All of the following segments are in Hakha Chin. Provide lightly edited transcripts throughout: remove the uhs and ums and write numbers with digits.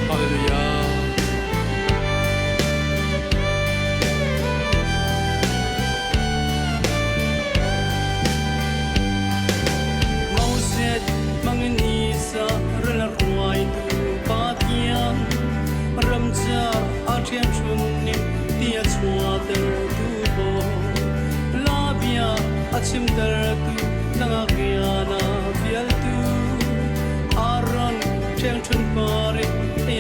Hallelujah. Moses manganisa rala ruaitu Pathian ramcar a ṭhian chun ning tia chuahter tu bo labia a chimter tu nangakriana fialtu Aaron ṭhiangṭhun pari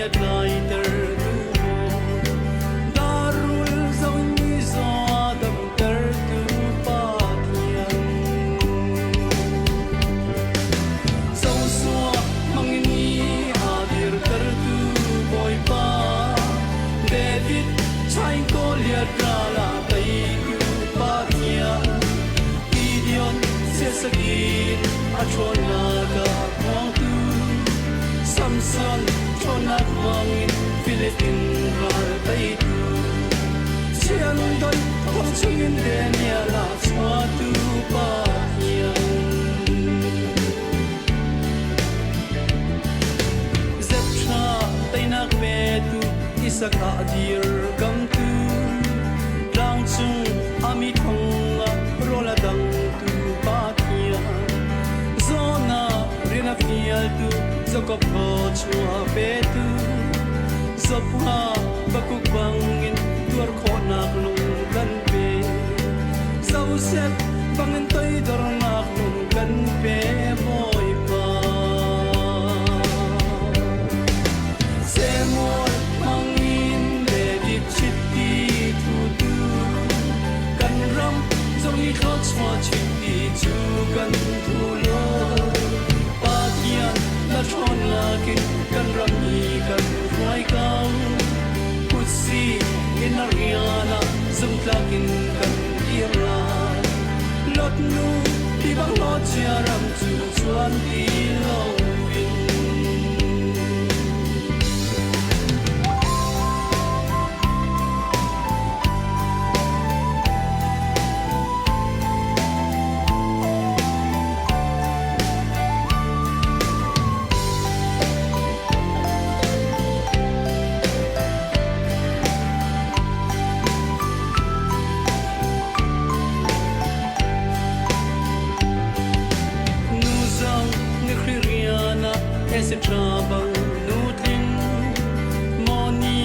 a tlaiter tu bo darul zong mi zaw damter tu Pathian. Joshua mangini a dirtertu Bawipa, David chaing Goliath ral a teitu Pathian, Gideon siasagin a ṭhawnnak a phuangtu, Samson ṭhawnnak hmangin Philippine ral teitu, Chiandoi thong chungin Daniel a chuahtu Pathian. Zepṭha teinak petu Isak ah dirkamtu, tlangcung a mi thong ah rawl a dangtu Pathian. Zawhnak rian a fialtu Jakob thawchuah petu, Zopha Bakuk bangin tuar khawhnak lung kan pe. Joseph bangin toidornak lung kan pe Bawipa. Samuel mangin David chiti thutu kan ram zong i thluachuah chiti cu kan thu lo. Pathian na ṭhawn lakin kan ram hi kan hruai ko. Kutsi in a rian ah zumtlak in kan dir lai. Lot nu ti bang lot chia ram cu chuan ti loin. Nu zong ni rian ah etc bang nu tling moni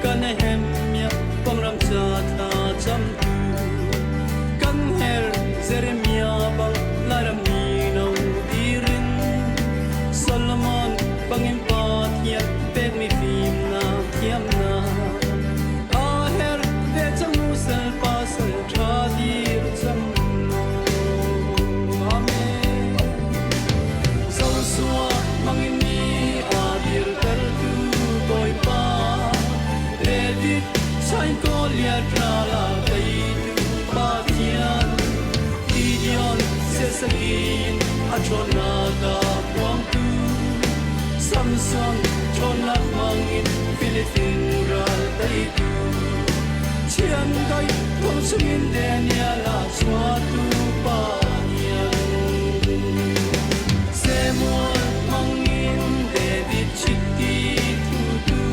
kan hem mia pangram cha thla cham tu kan her Jeremiah bang Lairam ni no tirin Solomon bangin Pathian pekmi fimnak thiamnak a her ve cang u sal pasal ṭha dir cang law. Amen. Joshua mangin ni a dirtertu Bawipa, David chain Goliath ral a teitu Pathian, Gideon siasagin a ṭhawnnak a phuangtu, Samson ṭhawnnak hmangin Philippine ral teitu, Chiandaih thong chungin Daniel a chuahtu Pathian. Samuel hmangin David chiti thutu,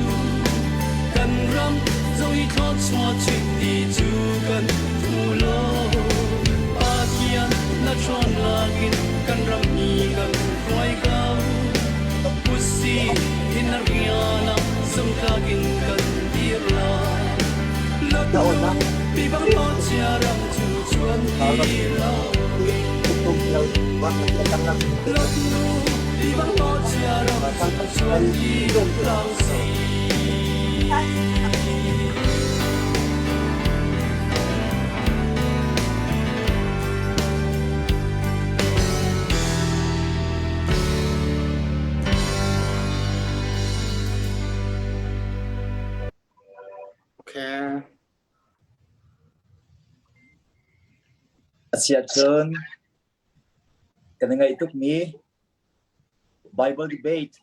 kan ram zong i thluachuah chiti cu kan thu lo. Pathian na ṭhawn lakin kan ram hi kan hruai ko. Pusi in a rian ah zumtlak in kan dir lai. Lot nu pi bang lo chia ram cu chuan ti lo in. Lot nu pi bang lo chia ram cu chuan ti lo si. Okay. A si ahcun kan i ngaih tukmi Bible debate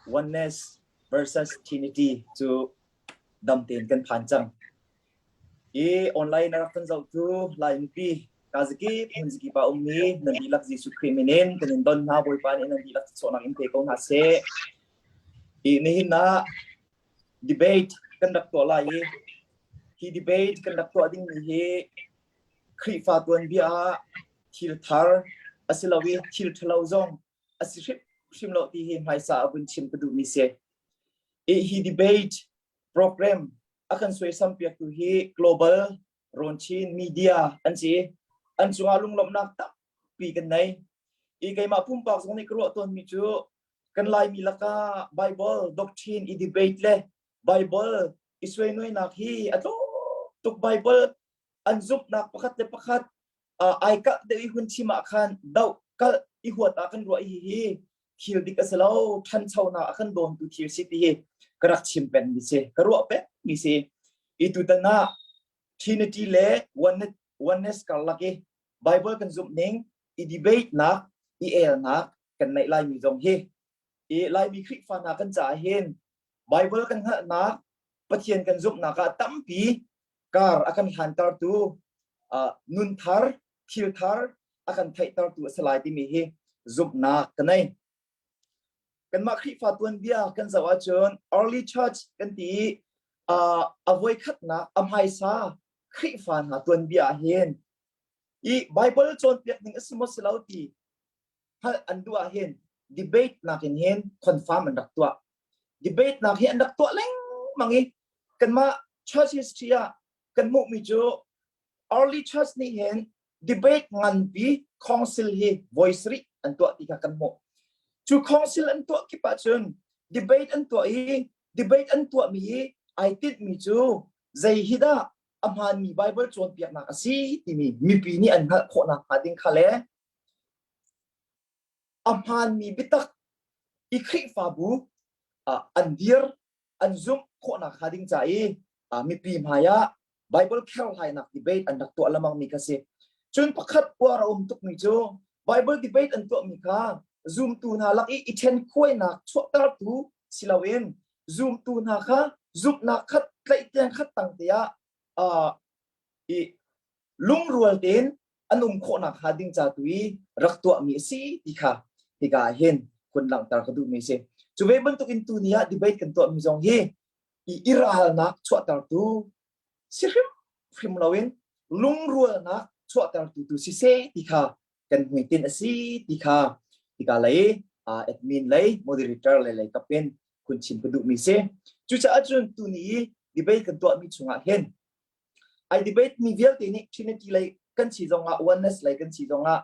oneness versus Trinity cu dam tein kan phan cang. I online a rak kan zohtu Lai mipi kazakip hmunzakip ah ummi nan dihlak Jesuh Khrih min in kan in don hna Bawipa nih nan dihlak sawhnak in pe ko hna seh. I nihin ah debate kan rak tuah lai i hi debate kan rak tuah dingmi hi Khrihfa tuanbia ah thil thar a si lo i thil ṭhalo zong a si hrimhrim lo ti hi hmaisa a vun chim ka duhmi si. I hi debate program a kan suaisam piaktu hi Global Rawn Chin Media an si. An cungah lunglawmhnak tampi kan nei. I keimah pumpak zong nih ka ruah tawnmi cu kan Laimi lakah Bible doctrine i debate le Bible i suainuainak hi a tlawm tuk Bible an zumhnak pakhat le pakhat ai kalh deuh i hun chim ah khan doh kalh i huat ah kan ruah hi hi thil dik a si lo ṭhanchonak a kan dawntu thil si ti hi ka rak chim peng mi si ka ruah peng mi si i tutan ah Trinity le oneness karlak i Bible kan zumh ning i debate nak i elnak kan neih laimi zong hi i Laimi Khrihfa hna kan caah hin Bible kan hngalhnak Pathian kan zumhnak ah tampi kar a kan hlantertu uh, nun thar thil thar a kan theihtertu a si lai timi hi zumhnak ka nei kanmah Khrihfa tuanbia kan zoh ahcun early church kan ti i uh, a voikhatnak a hmaisa Khrihfa hna tuanbia ah hin i Bible cawnpiak ning a si maw si lo ti hngalh an duh ah hin debate nakin hin confirm an rak tuah. Debate nak hi an rak tuah lengmang i kanmah church history ah kan hmuhmi cu early church nih hin debate nganpi council hi voi sarih an tuah ti kha kan hmuh. Cu council an tuah kip ahcun debate an tuah i debate an tuahmi hi ai tinhmi cu zei hi dah a hmaanmi Bible cawnpiaknak a si timi mipi nih an hngalh khawhnak hnga ding kha le a hmaanmi biatak i Khrihfabu an dir an zumh khawhnak hnga ding ca i mipi hmai ah Bible kherhlainak debate an rak tuah lengmang kha si. Cun pakhat uar a um tukmi cu Bible debate an tuahmi kha zumtu hna lak i i ṭhen khuainak chuahtertu si loin zumtu hna kha zumhnak khat tlaihtiang khat tang te ah i lungrual tein an um khawhnak hnga ding ca tu i rak tuahmi a si ti kha hika ah hin hun langhter ka duhmi a si. Cu ve bantuk in tuni ah debate kan tuahmi zong hi i i ralnak chuahtertu si hrimhrim loin lungrualnak chuahtertu tu si seh ti kha kan hmuitinh a si ti kha hika lei admin lei moderator lei lei kap in hun chim ka duhmi si. Cucaah cun tuni i debate kan tuahmi chungah hin Ai debate mi vialte nih Trinity lei kan si zongah oneness lei kan si zongah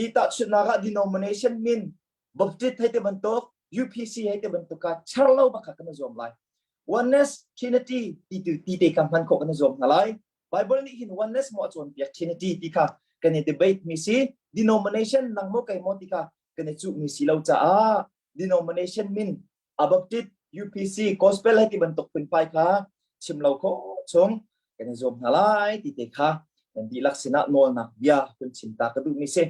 i tahchunhnak ah denomination min Baptist hei te bantuk UPC hei te bantuk ka char lo bak kha kan i zuam lai. Oneness Trinity ti tu ti te kha hman khawh kan i zuam hna lai. Bible nih hin oneness maw a cawnpiak Trinity ti kha kan i debate mi si denomination nang maw kei maw ti kha kan i cuh mi si lo caah denomination min Abaptit, UPC, Gospel hei ti bantuk phunphai kha chim lo khawh chung kan i zuam hna lai ti te kha nan dihlak sinah nawlnak bia hun chim ta ka duhmi si.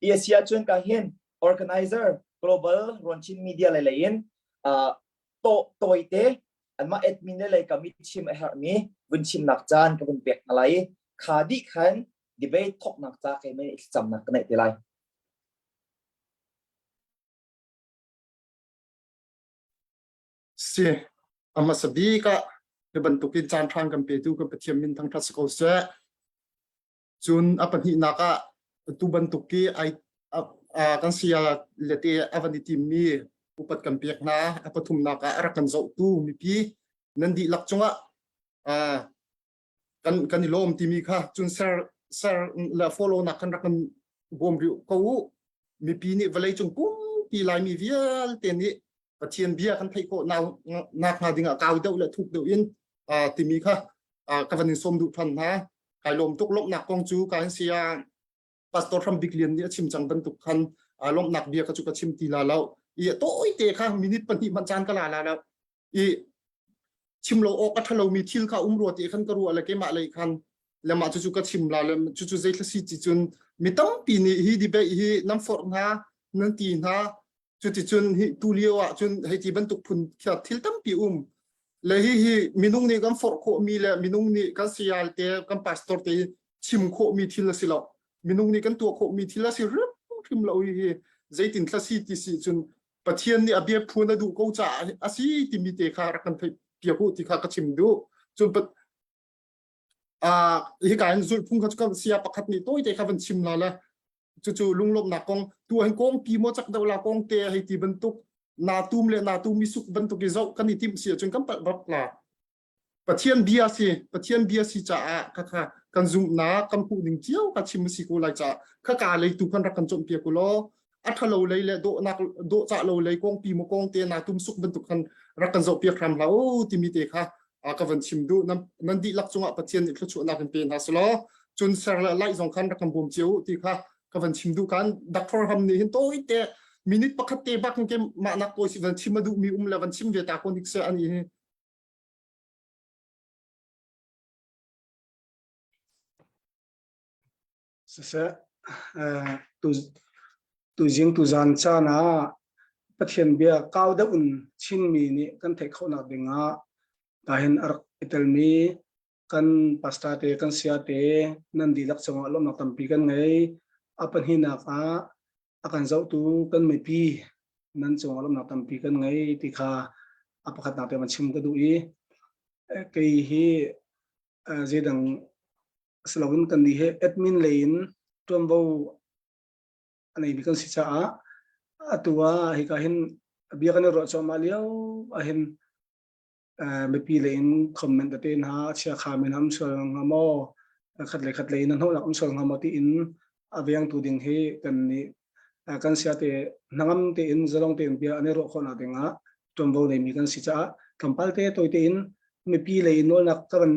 I a si ahcun ka hin organizer global Ronchin Media lei lei in uh, to tawite anmah admin le lei kam i chim a herhmi vun chimnak caan ka vun pek hna lai i kha dih khan debate thoknak ca keimah nih thlacamnak ka neih te lai. Si, a hmasa bik ah hi bantukin caan ṭha kan petu kan Pathian min thangṭhat si ko seh. Cun a pahnihnak ah atu bantuk i ai kan saya le te a van i timmi upat kan pek hna. A pathumnak ah a rak kan zohtu mipi nan dihlak cungah kan kan i lawm timi kha cun ser ser le follow nak kan rak kan bawm rih ko u mipi nih vawlei cung pumpi laimi vialte nih Pathian bia kan theih khawh nak hnga ding ah kau deuh le thuk deuh in timi kha ka van in sawm duh than hna kai lawm tuk lawmhnak kong cu ka hin sia pastor Hram Bik Lian nih a chim cang bantuk khan lawmhnak bia ka cu ka chim ti la lo i tawi te kha minute pahnih hmanh caan ka la la lo i. Chim lo awk a ṭhalomi thil kha um rua ti khan ka ruah le keimah lei khan le mah cucu ka chim la le cucu zeithla si ti cun mi tampi nih hi debate hi nan forh hna nan ti hna. Cuticun hi tu lio ah cun hei ti bantuk phun thil tampi um le hi hi minung nih kan forh khawhmi le minung nih kan sayal te kan pastor te chim khawhmi thil a si lo. Minung nih kan tuah khawhmi thil a si hrim hrim lo. Hi hi zeitin thla si ti si cun Pathian nih a bia phun a duh ko caah a si timi te kha rak kan theih piak u ti kha ka chim duh. Cun hika in zulhphung kha cu sia pakhat nih tawite kha van chim la le cucu lunglawmhnak kong tu hin kong pi maw cak deuh la kong te hei ti bantuk na tum le na tum i suk bantuk i zoh kan i timh si ahcun kan palh bak la. Pathian bia si, Pathian bia si caah kha kha kan zumhnak kan hmuh ning cio kha chim si ko lai caah kha ka lei tu kan rak kan cawnpiak u law a ṭhalo lei le dawhnak dawhcah lo lei kong pi maw kong te na tum suk bantuk khan rak kan zohpiak hram hlah u timi te kha ka van chim duh. Nan dihlak cungah Pathian nih thluachuahnak in pe hna selaw cun ser le laih zong khan rak kan bawm cio u ti kha ka van chim duh. Kan Dr. Ham nih hin tawi te minute pakhat te bak ke mah nak tawi si van chim a duh mi um le van chim ve ta ko nik se ani hi. Siseh, tu zing tu zan caan ah Pathian bia kau deuh in Chinmi nih kan theih khawhnak dingah tahin a rak i telmi kan pastor te kan sia te nan dihlak cungah lawmhnak tampi kan ngei. A pahnihnak ah a kan zohtu kan mipi nan cungah lawmhnak tampi kan ngei ti kha a pakhatnak te van chim ka duh i kei hi zeidang siloin kan nih hi admin lei in ṭuanvo a neimi kan si caah atu ah hika hin bia kan i ruah cuahmah lio ahhin mipi lei in comment tete hna chia kha men am sual hnga maw, khat le khat lei in hnawhnak um sual hnga maw tiin a vengtu ding hi kan nih kan sia te hnangam tein zalong tein bia an i ruah khawhnak dingah ṭuanvo neimi kan si caah tlawmpal te tawi tein mipi lei nawlnak ka van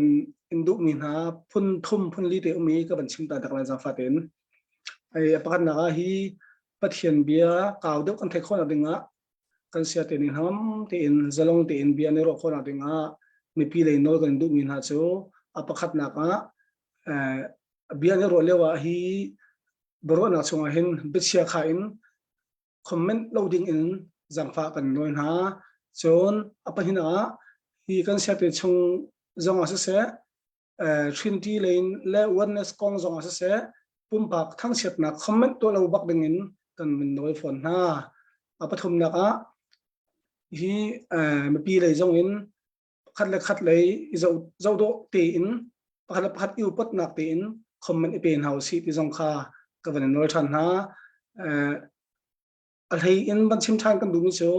in duhmi hna phun thum phun li te um i ka van chim ta dak lai zaangfah tein. Ai a pakhatnak ah hi Pathian bia kau deuh kan theih khawhnak dingah kan sia te ning hnangam tein zalong tein bia an i ruah khawhnak dingah mipi lei nawl kan duhmi hna cu a pakhatnak ah bia an i ruah lio ah hi biaruahnak chungah hin biachia kha in comment lo ding in zangfah kan nawl hna. Cun a pahnih ah hi kan siate chung zong ah siseh, Trinity lane le oneness kong zong ah siseh, pumpak thangchiatnak comment tuah lo bak ding in kan min nawl fawn hna. A pathumnak ah hi mipi lei zong in pakhat le khat lei i zoh dawh tein pakhat le pakhat i upatnak tein comment i pe hna usih ti zong kha ka van in nawl ṭhan hna. A hlei in van chim ṭhan kan duhmi cu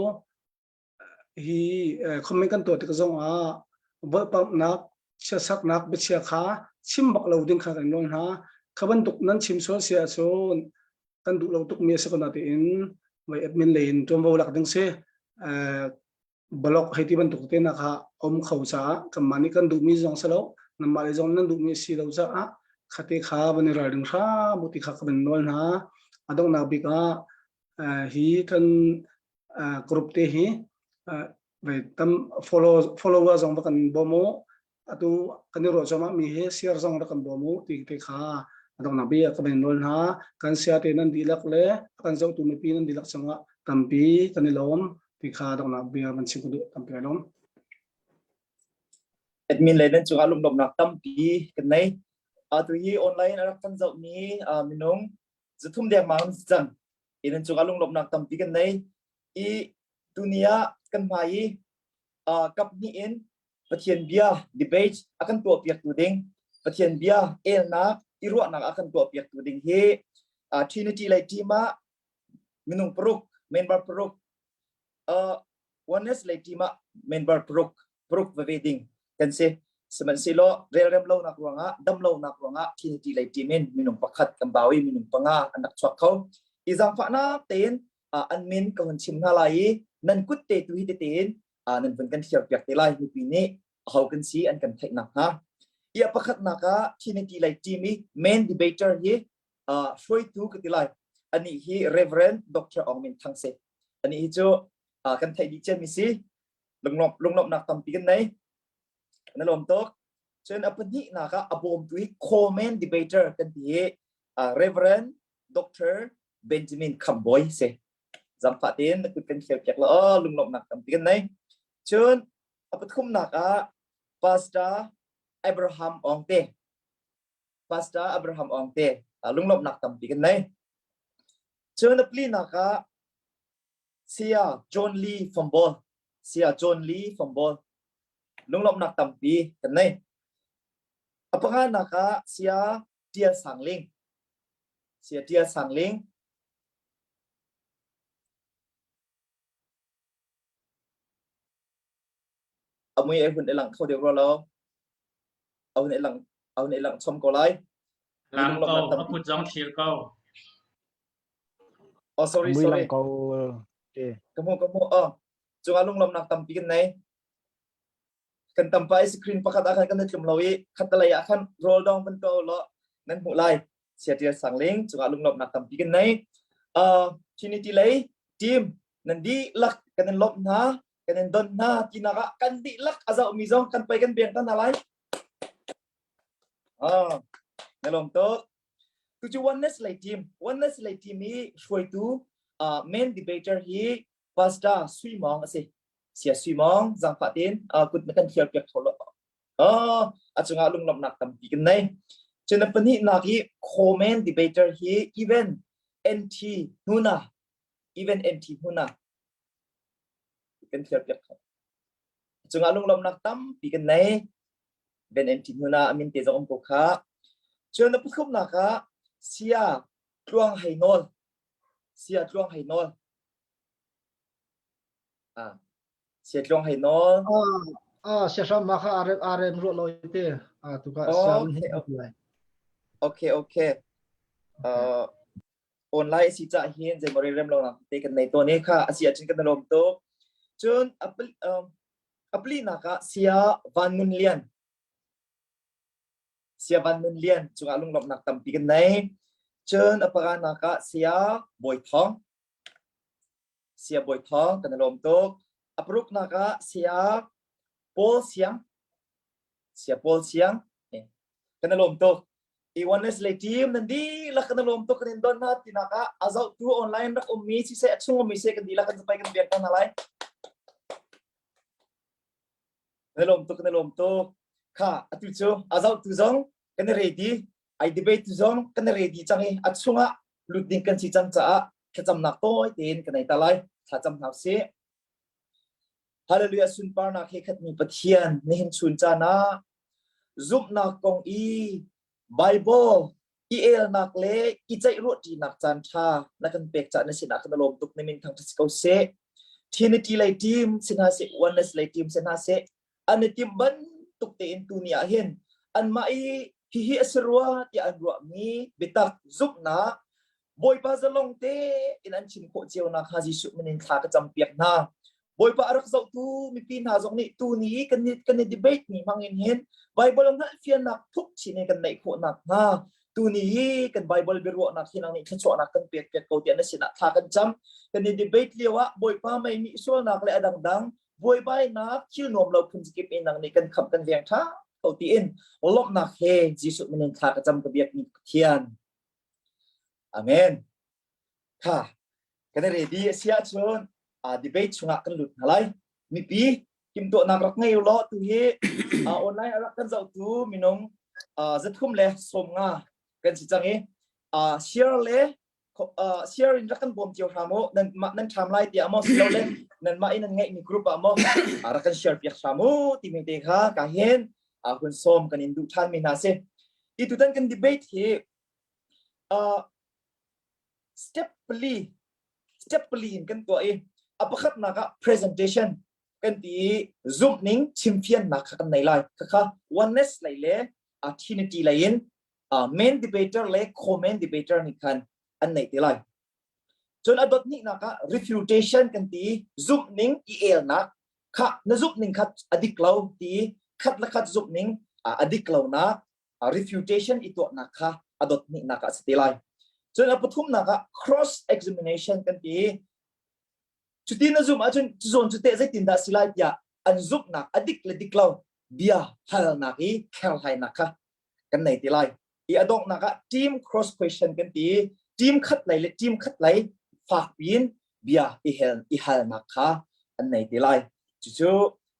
hi comment kan tuah tik zong ah volhpamhnak, chiatsaknak, biachia kha chim bak lo ding kha kan nawl hna. Kha bantuk nan chim sual si ahcun kan duh lo tukmi a si ko na tiin vai admin lei in ṭuanvo lak ding si. Blog hei ti bantuk te na kha um kho caah kanmah nih kan duhmi zong si lo, nanmah lei zong nan duhmi si lo caah khate kha van i ralring hram u ti kha ka van nawl hna. A donghnak bik ah hi kan group te hi vai tam follow follower zong va kan bawm u, atu kan i ruah cuahmah mi hi share zong rak kan bawm u ti te kha a donghnak bik ah ka van nawl hna. Kan sia te nan dihlak le kan zohtu mipi nan dihlak cungah tampi kan i lawm ti kha donghnak bia van chim ka duh. Tampi ai lawm. Admin le nan cungah lunglawmhnak tampi kan nei. Atu hi online a rak kan zohmi minung zathum dengmang an si cang. I nan cungah lunglawmhnak tampi kan nei. I tuni ah kan hmai i kap hnih in Pathian bia debate a kan tuahpiaktu ding, Pathian bia elnak i ruahnak a kan tuahpiaktu ding hi Trinity lei team ah minung paruk, member paruk, Oneness lei team ah member paruk, paruk veve ding kan si. Sihmanhsehlaw relrem lonak ruangah, dam lonak ruangah Trinity lei team in minung pakhat kan bau i minung panga an rak chuak kho. I zaangfahnak tein an min ka hun chim hna lai i nan kut te tu hi tete in nan vun kan thliar piak te lai, mipi nih aho kan si an kan theih nak hnga. I a pakhatnak ah Trinity lei team i main debater hi hruaitu ka ti lai, ani hi Reverend Dr. Aung Min Thang si. Ani hi cu kan theih dih ciami si. Lunglawmhnak tampi kan nei. Na lawm tuk. Cun a pahnihnak ah a bawmtu hi co-main debater kan ti i Reverend Dr. Benjamin Khambawi si. Zangfah tein na kut kan khel piak la aw lunglawmhnak tampi kan nei. Cun a pathumnak ah Pastor Abraham Ongte. Pastor Abraham Ongte lunglawmhnak tampi kan nei. Cun a plinak ah Saya John Lee Fambol. Saya John Lee Fambol. Lunglawmhnak tampi kan nei. A panganak ah Saya Tial Sang Ling. Saya Tial Sang Ling. A mui ai hun i lang kho deuh rua lo. A hun i lang a hun i lang chom ko lai. Lang ko, a kut zong thlir ko. Oh sorry Mui sorry. lang ko. Te. Ka hmu ka hmu. Oh. Cungah lunglawmnak tampi kan nei. Kan tampa i screen pakhat ah khan kan i tlum lo i khattalei ah khan roll dong van ko law nan hmuh lai. Siaṭial Sangling cungah lunglawmhnak tampi kan nei. Uh, Trinity lei team nan dihlak kan in lawmh hna kan in don hna tinak ah kan dihlak a zohmi zong kan pei kan beng ta hna lai. Ah, na lawm tuk. Tu cu oneness lei team, oneness lei team i hruaitu uh, main debater hi Pastor Sui Mawng a si. Sia Sui Mawng zangfah tein uh, kut na kan thial piak tho lo. Oh, a cungah lunglawmhnak tampi kan nei. Cun a pahnihnak hi co-main debater hi even NT Hnuna, even NT Hnuna kan thial piak kho. Cungah lunglawmhnak tampi kan nei. Ben NT Hnuna amin te zong um ko kha. Cun a pathumnak ah Sia Tluang Hei Nawl, Sia Tluang Hei Nawl. Ah, Sia Tluang Hei Nawl. Ah, ah sia hram ma kha arem arem ruah lo te. Ah tu ka sia un Okay, he lai. okay, okay. Uh, online si ca hin zei mori rem lo nak te kan nei to ne kha asi achin kan lom to. Cun apli um, apli nak ah sia Van Ngun Lian. Sia Van Nun Lian cungah lunglawmhnak tampi kan nei. Cun a panga ah Sia Bawi Thawng. Sia Bawi Thawng kan i lawm tuk. A paruknak ah Sia Paul Siang. Sia Paul Siang. Kan i lawm tuk. I oneness lei team nan dihlak kan i lawm tuk kan in don hna tinak ah a zohtu online rak ummi siseh a chung ummi seh kan dihlak kan zapai kan biak hna lai. Na lawm tuk na lawm tuk. Kha atu cu a zohtu zong kan i ready, ai debate tu zong kan i ready cang i a chungah lut ding kan si cang caah thlacamnak tawi tein kan ei ta lai. Thlacam hna usih. Hallelujah sunparnak he khatmi Pathian nihin chun caan ah zumhnak kong i Bible i elnak le i ceih ruahṭinak caan ṭha na kan pek caan na sinah kan lawm tuk na min thangṭhat si ko seh. Trinity lei team si hna seh, Oneness lei team si hna seh, an i timh bantuk tein tuni ah hin anmah i hihi a si rua tiah an ruahmi biatak zumhnak Bawipa zalong tein an chim khawh cio nakhnga Jesuh min in thla ka campiak hna. Bawipa a rak zohtu mipi hna zong nih tuni i kan i, kan i debate mi hmang in hin Bible hngalhfiannak thuk chin in kan neih khawh nakhnga tuni hi kan Bible biaruahnak hi nang nih thluachuahnak kan pek piak ko tiah na sinah thla kan cam. Kan i debate lio ah Bawipa mei nih sualnak le a dangdang buaibainak thil nuam lo phun kip in nang nih kan khamh kan veng ṭha ko tiin lawmhnak he Jesuh min in thla ka cam ka biak mi Pathian. Amen. Kha kan i ready a si ahcun uh, debate chungah kan lut hna lai. Mipi timhtuahnak rak ngei law tu hi uh, online a rak kan zohtu minung uh, zathum le 50 kan si cang i uh, share le uh, share in rak kan bawm cio hram u nan mah nan ṭham lai tiah maw silo le nan mah in nan ngeihmi group ah maw uh, rak kan share piak hram u timi te kha ka hin uh, hun sawm kan in duh ṭhan mi hna si. I tutan kan debate hi uh, step pali step pali in kan tuah i a pakhatnak ah presentation kan ti i zumhning chimfiannak kha kan nei lai khakha oneness lei le uh, trinity lei in uh, main debater le co-main debater nih khan an nei te lai cun a dot hnihnak ah refutation kan ti zumhning i elnak kha na zumhning kha a dik lo ti khat le khat zumhning a dik lo nak refutation i tuahnak kha a dot hnihnak ah a si te lai. Cun a pathumnak ah cross examination kan ti. Cuti na zumh ahcun cu zawn cu teh zeitindah si lai tiah an zumhnak a dik le dik lo. bia halnak i kherhlainak kha kan nei te lai. I a donghnak ah team cross question kan ti i team khat lei le team khat lei fak piin bia i hel i halnak kha an nei te lai. Cucu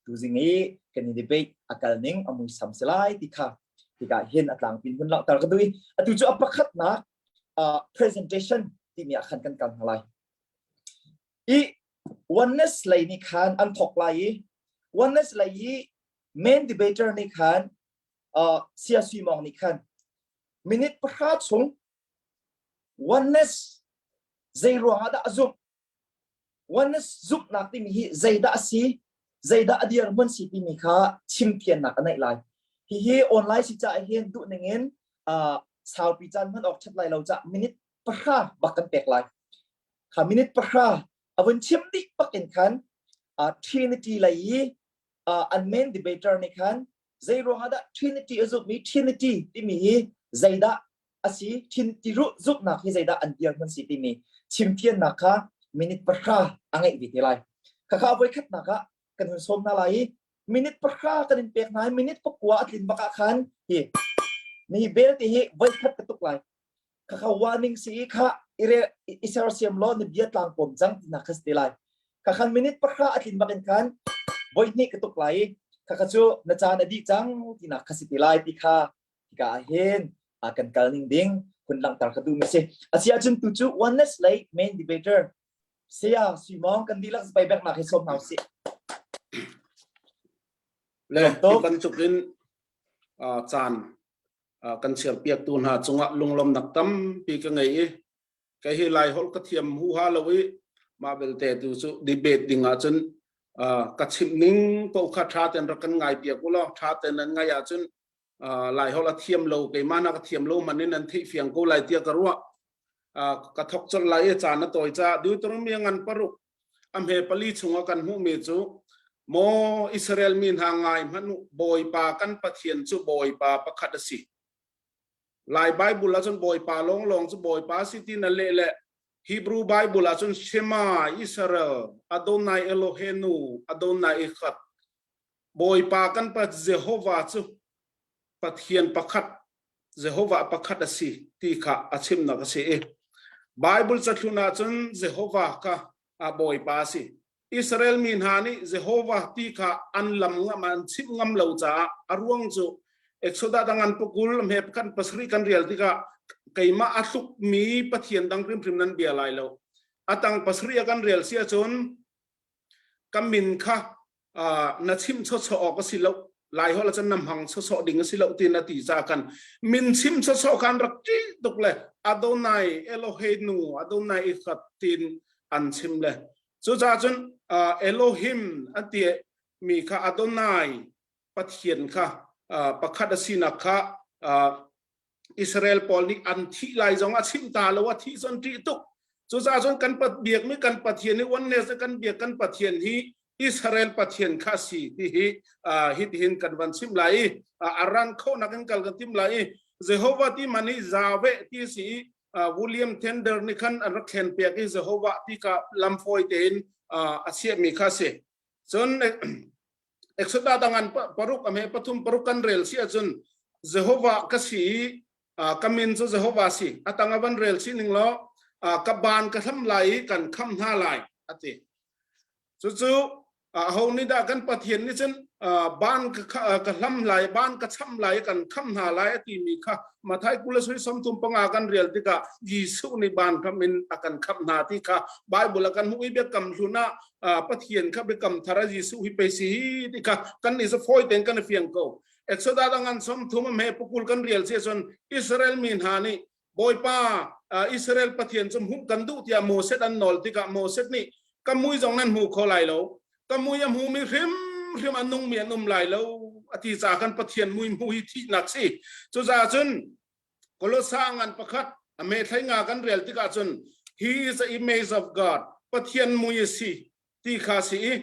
tuzing i kan i debate a kal ning a muisam si lai ti kha tikah hin a tlangpin hun langhter ka duh i atu cu a pakhatnak presentation timi ah khan kan kal hna lai. I oneness lei nih khan an thawk lai i oneness lei i main debater nih khan Sia Sui Mawng nih khan minute 10 chung oneness zei ruang ah dah a zumh, oneness zumhnak timi hi zeidah a si, zeidah a dirhmun si timi kha chimfiannak a neih lai. Hihi online si caah hin duh ning in saupi caan hman awk ṭhat lai lo cah minute 10 bak kan pek lai. Kha minute 10 a vun chim dih bak in khan Trinity lei i an main debater nih khan zei ruangah dah Trinity a zumhmi, Trinity timi hi zeidah a si, Trinity zumhnak hi zeidah an dirhmun si timi chimfiannak kha minute 10 a ngeih ve te lai. Khakha voi khatnak ah kan hun sawm hna lai i minute 10 kan in pek hna i minute 9 a tlin bak ah khan hi ni belte hi voi khat ka tuk lai. Khakha warning si i kha i sersiam law na bia tlang pom cang tinak kha si te lai. Khakhan minute 10 a tlin bak in khan voi hnih ka tuk lai i khakha cu na caan a dih cang tinak kha si te lai ti kha hika ah hin kan kal ning ding hun langhter ka duh mi si. Asi ahcun tu cu oneness lei main debater Saya Sui Mawng kan dihlak zapai beknak hi sawm hna usih. Le hi bantuk in caan kan chiarpiaktu hna cungah lunglawmnak tampi ka ngei i kei hi Lai holh ka thiam huha lo i mah belte tu cu debate ding ahcun ka chimh ning paoh kha ṭha ten rak kan ngai piak u law ṭha ten nan ngai ahcun Lai holh a thiam lo keimah na ka thiam lo man in nan theih fiang ko lai tiah ka ruah. Ka thok colh lai i caan a tawi caah Deuteronomy ngan 6 a hme 4 chungah kan hmuhmi cu, Maw Israel mi hna, ngai hmanh u, Bawipa kan Pathian cu Bawipa pakhat a si. Lai Bible ahcun Bawipa lawnglawng cu Bawipa si ti na leh le Hebrew Bible ahcun Shema Israel Adonai Elohenu Adonai Echad, Bawipa kan Pa Jehovah cu Pathian pakhat, Jehovah pakhat a si ti kha a chimnak a si i Bible cathlun ahcun Jehovah kha a Bawipa a si. Israel mi hna nih Jehovah ti kha an lam ngam an chimh ngam lo caah, a ruang cu Exodus dang an pukul hme kan 7 kan rial tikah, keimah a tlukmi Pathian dang hrimhrim nan bia lai lo. Atang 7 a kan rel si ahcun ka min kha na chim chawchaw awk a si lo, Lai holh cun na hmang chawchaw ding a si lo ti na ti ca kan min chim chawchaw kan rak ṭih tuk le Adonai Eloheinu Adonai Echad tin an chim le cucaah cun Elohim an ti mi kha Adonai Pathian kha pakhat a sinak kha Israel pawl nih an thih lai zong a chimh ta lo, a thih cun ṭih tuk. Cucaah cun kan biakmi kan Pathian hi, oneness kan biak kan Pathian hi Israel Pathian kha si ti hi hi tihin kan van chim lai i a ran khonak in kal kan tim lai i Jehovah ti man hi Yahweh ti si i William Tender nih khan an rak thlen piak i Jehovah ti ka lam fawi tein a chiahmi kha si. Cun Exodus dangan 6 a hme 3 6 kan rel si ahcun Jehovah ka si i ka min cu Jehovah si. A tang a van rel si ning law, ka ban ka hlam lai i kan kham hna lai a ti. Cucu aho nih dah kan Pathian nih cun ban ka hlam lai, ban ka cham lai, kan kham hna lai a timi kha Mathai 25 kan rel tikah Jesuh nih ban kham in a kan khamh hna ti kha Bible a kan hmuh i biakam hlun ah Pathian kha biakam thar a Jesuh hi pei si hi ti kha kan nih fawi tein kan i fiang ko. Exodus ngan 30 a hme 20 kan rial si cun Israel mi hna nih Bawipa Israel Pathian cu hmuh kan duh tiah Moses an nawl tikah Moses nih, ka mui zong nan hmu kho lai lo, ka mui a hmumi hrimhrim a nungmi an um lai lo a ti caah kan Pathian mui hmuh hi thihnak si. Cucaah cun Kolosa ngan 1 a me 15 kan rel tikah cun he is the image of God, Pathian mui a si ti kha si i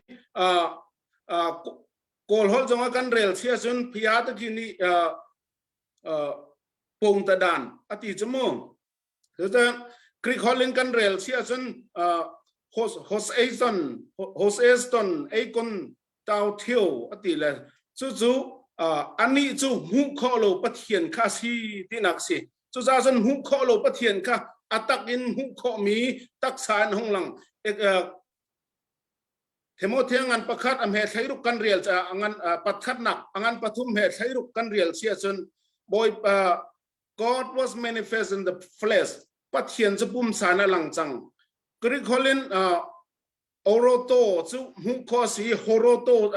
Kawl holh zong ah kan rel si ahcun phia taki nih pung ta dan a ti cu mu. Cucun Greek holh in kan rel si ahcun hos eison hos eston eikon tau thio a ti le cucu. Anih cu hmuh khawh lo Pathian kha si tinak si. Cucaah cun hmuh khawh lo Pathian kha a tak in hmuh khawhmi taksa in hung lang. Timothea ngan pakhat a hme thlairuk kan rel caah ngan pakhatnak a ngan pathum he thlairuk kan rel si ahcun Bawipa God was manifest in the flesh Pathian cu pumsa in a lang cang. Greek holh in oroto cu hmuh khawh a si i horoto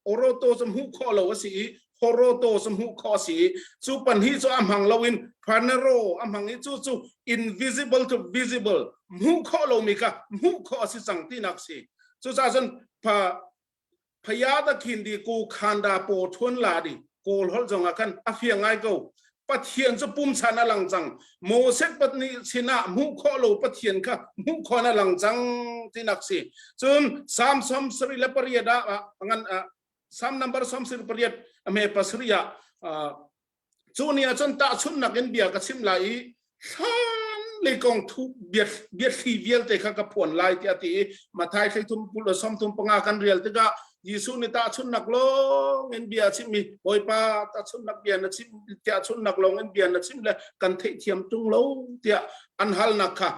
oroto cu hmuh khawh lo a si i horoto cu hmuh khawh a si i cu pahnih cu a hmang lo in phanero a hmang i cu cu invisible to visible hmuh khawh lomi kha hmuh khawh a si cang tinak si. Cucaah cun Phaya khin di ko khanda po thun la di kawl holh zong ah khan a fiang ngai ko Pathian cu pumsan a lang cang Moses patni sinah hmuh khawh lo Pathian kha hmuh khawh a lang cang tinak si cun Psalm som sari le pariat ah ngan Psalm number som sari pariat a me pasari ah Cu ni ah cun tahchunhnak in bia ka chim lai i hlan lei kong thu biathli vialte kha ka phuan lai tiah a ti i Matthai thleithum kul le 35 kan rel tikah Jesuh nih tahchunhnak lawng in bia a chimmi Bawipa tahchunhnak bia na chim tahchunhnak lawng in bia na chim le kan theihthiam tung lo tiah an halnak kha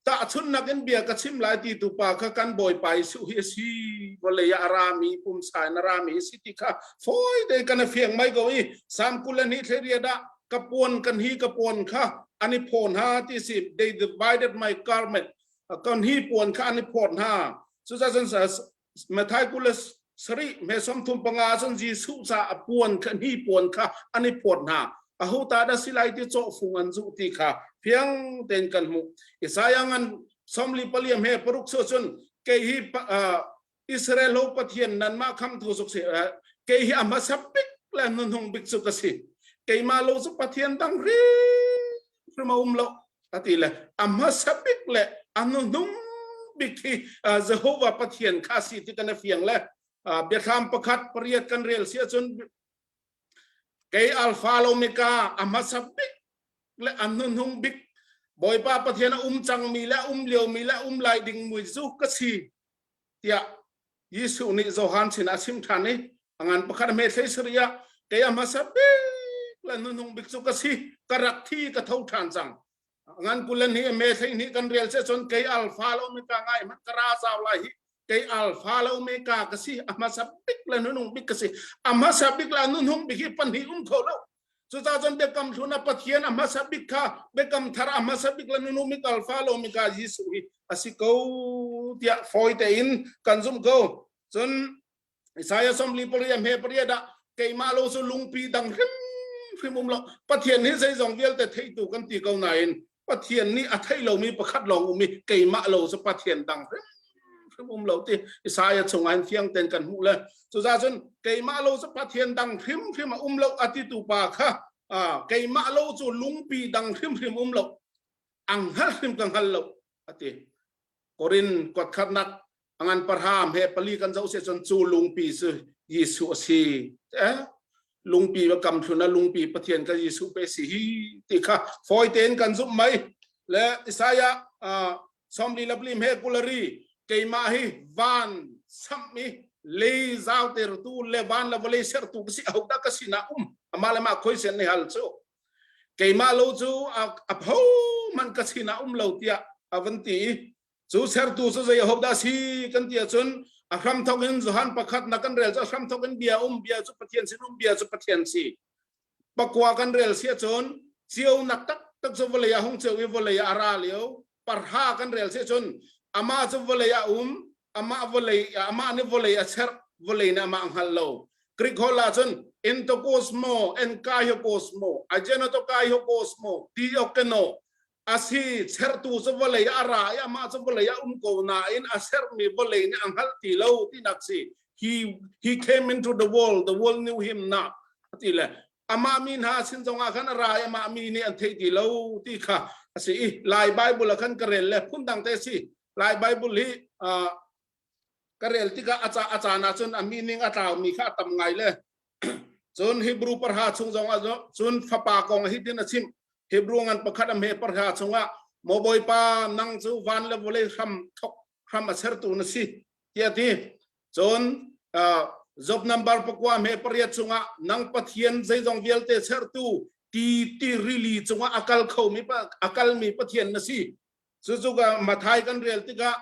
Tahchunhnak in bia ka chim lai ti tu pa kha kan Bawipa Jesuh hi a si vawlei ah a rami pumsa in a rami a si ti kha fawi te kan i fiang mai ko i Psalm 22 thlariat ah ka puan kan hi ka puan kha an i phaw hna ti si they divided my garment kan hi puan kha an i phawt hna cucaah cun Matthai 20 sarih me 35 cun Jesuh ca a puan kha hni puan kha an i phawt hna aho ta dah si lai ti cawhfung an zuh ti kha fiang tein kan hmuh Isaiah ngan somli paliam he paruk su cun kei hi Israel ho Pathian nanmah khamtu zuk si kei hi a hmasa bik le hnuhnung bik cu ka si keimah lo cu Pathian dang hrim a um lo ati le a hmasa bik le a hnuhnung bik hi Jehovah Pathian kha si ti kan i fiang le biathlam pakhat pariat kan rel si ahcun kei alpha le omega a hmasa bik le a hnuhnung bik Bawipa Pathian a um cangmi le a um liomi le a um lai ding mui cu ka si tiah Jesuh nih Johan sinah a chim ṭhan i a ngan pakhat hme thlei sarih ah kei a hmasa bik le hnuhnung bik cu ka si ka rak thi ka tho ṭhan cang ngan kulen hi me thlei hnih kan rel che cun kei alpha le omega ngai hmanh ka ra zau lai hi kei alpha le omega ka si a hmasa bik le hnuhnung bik ka si a hmasa bik le hnuhnung bik hi pahnih um kho lo Cucaah cun biakam hlun ah Pathian a hmasa bik kha biakam thar a hmasa bik le nunu mik alpha le omega Jesuh hi a si ko tiah fawi tein kan zumh ko. Cun Isaiah sawmli pariat hme pariat ah keimah lo cu lungpi dang hrimhrim um lo. Pathian hi zeizong vialte theitu kan ti ko nain Pathian nih a theih lomi pakhat lawng um i keimah lo cu Pathian dang hrimhrim um lo ti Isaiah chungah hin fiang tein kan hmuh le cucaah cun keimah lo cu Pathian dang hrimhrim a um lo a titu pa kha keimah lo cu lungpi dang hrimhrim um lo ang hngal hrim ka hngal lo a ti Korin kuatkhatnak a ngan parham he pali kan zoh si cun cu lungpi cu Jesuh a si eh lungpi va kam thlun a lungpi Pathian ka Jesuh pe si hi ti kha fawi tein kan zumh mai le Isaiah sawmli lapli he kulari keimah hi van samh i lei zau tertu le van le vawlei sertu ka si ahodah ka sinah um amah le mah khoi sen ni hal cu keimah lo cu a pho man ka sinah um lo tiah a van ti i Cu sertu cu zei hope dah si kan ti ahcun a hramthok in Johan pakhat na kan rel cu a hramthok in bia um bia cu Pathian sin um bia cu Pathian si. Pakua kan rel si ahcun ceunak taktak cu vawlei ah hung ceu i vawlei ah a ra lio parha kan rel si ahcun amah cu vawlei ah um amah vawlei amah nih vawlei a cherh vawlei nih amah a hngal lo Greek holh ahcun entokosmo enkaihokosmo agenotokaiokosmo diokeno asi sertu cu vawlei a ra i amah cu vawlei a um ko nain a sermi vawlei nih a hngalh ti lo tinak si he he came into the world the world knew him not ti le amah mi hna sin zong ah khan a ra i amah mi nih an theih ti lo ti kha a si i lai bible ah khan ka rel le phundang te si lai bible hi ka rel tikah a ca a caan ah cun a meaning a tlaumi kha a tam ngai le cun Hebrew parha chung zong ah cun fapa kong hi tin a chim Hebrew ngan pakhat a hme parha chungah maw Bawipa nang cu van le vawlei hram thok hram a sertu na si tiah ti cun. Job number pakua me pariat chungah nang Pathian zeizong vialte sertu ti ti rili cungah a kal khomi a kalmi Pathian na si. Cucu ka Mathai kan rel tikah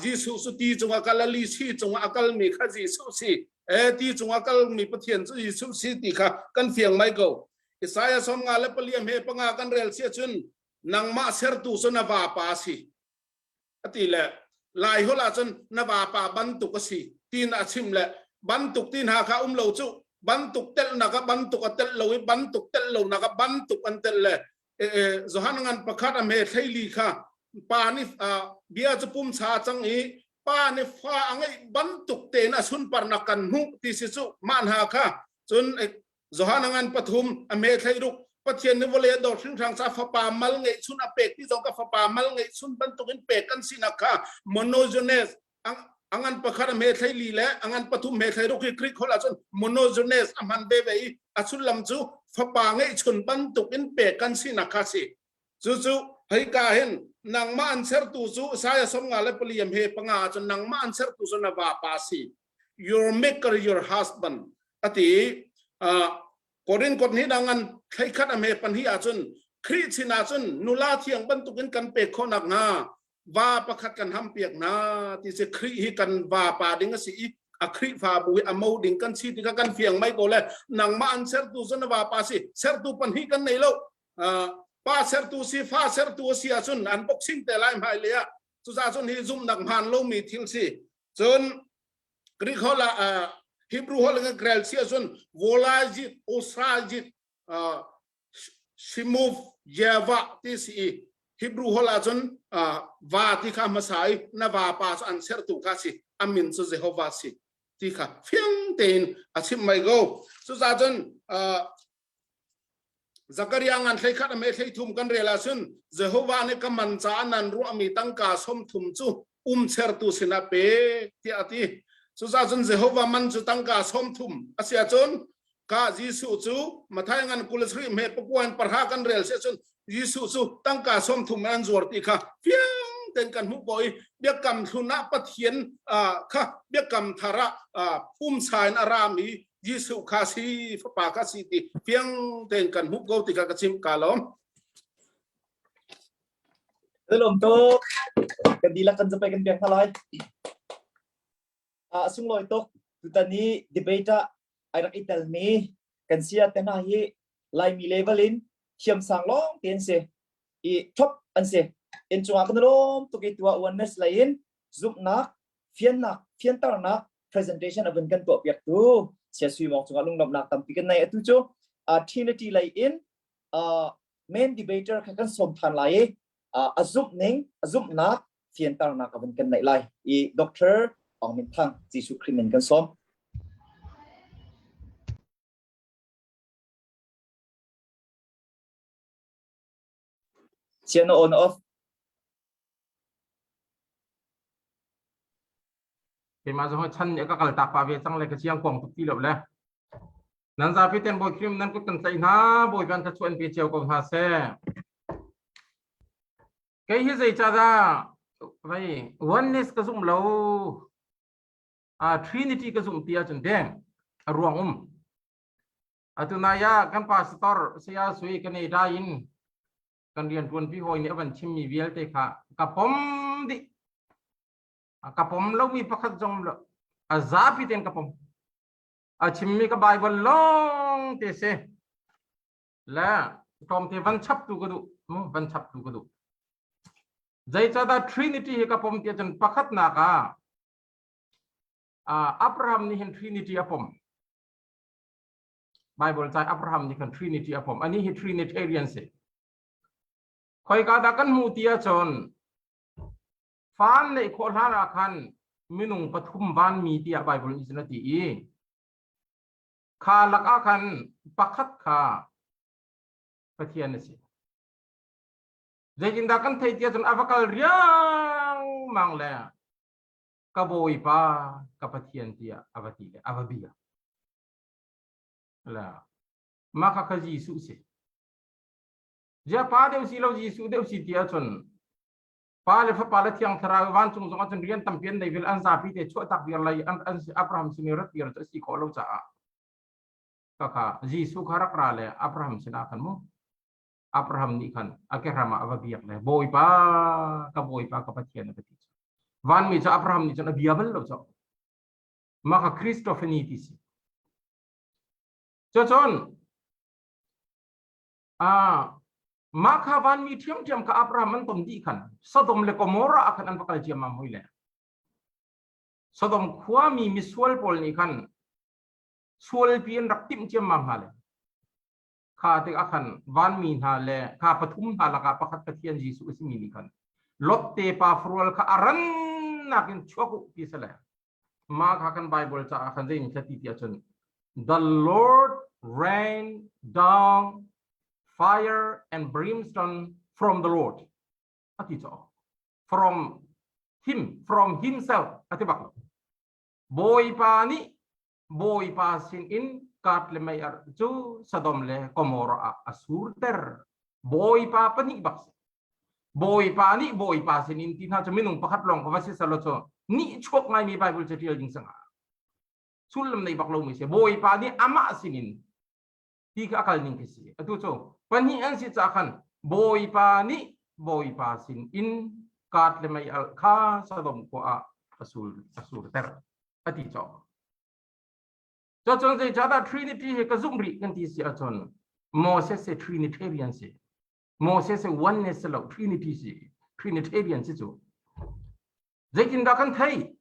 Jesuh cu ti cungah kal ali si cungah a kalmi kha Jesuh si. E ti cungah kalmi Pathian cu Jesuh si ti kha kan fiang mai ko. Isaiah som nga le paliam he panga kan rel sia cun nangmah sertu cu na vapa si. Ati le lai hol ahcun na vapa bantuk a si tin a chim le bantuk tin ha kha um lo cu bantuk telh nak ah bantuk a telh lo i bantuk telh lo nak ah bantuk an telh le Johan ngan pakhat a me thleili kha pa nih bia cu pum cha cang i pa nih fa a ngeih bantuk tein a sunparnak kan hmuh ti si cu mah hna kha cun Johan ngan pathum a me thlei ruk Pathian nih vawlei a dawt hringhrang ca fapa mal ngeih chun a pek ti zong ka fapa mal ngeih chun bantukin pek kan sinak kha monogenes angan pakhat a me thlei li le angan pathum me thlei ruk hi Greek holh ahcun monogenes a hman ve ve i a sullam cu fapa ngeih chun bantukin pek kan sinak kha si Cucu hika hin nangmah an sertu cu Isaiah 54 le paliam he panga ahcun nangmah an sertu cu na vapa si. Your maker, your husband. Ati uh, Korin kot ni dangan thlei khat a me panhi ahcun Khrih chin ahcun nula thiang bantukin kan pek khawh nak hnga va pakhat kan ham piak hna ti si Khrih hi kan vapa ding a si i a Khrihfabu hi a mo ding kan si ti kha kan fiang mai ko le nangmah an sertu cu na vapa si sertu pan hi kan nei lo pa sertu si fa sertu a si ahcun an boxing te lai hmai le ah cucaah cun hi zumhnak hmaan lomi thil si cun Greek holh ah Hebrew holh in grel si ahcun volajit osrajit shimuf jeva ti si i Hebrew holh ahcun va ti kha hmasa i na va pa cu an sertu kha si a min cu Jehovah si ti kha fiang tein a chimh mai ko cucaah cun Zakaria ngan hlei khat a me hlei thum kan rel ahcun Jehovah nih ka man caah nan ruahmi tangka som thum cu umchertu sinah pe tiah a ti. Cucaah cun Jehovah man cu tangka som thum a si ahcun ka Jesuh cu Matthai ngan 23 hme pakuan parha kan rel si ahcun Jesuh cu tangka som thum an zuar ti kha fiang ten kan hmuh ko i biakam hlun ah Pathian kha biakam thar ah pumsa in a rami Jesuh kha si fapa kha si ti fiang tein kan hmuh ko ti kha ka chim ka lawm. Lawm tuk. Kan dihlak kan zapai kan piak hna lai. A sunglawi tuk. Tutan i debate ah ai rak i telmi kan sia te hna hi Laimi level in thiamsang lawng te an si. I top an si. In cungah kan lawm tuk i tua oneness lei in zumhnak fiannak fianternak presentation a vun kan tuah piak tu sia sui mong cungah lunglawmhnak tampi kan nei atu cu Trinity lei in main debater kha kan sawm than lai i a zumh ning a zumhnak fianternak a vun kan neih lai i Dr. Aung Min Thang Jesuh Khrih min kan sawm Sian on off Keimah zong chan nih ka kal tak pa ve cang le ka chiang kuang tuk ti lo le. Nan zapi ten bawi khrim nan kut kan tlaih hna bawi kan ka chuan pe cio ko hna seh. Kei hi zei ca dah vai oneness ka zum lo a trinity ka zum ti ahcun deng a ruang um atu nai ah kan pastor saya sui kan ei dai in kan rianṭuanpi hawi nih a van chimmi vialte kha ka pom dih ka pom lomi pakhat zong lo a zapi tein ka pom a chimmi ka Bible lawng te si le tlawmte van chap tu ka duh mu van chap tu ka duh zeicahdah Trinity hi ka pom ti ahcun pakhatnak ah Abraham nih hin Trinity a pom Bible ca Abraham nih khan Trinity a pom. Ani hi Trinitarian si. Khoika dah kan hmuh ti ahcun fan neih khawh hlan ah khan minung pathum vanmi tiah Bible nih cun a ti i kha lak ah khan pakhat kha Pathian a si. Zeitindah kan theih ti ahcun a va kal riangmang le ka bawipa ka Pathian tiah a va ti le a va bia. La mah kha kha Jesuh si. Zia pa deuh si lo Jesuh deuh si ti ahcun Pa le Fapa le Thiang Thlarau vancung zong ahcun rian tampi an nei vil an zapi te chuah tak viar lai an an Abraham sin i rat viar cu a si khawh lo caah kha Jesuh kha rak ra le Abraham sinah khan mu Abraham nih khan a kehram ah a va biak le Bawipa ka Bawipa ka Pathian a va ti cu vanmi cu Abraham nih cun a bia bal lo cu mah kha Christophany ti si cucun ah mah kha vanmi ṭhiamṭhiam kha Abraham an ton dih khan Sodom le Gomorrah ah khan an va kal ciammam hoi le Sodom khuami misual pawl nih khan sualpi an rak timh ciammam hna le kha tikah khan vanmi hna le kha pathum hna lakah pakhat Pathian Jesuh a simi nih khan Lot te pa farual kha a rannak in chuak u ti sale mah kha kan Bible caah khan zei nih ti ti ahcun the Lord rained down fire and brimstone from the Lord ati cho from him from himself ati bak Bawipa nih Bawipa sinin kat le mei ar cu Sodom le Gomorrah ah a surter. Bawipa pahnih bak si. Bawipa nih Bawipa sinin ti hna cu minung pakhat lawng ka va si salo cu nih chuak ngaimi Bible ca ṭial ding sangah sullam nei bak lomi si. Bawipa nih amah sinin ti kha a kal ning khi si. Atu cu pahnih an si caah khan Bawipa nih Bawipa sin in kat le mei al kha Sodom khua ah a sur a surter. A ti cawk. Cun zeicahdah Trinity hi ka zumh rih kan ti si ahcun Moses hi Trinitarian si. Moses hi oneness si lo Trinity si. Trinitarian si cu. Zeitindah kan theih?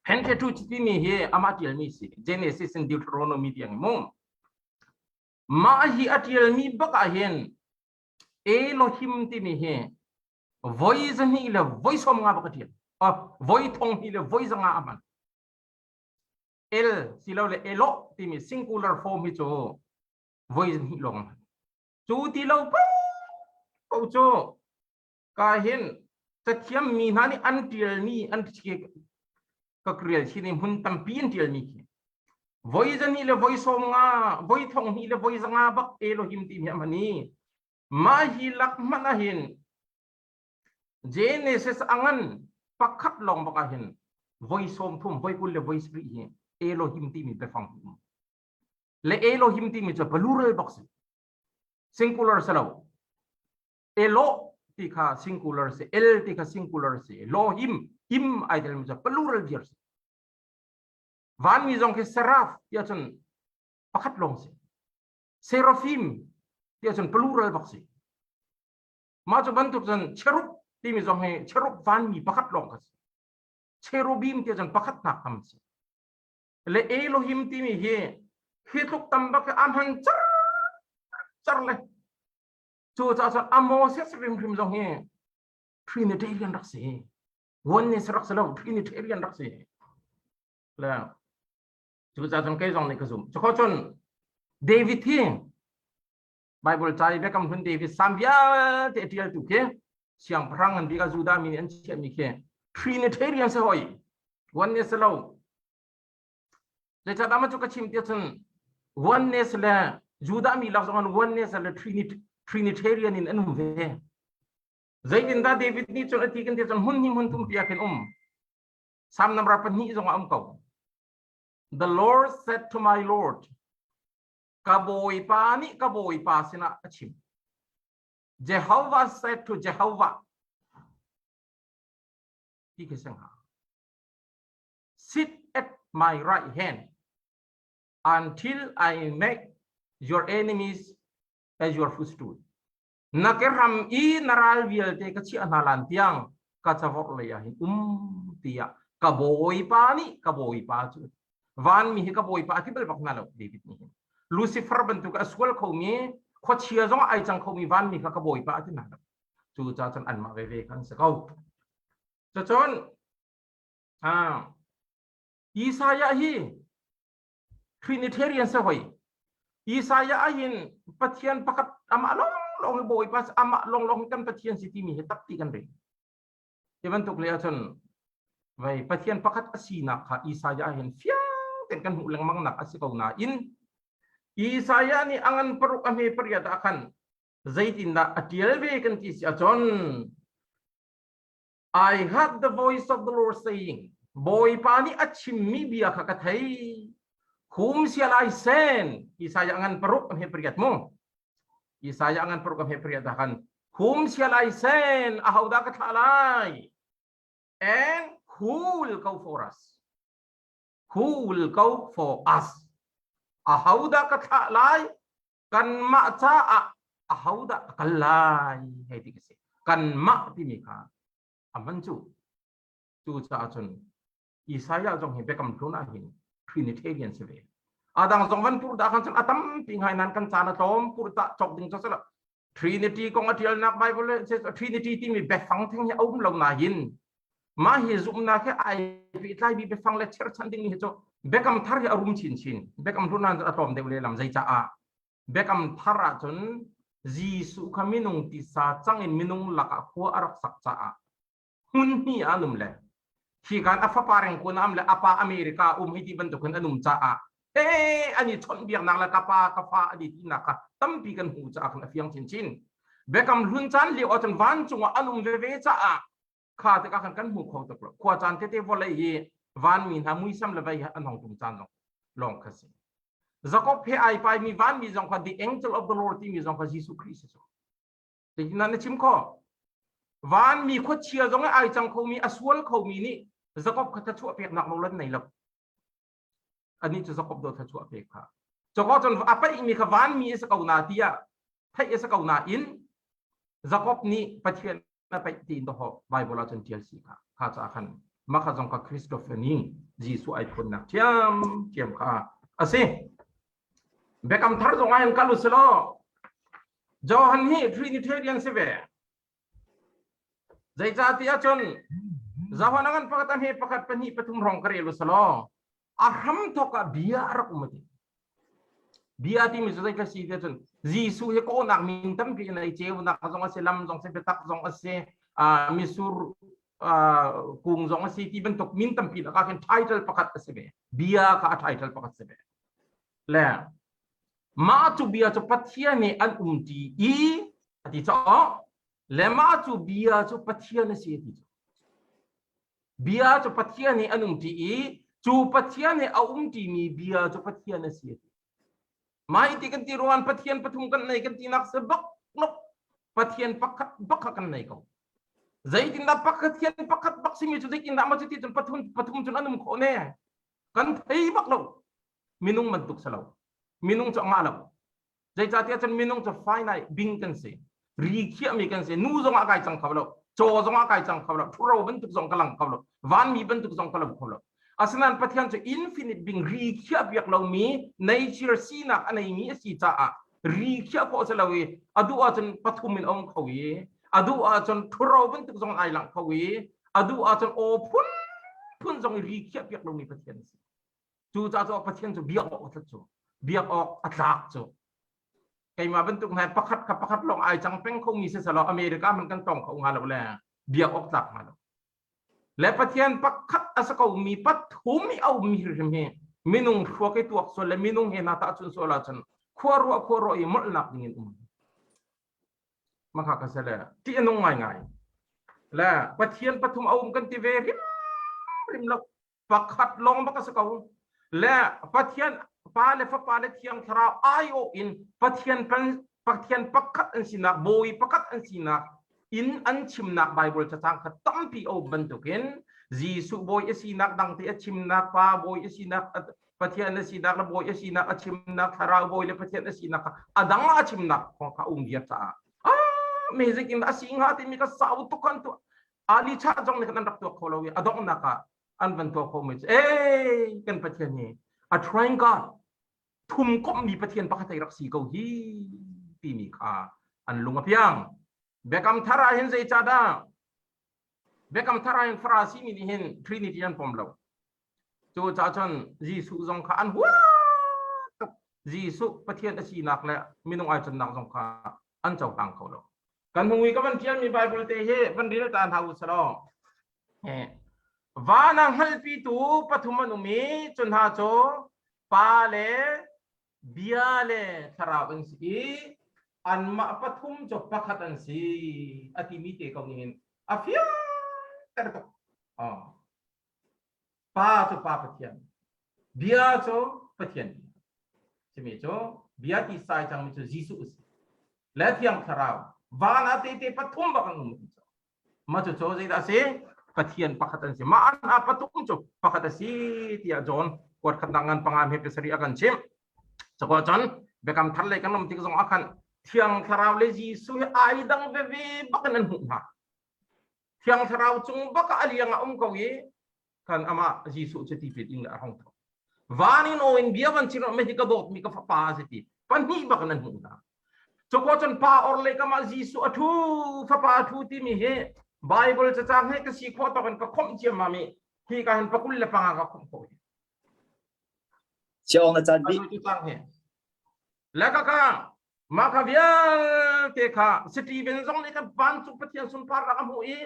Pentateuch timi hi amah tialmi si. Genesis and Deuteronomy tiang mu. Mah hi a tialmi bak ah hin Elohim timi hi voi zahnih le voi sawm nga bak a ṭial voi thong hnih le voi zanga a hman el silole elo timi singular form hi cu voi zahnih lawng hman cu ti lo po cu ka hin cathiam mi hna nih an ṭialmi an ka krial chin i hmun tampi an ṭialmi khi voi zahnih le voi sawm nga voi thong hnih le voi zanga bak Elohim timi a hman i Mah hi lak hmanh ahhin Genesis a ngan pakhat lawng bak ahhin voi 30, voi 20 le voi sarih hi Elohim timi biafang um. Le Elohim timi cu plural bak si. Singular si lo. Elo ti kha singular si, El ti kha singular si, Lohim, him ai tel mi cu plural viar si. Vanmi zong khi seraph ti ahcun pakhat lawng si. Seraphim ti ahcun plural bak si. Mah cu bantuk cun cherub timi zong hi cherub vanmi pakhat lawng kha si. Cherubim ti ahcun pakhat hnak tam si. Le Elohim timi hi hi tluk tam bak a hman car car le cu caah cun a Moses hrimhrim zong hi Trinitarian rak si. Oneness rak si lo, Trinitarian rak si. Le Cucaah cun kei zong nih ka zumh. Cuko cun David hi Bible ca i Biakam Hlun David Salm vialte a ṭialtu khi siangpahrang ngan bik ah Judah mi nih an chiahmi khi Trinitarian si hoi. Oneness si lo. Zeicahdah mah cu ka chim tiah cun oneness le Judah mi lak zong an oneness le Trinitarian in an um ve. Zeitindah David nih cun a ti kan ti cun hmun hi hmun thum piak in um. Salm number pahnih zong ah um ko. The Lord said to my Lord, ka bawipa nih ka bawipa sinah a chim. Jehovah said to Jehovah, ti khi sing Sit at my right hand until I make your enemies as your footstool. Na ke ram i na ral vialte ka chiah hna lan tiang ka cavor lei ah hin um tiah ka bawipa nih ka bawipa cu vanmi hi ka bawipa ti bal bak hna lo David nih hin Lucifer bantuk a sual khomi khuachia zong ai cang khomi vanmi kha ka bawipa ti hna lo cu ca cun anmah veve khan si ko cucun ah Isaiah hi Trinitarian se hoi Isaiah ahhin Pathian pakhat amah lawnglawng hi Bawipa amah lawnglawng hi kan Pathian si timi hi takti kan rel. Ti bantuk le ahcun vai Pathian pakhat a sinak kha Isaiah hin fiang tein kan hmuh lengmang nak a si ko nain Isaiah nih a ngan paruk a hme pariat ah khan. Zeitindah a tial ve kan ti si ahcun I heard the voice of the Lord saying, Bawipa nih a chimmi bia kha ka thei. Whom shall I send? Isaiah ngan paruk am he pariat mu. Isaiah ngan paruk am he pariat dah kan. Whom shall I send? Ahodah ka thlah lai? And who will go for us? Who will go for us? Ahodah ka thlah lai? Kanmah caah ahodah a kal lai hei ti ka si. Kanmah timi kha a hman cu. Cu caah cun Isaiah zong hi biakam hlun ah hin Trinitarian si ve. Adang zong van pur dah khan cun a tampi ngai nan kan caan a tlawm pur ta cawk ding cu sala Trinity kong a tialnak Bible Trinity timi biafang theng hi a um lo nain mah hi zumhnak he ai pehtlai mi biafang le cherchan ding hi cu biakam thar hi a rum chinchin. Biakam hlun ah a tlawm deuh lehlam zeicaah biakam thar ahcun Jesuh kha minung tisa cang in minung lakah khua a rak sak caah hmun hnih ah an um le khi kan a fapa rengkun am le a pa America um hi ti bantukin an um caah eh an i chawnh biaknak le ka pa ka fa an i tinak kha tampi kan hmuh caah khan a fiang chinchin. Biakam hlun caan lio ahcun vancung ah an um veve caah kha tikah khan kan hmu kho tuk lo. Khua caan tete vawlei hi vanmi hna muisam le vei an hong tum caan zong lawng kha si. Jacob he ai pai mi vanmi zong kha the angel of the Lord timi zong kha Jesuh Khrih si cu. Zeitindah na chim khawh? Vanmi khuachia zong ai cang khomi a sual khomi nih Jacob kha thlachuah peknak nawl an nei lo. Anih cu Jacob do thlachuah pek kha. Jacob cun a paihmi kha vanmi a si ko na tiah theih a si ko nain Jacob nih Pathian a paih tiin doho Bible ah cun ṭial si kha. Kha caah khan mah kha zong kha Christopher nih Jesuh ai phuannak ṭhiam ṭhiam kha a si. Biakam thar zong ah hin kal u silaw Johan hi Trinitarian si ve. Zeicahtiah cun Johan a ngan pakhat a hme pakhat pahnih pathum hrawng ka rel u silaw a hram thawk ah bia a rak um a ti. Bia timi cu zei ka si tiah cun Jesuh hi kawhnak min tampi in ei ceunak zong a si lam zong si biatak zong a si misur kung zong a si ti bantuk min tampi lakah khin title pakhat a si ve. Bia kha a title pakhat si ve. Le mah cu bia cu Pathian nih an umṭi i a ti caah le mah cu bia cu Pathian a si a ti cu. Bia cu Pathian nih an umṭi i cu Pathian nih a umṭimi bia cu Pathian a si a ti. Mah ti kan ti ruan Pathian pathum kan nei kan tinak se bak nok Pathian pakhat bak kha kan nei ko. Zeitindah pakhat pakhat bak simi cu zeitindah ma cuti cun pathum pathum cun an um khawh ne? Kan thei bak lo. Minung bantuk si lo. Minung cu a ngah lo. Zeicahtiah cun minung cu finite bing kan si. Ri khiahmi kan si. Nu zong ah kai cang kho lo. Caw zong ah kai cang kho lo. Ṭhuro bantuk zong ka lang kho lo. Vanmi bantuk zong ka lo kho lo. Asinain Pathian cu infinite bing ri khiah piak lomi nature sinak a neimi a si caah ri khiah khawh si lo i a duh ahcun pathum in a um kho i a duh ahcun ṭhuro bantuk zong ai lang kho i a duh ahcun aw phun phun zong i ri khiah piak lomi Pathian a si. Cucaah cu Pathian cu biak awk a tlat cu biak awk a tlak cu keimah bantuk hna pakhat kha pakhat lawng ai cang peng khomi si selaw America man kan tong kho hnga lo le biak awk tlak hnga lo le Pathian pakhat a si ko mi pathum i a ummi hrim hi minung hruak i tuak sual le minung he na tahchun sual ahcun khua ruah khua ruah i molhnak ding in um maka ka sele ti anung ngai ngai le Pathian pathum a um kan ti ve rim rim lo pakhat lawng bak a si ko le Pathian Pa le Fapa le Thiang Thlarau aiawh in Pathian pan Pathian pakhat an sinak bawi pakhat an sinak in an chimnak Bible cacang kha tampi a um bantukin Jesuh bawi a sinak dangte a chimnak Pa bawi a sinak Pathian a sinak le bawi a sinak a chimnak Thlarau bawi le Pathian a sinak kha a dang a chimnak kong kha um viar caah ah music in a si hnga timi ka sau tuk kan tu Ali cha zong nih kan rak tuak kho lo i a donghnak ah an van tuah khomi cu ee kan Pathian hi a trying God thum komhmi Pathian pakhat ei rak si ko hi timi kha an lung a piang. Biakam thar ah hin zeicahdah Biakam thar ah hin Farasi mi nih hin Trinity an pom lo. Cu caah cun Jesuh zong kha an huat tuk. Jesuh Pathian a sinak le minung ai cannak zong kha an cohlang kho lo. Kan hung i ka van ṭialmi Bible te hi van rel ta hna u selaw van a hngalhpitu pathum an um i cu hna cu Pa le Bia le Thlarau an si i. Anmah pathum cu pakhat an si a timi te ko ning in a fiang ter tuk. Oh. Pa cu Pa Pathian. Bia cu Pathian bia. Simi cu bia ti sai cangmi cu Jesuh a si. Le Thiang Thlarau. Van ah tehte pathum bak an um cu. Ma cu cu zeidah a si? Pathian pakhat an si. Mah an ah pathum cu pakhat a si tiah John kuat khatnak ngan panga he pasarih a kan chimh. Cakwa cun biakam thar lei kan um tik zong ah khan Thiang Thlarau le Jesuh hi ai dang veve bak in an hmuh hna. Thiang Thlarau cung bak ah a liang ah um ko i kan amah Jesuh cu tipil ing le a hong tho. Van in aw in bia van chim me hi ka dawtmi ka fapa a si ti pahnih bak in an hmuh hna. Cukwa cun pa or le kamah Jesuh a thu fapa a thu timi hi Bible cacang he ka si khawh tawk in ka khomh ciammam i hi ka hin pakul le panga ka khomh khawh hi. Siawng na caan dih. Le ka ka mah kha vialte kha Stephen zong nih kan vancung Pathian sunparnak a hmuh i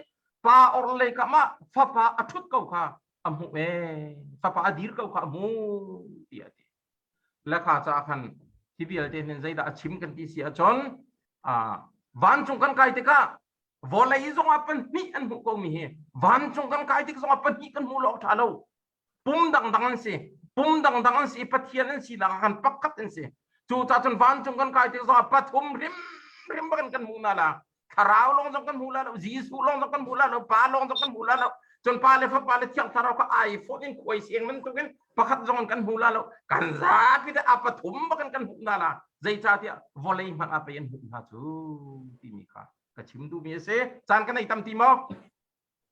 pa orhlei kam ah fapa a ṭhut ko kha a hmuh ee fapa a dir ko kha a hmuh tiah a ti. Le kha caah khan hi vialte hin zeidah a chim kan ti si ahcun vancung kan kai tikah vawlei zongah pahnih an hmuh komi hi vancung kan kai tik zongah pahnih kan hmuh lo awk ṭha lo. Pum dangdang an si. Pum dangdang an si i Pathian an sinak ah khan pakhat an si. Cu caah cun vancung kan kai tik zongah pathum hrimhrim bak in kan hmuh hna la. Thlarau lawng zong kan hmu la lo, Jesuh lawng zong kan hmu la lo, Pa lawng zong kan hmu la lo. Cun Pa le Fapa le Thiang Thlarau kha ai fawt in khuai siang bantukin pakhat zong in kan hmu la lo. Kan zapi te a pathum bak in kan hmuh hna la. Zeicahtiah vawlei hmanh ah pei an hmuh hna cu timi kha ka chim duhmi a si. Caan ka nei tam ti maw?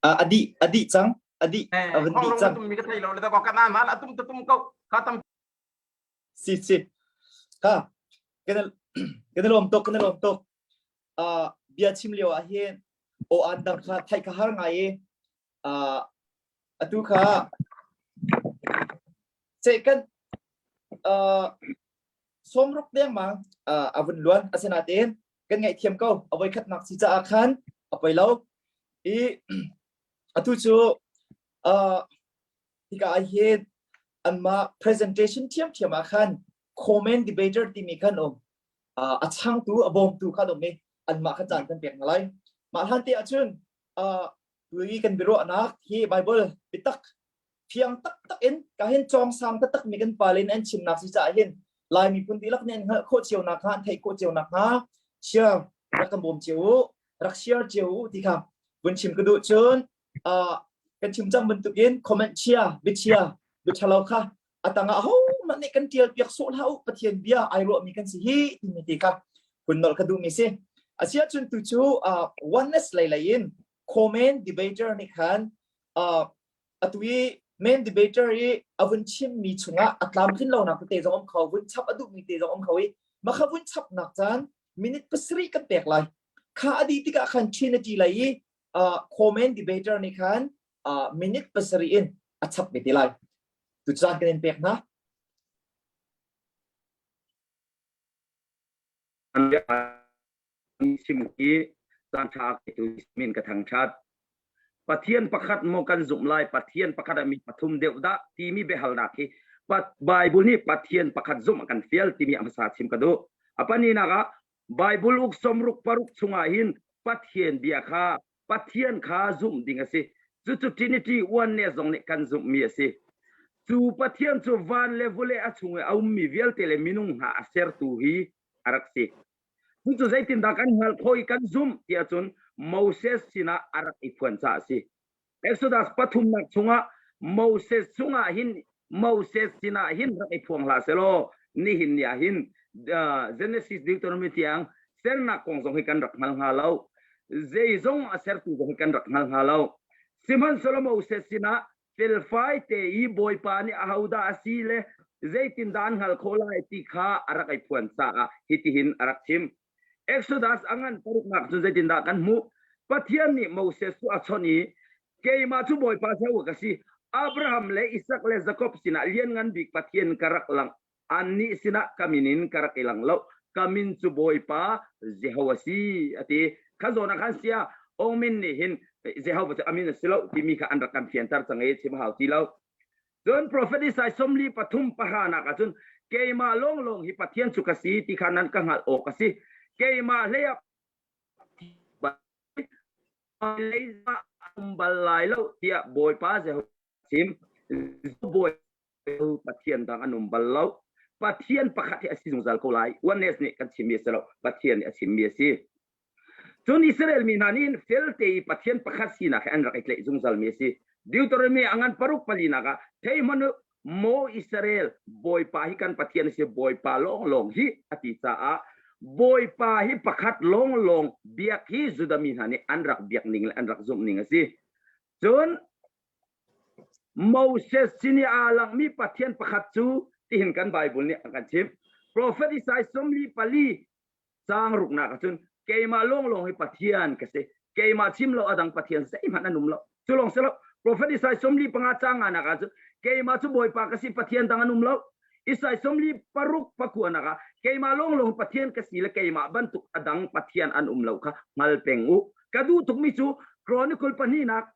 A dih a dih cang a dih a vun dih cang. Mi ka thei lo le ka kana na atum tum ko ka tam si si ha kan kan lom tuk kan lom tuk bia chim lio ah hin o an dang kha thai ka har ngai i atu kha che kan sawmruk dengmang a vun luan asinain kan ngaihthiam ko a voikhatnak si caah khan a poi lo i atu cu uh, hika ah hin anmah presentation thiamthiam ah khan comment debater timi khan um uh, a changtu a bawmtu khan um i anmah kha caan kan pek hna lai mah hlan te ahcun uh, tui kan biaruahnak hi Bible bitak fiang taktak in ka hin cawng sang taktak mi kan pa le an chimnak si caah hin Lai miphun dihlak nih an hngalh khawh cio nak hnga an theih khawh cio nak hnga share rak kan bawm cio u rak share cio u ti kha vun chim ka duh cun kan chim cang bantukin comment chia biachia biathalo kha atangah ho mah nih kan tial piak sawh hlah u Pathian bia ai ruah mi kan si hi timi ti kha kun nolh ka duh mi si asia cun tu cu oneness lei lei in comment debater nih khan atu i main debater i a vun chimmi chungah a tlamtlin lonak tete zong um kho vun chap a duhmi te zong um kho i makha vun chapnak caan minute pasarih kan pek lai kha a dih tikah khan Trinity lei i uh, comment debater nih khan uh, minute pasarih in a chap ve te lai tu caan kan in pek hna sim hi caan ṭha tu min ka thangṭhat. Pathian pakhat maw kan zumh lai, Pathian pakhat ah mi pathum deuh dah timi biahalnak hi Bible nih Pathian pakhat zumh a kan fial timi a hmasa chim ka duh. A pahnihnak ah Bible uk sawmruk paruk chungah hin Pathian bia kha Pathian kha zumh ding a si. Cucu Trinity oneness zong nih kan zumhmi a si. Cu Pathian cu van le vawlei a chung i a ummi vialte le minung hna a sertu hi a rak si. Cucu zeitindah kan hngalh khawh i kan zumh ti ahcun Moses sinah a rak i phuan caah a si. Exodus pathumnak chungah Moses chungah hin Moses sinah hin rak i phuang hlah selaw nihin ni ah hin uh, Genesis Deuteronomy tiang sernak kong zong hi kan rak hngal hnga lo. Zeizong a sertu zong hi kan rak hngal hnga lo. Sihmanhsehlaw Moses sinah felfai te i Bawipa nih ahodah a si le zeitindah an hngalh khawh lai ti kha a rak i phuan caah hitihin a rak chim. Exodus a ngan paruknak cun zeitindah kan hmuh? Pathian nih Moses cu a chawnh i keimah cu Bawipa Jehovah ka si. Abraham le Isak le Jakob sinah lianngan bik Pathian ka rak lang. Annih sinah ka min in ka rak i lang lo. Ka min cu Bawipa Jehovah si a ti. Kha zawn ah khan sia Ong Min nih hin Jehovah cu a min a si lo timi kha an rak kan fianter cang i chim a hau ti lo. Cun profet Isaiah sawmli pathum pahra nak ahcun keimah lawnglawng hi Pathian cu ka si ti kha nan ka hngalh awk a si. Keimah hlei ah lei um bal lai lo tiah Bawipa Jehovah chim. Bawi Pathian dang an um bal lo. Pathian pakhat hi a si zungzal ko lai. Oneness nih kan chimmi a si lo. Pathian nih a chimmi a si. Cun Israel mi hna nih felte i Pathian pakhat sinak he an rak i tlaih zungzalmi a si. Deuteronomy a ngan paruk palinak ah thei hmanh u, maw Israel, Bawipa hi kan Pathian a si, Bawipa lawnglawng hi a ti caah Bawipa hi pakhat lawnglawng biak hi Judah mi hna nih an rak biak ning le an rak zumh ning a si. Cun Moses sin i aa langhmi Pathian pakhat cu tihin kan Bible nih a kan chimh. Profet Isaiah 44 caang ruknak ahcun keimah lawnglawng hi Pathian ka si. Keimah chim lo a dang Pathian zeihmanh an um lo. Cu lawng si lo. Profet Isaiah 45 caang nganak ahcun keimah cu Bawipa ka si Pathian dang an um lo. Isaiah 46 pakuanak ah keimah lawnglawng Pathian ka si le keimah bantuk a dang Pathian an um lo kha hngal peng u. Ka duh tukmi cu Chronicle pahnihnak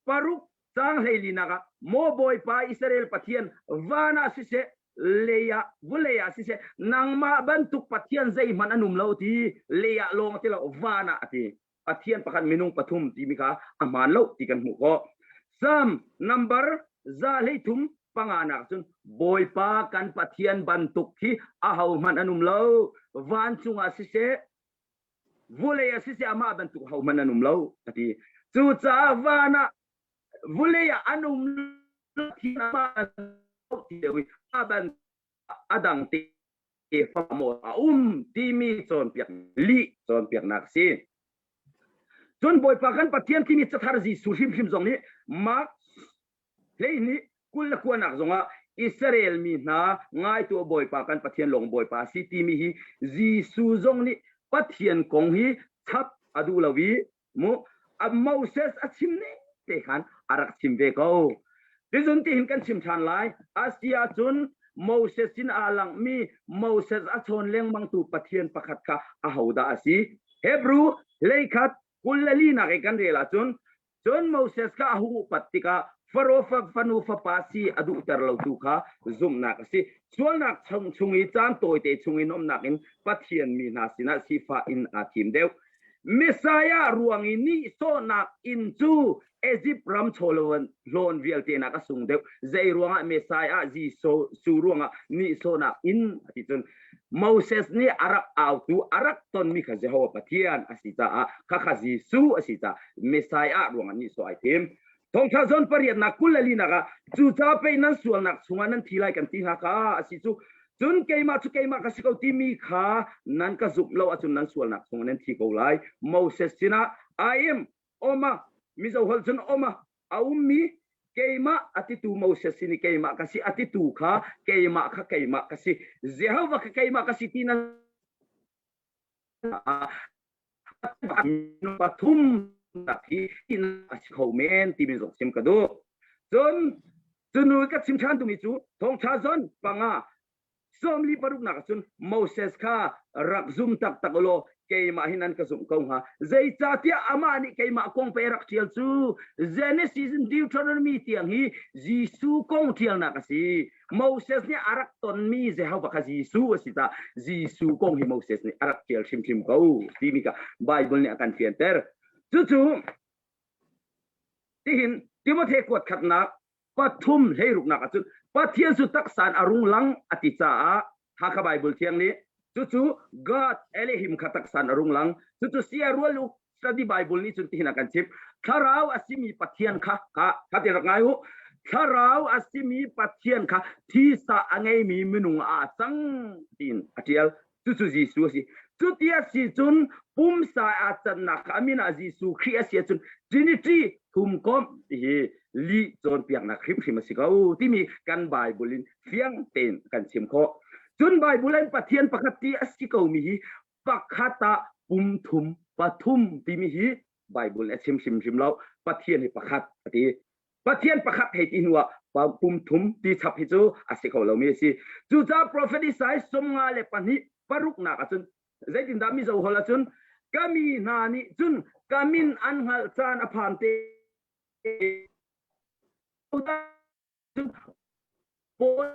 paruk caang hleilinak ah maw Bawipa Israel Pathian van ah siseh lei ah vulei ah siseh nangmah bantuk Pathian zeihmanh an um lo ti lei ah lawng ti lo van ah a ti Pathian pakhat minung pathum timi kha a hmaan lo ti kan hmuh khawh Psalm number 135 nak cun Bawipa kan Pathian bantuk hi ahohmanh an um lo vancung ah siseh vulei ah siseh amah bantuk hohmanh an um lo a ti cucaah van ah vulei ah an um ti deuh i a ban a dang te fa maw a um timi cawnpiak lih cawnpiaknak si cun bawipa kan pathian timi cathar Jesuh hrimhrim zong nih Mark 12 kul le kuanak zongah Israel mi hna ngaitu Bawipa kan Pathian lawng Bawipa a si timi hi Jesuh zong nih Pathian kong hi chap a duh lo i mu Moses a chim ning te khan a rak chim ve ko. Tizun tihin kan chim ṭhan lai. Asi ahcun Moses sin aa langhmi Moses a chawn lengmangtu Pathian pakhat kha ahodah a si? Hebrew hleikhat 24 nak i kan rel ahcun Cun Moses kha a hung upat tikah Faro fanu fapa si a duhter lotu kha zumhnak a si. Sualnak chung i caan tawite chung i nuamhnak in Pathian mi hna sinah sifah in aa thim deuh. Messiah ruang i nihsawhnak inn cu Egypt ram chawhlawn vialte nak a sung deuh. Zei ruangah Messiah Jesuh ruangah nihsawhnak inn a ti cun Moses nih a rak autu a rak tonmi kha Jehovah Pathian a si caah khakha Jesuh a si caah Messiah ruangah nihsawh ai thim. Thawngṭha zawn pariatnak 24nak ah cucaah pei nan sualnak chungah nan thi lai kan ti hna kha a si cu cun keimah cu keimah ka si ko timi kha nan ka zumh lo ahcun nan sualnak chungah nan thi ko lai. Moses sinah I am Oma Mizo holh cun Oma a ummi keimah a titu Moses sin i keimah ka si a titu kha keimah kha keimah ka si Jehovah kha keimah ka si ti na pathum hi a si kho men timi zong chim ka duh cun cunu ka chim ṭhan tumi cu thawngṭha zon panga 46nak ahcun Moses kha rak zum taktak law keimah hi nan ka zumh ko hnga. Zeicahtiah amah nih keimah kong pe rak ṭial cu Genesis in Deuteronomy tiang hi Jesuh kong ṭialnak a si. Moses nih a rak tonmi Jehovah kha Jesuh a si caah Jesuh kong hi Moses nih a rak ṭial hrimhrim ko timi kha Bible nih a kan fianter. Cucu tihin Timote kuat khatnak pathum hleiruknak ahcun Pathian cu taksa in a rung lang a ti caah Hakha Bible thiang nih cucu God Elohim kha taksa in a rung lang cucu sia rual u study Bible nih cun tihin a kan chimh thlarau a simi Pathian kha kha kha ti rak ngai u thlarau a simi Pathian kha thisa a ngeimi minung ah a cang tiin a tial Cucu Jesuh a si. Cuti a si cun pumsa aa cannak kha a min ah Jesuh Khrih a si ahcun Trinity thumkomh ti hi lih cawnpiaknak hrimhrim a si ko timi kan Bible in fiang tein kan chim khawh. Cun Bible in Pathian pakhat ti a si komi hi pakhat ah pum thum pathum timi hi Bible a chim hrimhrim lo. Pathian hi pakhat a ti. Pathian pakhat hei ti hnu ah pum thum ti chap hi cu a si kho lomi a si. Cucaah profet Isaiah 52 paruknak ahcun zeitindah Mizo holh ahcun ka mi hna nih cun ka min an hngalh caan a phan te Paul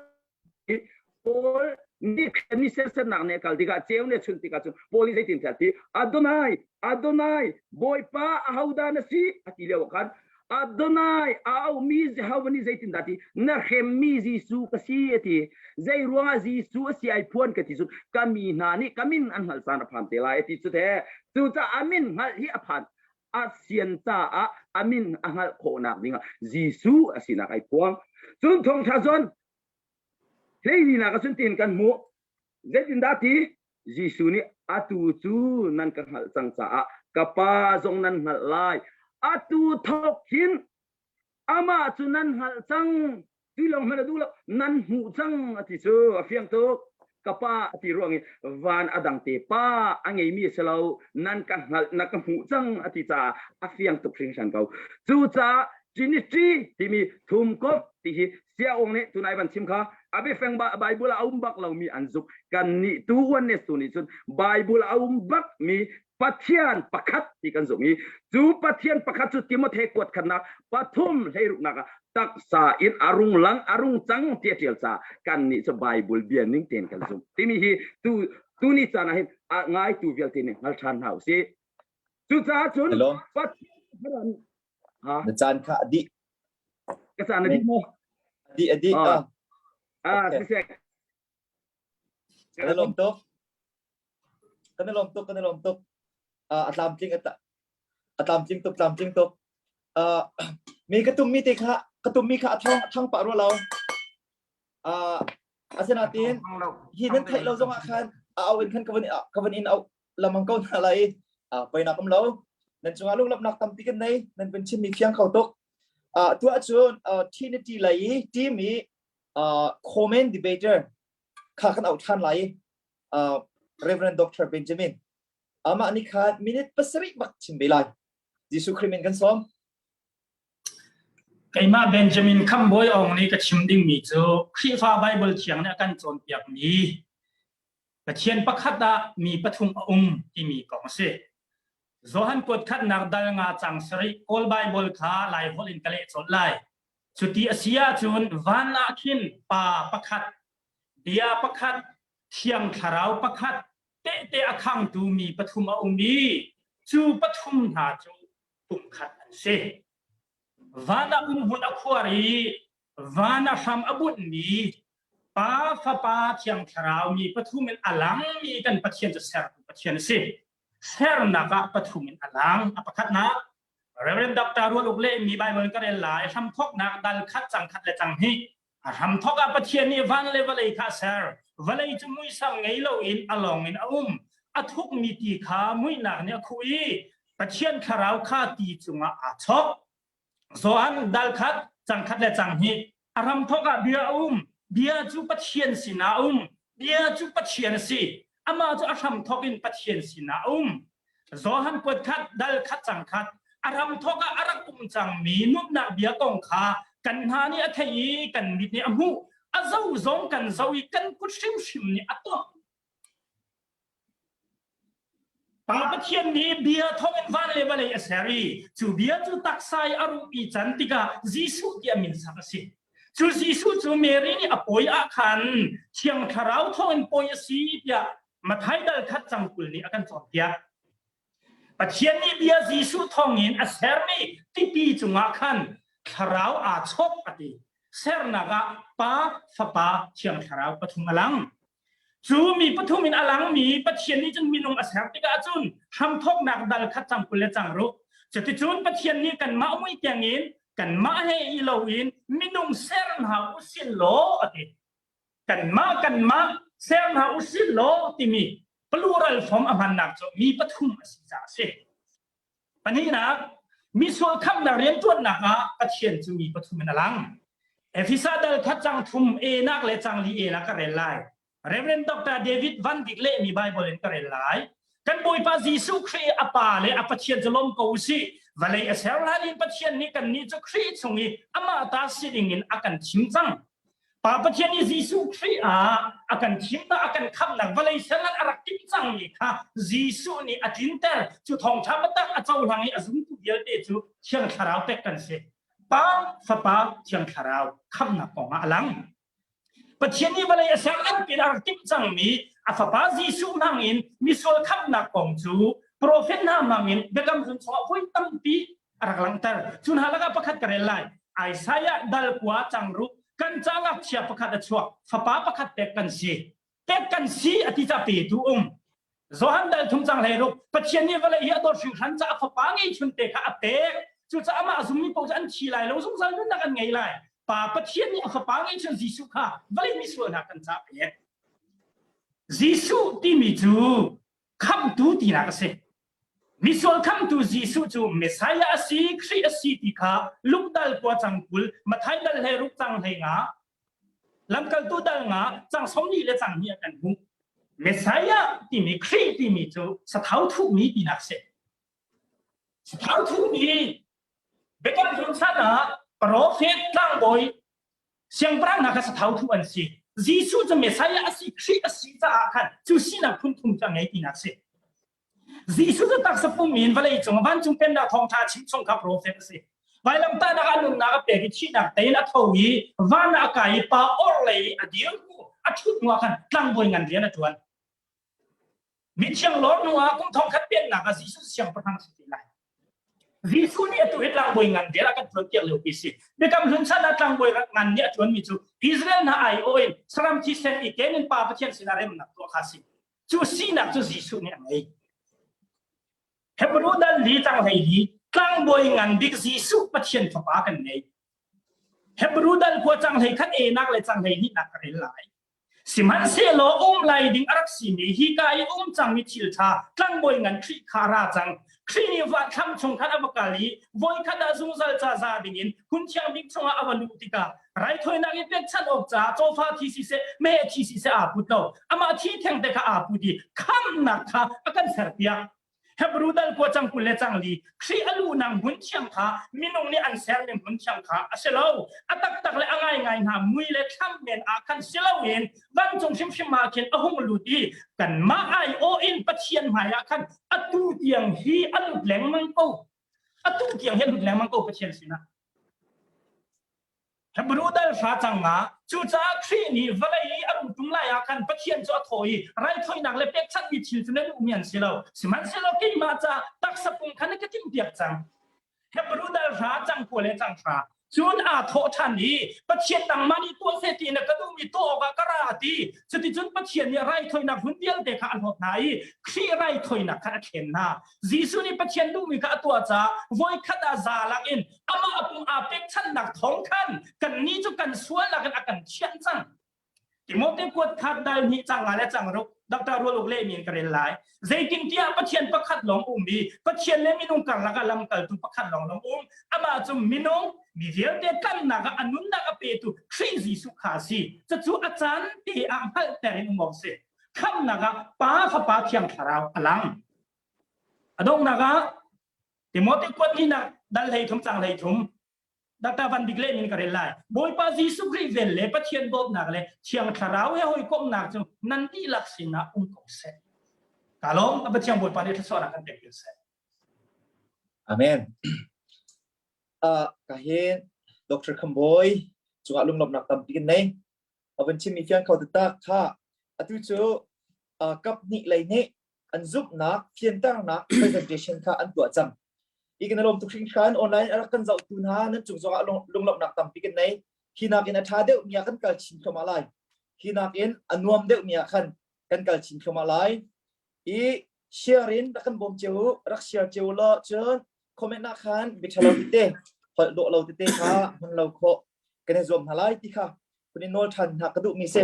Paul. Ni ni sersernak nih a kal tikah ceu nih a chunh tikah cun Paul nih zeitin a ti Adonai Adonai Bawipa ahodah na si a ti lio ah khan Adonai a aumi Jehovah nih zeitindah ti na hremmi Jesuh ka si a ti zei ruangah Jesuh a si ai phuan ka ti cu ka mi hna nih ka min an hngalh caan a phan te lai a ti cu te cucaah a min hngalh hi a phan a sian caah a min a hngalh khawhnak dingah Jesuh a sinak ai phuang cun thawngtha zawn Hleilinak ah cun tiin kan hmuh. Zeitindah ti? Jesuh nih atu cu nan ka hngalh cang caah ka Pa zong nan hngalh lai. Atu thawk hin amah cu nan hngalh cang. Ti lawng hmanh a duh lo. Nan hmuh cang a ti cu a fiang tuk. Ka Pa a ti ruang i van a dang te pa a ngeimi a si lo. Nan ka hngalh, na ka hmuh cang a ti caah a fiang tuk hringhran ko. Cucaah Trinity timi thumkomh ti hi Siaung nih tunai van chim kha a biafeng Bible a um bak lomi an zuk kan nih tu oneness tu nih cun Bible a um bak mi Pathian pakhat ti kan zumh i cu Pathian pakhat cu Timothy kuat khatnak pathum hleiruknak ah taksa in a rung lang a rung cang ti a ṭial caah kan nih cu Bible bia ning tein kan zumh timi hi tu tuni caan ah hin a ngaitu vialte nih hngal ṭhan hna usih cucaah cun Pathian Na caan kha a dih. Ka caan a dih maw? A dih a dih. Ah, ah siseh. Kan i lawm tuk. Kan i lawm tuk, kan i lawm tuk. A tlamtling a tlamtling tuk, tlamtling tuk. Uh, mi ka tummi te kha ka tummi kha a thang a thang pah rua lo. Uh, asinain hi nan theih lo zong ah khan a au in khan ka van ka van in au lamang ko hna lai uh, poinak um lo nan cungah lunglawmhnak tampi kan nei nan vun chimmi fiang kho tuk uh, tu ahcun uh, Trinity lei i team i uh, comment debater kha kan auh ṭhan lai uh, Reverend Dr. Benjamin amah nih khan minute pasarih bak chim ve lai Jesuh Khrih min kan sawm Keimah Benjamin Khambawi Aung nih ka chim dingmi cu Khrihfa Bible thiang nih a kan cawnpiakmi Pathian pakhat ah mi pathum a um timi kong a si. Johan kuat khatnak dal nga cang sarih Kawl Baibal kha Laiholh in ka leh colh lai. Cuti a si ahcun van ah khin pa pakhat, bia pakhat, thiang thlarau pakhat, tehte a khangtu mi pathum a um i cu pathum hna cu pumkhat an si. Van ah umhmun a khuar i van a hram a bunhmi Pa, Fapa, Thiang Thlarau mi pathum in a langmi kan Pathian cu sertu Pathian a si. Sernak ah pathum in a lang. A pakhatnak, Reverend Dr. Rual Uk lehmi Bible ka rel lai. Hramthawknak dal khat cang khat le cang hnih. A hramthawk ah Pathian nih van le vawlei kha a ser. Vawlei cu muisam ngei loin a lawng in a um. A thukmi ti kha muihnak nih a khuh i Pathian thlarau kha ti cungah aa chok. Johan dal khat cang khat le cang hnih a ramthawk ah bia a um bia cu Pathian sinah a um bia cu Pathian a si amah cu a hramthawk in Pathian sinah a um Johan kuat khat dal khat cang khat a ramthawk ah a rak um cangmi nunnak bia kong kha kan hna nih a theih i kan mit nih a hmuh a zo zong kan zo i kan kut hrimhrim nih a tuah Pa Pathian nih bia thawngin van le vawlei a ser i cu bia cu taksa i a ruh i can tikah Jesuh tiah min sak a si. Cu Jesuh cu Mary nih a pawi ah khan Thiang Thlarau thawngin pawi a si tiah Matthai dal khat cang 20 nih a kan cawnpiak. Pathian nih bia Jesuh thawngin a sermi tipi cungah khan Thlarau aa chawk a ti. Sernak ah Pa, Fapa, Thiang Thlarau pathum a lang. Cu mi pathum in a langmi Pathian nih cun minung a ser tikah cun hramthawknak dal khat cang 20 le cang ruk. Cuticun Pathian nih kanmah mui tiangin kanmah he i loin minung ser hna usih law a ti. Kanmah kanmah ser hna usih law timi plural form a hmannak cu mi pathum a si caah a si. Pahnihnak, misual khamhnak rianṭuannak ah Pathian cu mi pathum in a lang. Efesa dal khat cang thum e nak le cang li e nak ka rel lai. Reverend Dr. David Van Bik lehmi Bible in ka rel lai. Kan Bawipa Jesuh Khrih a pa le a Pathian cu lawm ko usih. Vawlei a ser hlan in Pathian nih kannih cu Khrih chung i amah ta si ding in a kan thim cang. Pa Pathian nih Jesuh Khrih ah a kan thimnak a kan khamhnak vawlei sal a rak timh cangmi kha Jesuh nih a tlinter. Cu thawngṭha biatak a cohlang i a zumtu vialte cu Thiang Thlarau pek kan si. Pa, Fapa, Thiang Thlarau khamhnak kong ah a lang. Pathian nih vawlei a ser an pin a rak timh cangmi a fapa Jesuh hmang in misual khamhnak kong cu profet hna hmang in biakam hlun chungah voi tampi a rak langhter. Cu hna lakah pakhat ka rel lai. Isaiah dal kua cang ruk kan ca ngakchia pakhat a chuak fapa pakhat pek kan si pek kan si a ti ca petu um Johan dal thum cang hlei ruk Pathian nih vawlei hi a dawt hringhran caah fapa ngei chun te kha a pek cucaah amah a zummi paoh cu an thi lai lo zungzal nunnak an ngei lai Pa Pathian nih a fapa ngei chun Jesuh kha vawlei misual hna kan caah pek Jesuh timi cu khamhtu tinak a si Misual khamhtu Jesuh cu Messiah a si Khrih a si ti kha Luke dal kua cang 20 Matthai dal hlei ruk cang hlei nga Lamkaltu dal nga cang 40 le cang hnih ah kan hmuh. Messiah timi Khrih timi cu sathau thuhmi tinak si. Sathau thuhmi Biakam Hlun chan ah profet tlangbawi siangpahrang hna kha sathau thuh an si. Jesuh cu Messiah a si, Khrih a si caah khan cu sinak phun thum cu a ngei tinak si. Jesuh cu taksa pum in vawlei cung vancung pennak thawngṭha chim chung kha profet a si. Vailamtahnak ah nunnak a pek i thihnak tein a tho i van ah a kai i pa orhlei i a dir hnu a ṭhut hnu ah khan tlangbawi ngan rian a ṭuan. Mithiang lawr hnu ah kum thongkhat pennak ah Jesuh siangpahrang a si te lai. Jesuh nih atu hi tlangbawi ngan rian a kan ṭuanpiak lio pi si. Biakam hlun chan ah tlangbawi ngan nih a ṭuanmi cu Israel hna aiawh in saram thisen i ken in Pa Pathian sinah remnak tuah kha a si. Cu sinak cu Jesuh nih a ngei. Hebrew dal li tang hlei li tlangbawi ngan bik Jesuh Pathian fapa kan ngei. Hebrew dal khua cang hlei khat enak le cang hlei hnihnak ka rel lai. Sihmanhsehlaw um lai ding a rak simi hi ka i um cangmi thil ṭha tlangbawi ngan Khrih kha ra cang. Khrih nih va thlam chung khan a va kal i voikhat ah zungzal ca za dingin hmun thiang bik chungah a va luh tikah raithawinak i pekchanh awk caah cawfa thi siseh meheh thi siseh aa put lo amah thi thengte kha aa put i khamhnak kha a kan serpiak Hebrew dal kua cang 20 le cang li Khrih a luhnak hmun thiang kha minung nih an sermi hmun thiang kha a si lo a taktak le a ngaingai hna mui le thlam men ah khan si loin vancung hrimhrim ah khin a hung lut i kanmah aiawh in Pathian hmai ah khan atu tiang hi a lut lengmang ko atu tiang hi a lut lengmang ko Pathian sinah Hebrew dal hra cang nga cucaah Khrih nih vawlei i a rung ṭum lai ah khan Pathian cu a thawh i raithawinak le pekchanhmi thil cu na duhmi an si lo sihmanhsehlaw keimah caah taksa pum kha na ka timhpiak cang Hebrew dal hra cang kua le cang hra cun aa thawh ṭhan i Pathian nangmah nih tuah seh ti na ka duhmi tuah awkah ka ra ti cuticun Pathian nih raithawinak hmun vialte kha a hlawt hna i Khrih raithawinak kha a thlen hna Jesuh nih Pathian duhmi kha a tuah caah voikhat ah za lak in amah a pum aa pekchanhnak thawng khan kannih cu kan sualnak in a kan thianh cang Timote kuat khat dal hnih cang nga le cang ruk Dr. Rual Uk le min ka rel lai zeitintiah Pathian pakhat lawng um i Pathian le minung karlak ah lamkaltu pakhat lawng lawng um amah cu minung mi vialte tlannak ah a nunnak a petu Khrih Jesuh kha a si cucu a caan te ah hngalhter in um awk si khamhnak ah Pa Fapa Thiang Thlarau a lang a donghnak ah Timote kuat hnihnak dal hlei thum cang hlei thum Dr. Van Bik le min ka rel lai. Bawipa Jesuh Khrih vel le Pathian dawtnak le Thiang Thlarau he hawikomhnak cu nan dihlak sinah um ko seh. Ka lawm a Pathian Bawipa nih thluachuahnak kan pek seh. Amen. Uh, ka hin Dr. Khamboy cungah lunglawmhnak tampi kan nei. A van chimmi fiang kho taktak kha atu cu uh, kap hnih lei nih an zumhnak fianternak presentation kha an tuah cang i kan lawm tuk hringhran online a rak kan zohtu hna nan cung zongah lunglawmhnak tampi kan nei hi nakin a ṭha deuh mi ah kan kal chin thluahmah lai hi nakin a nuam deuh mi ah khan kan kal chin thluahmah lai i share in rak kan bawm cio u rak share cio law cun comment ah khan biṭhalo tete holh dawh lo tete kha hman lo khawh kan i zuam hna lai ti kha kun in nawl ṭhan hna ka duhmi si.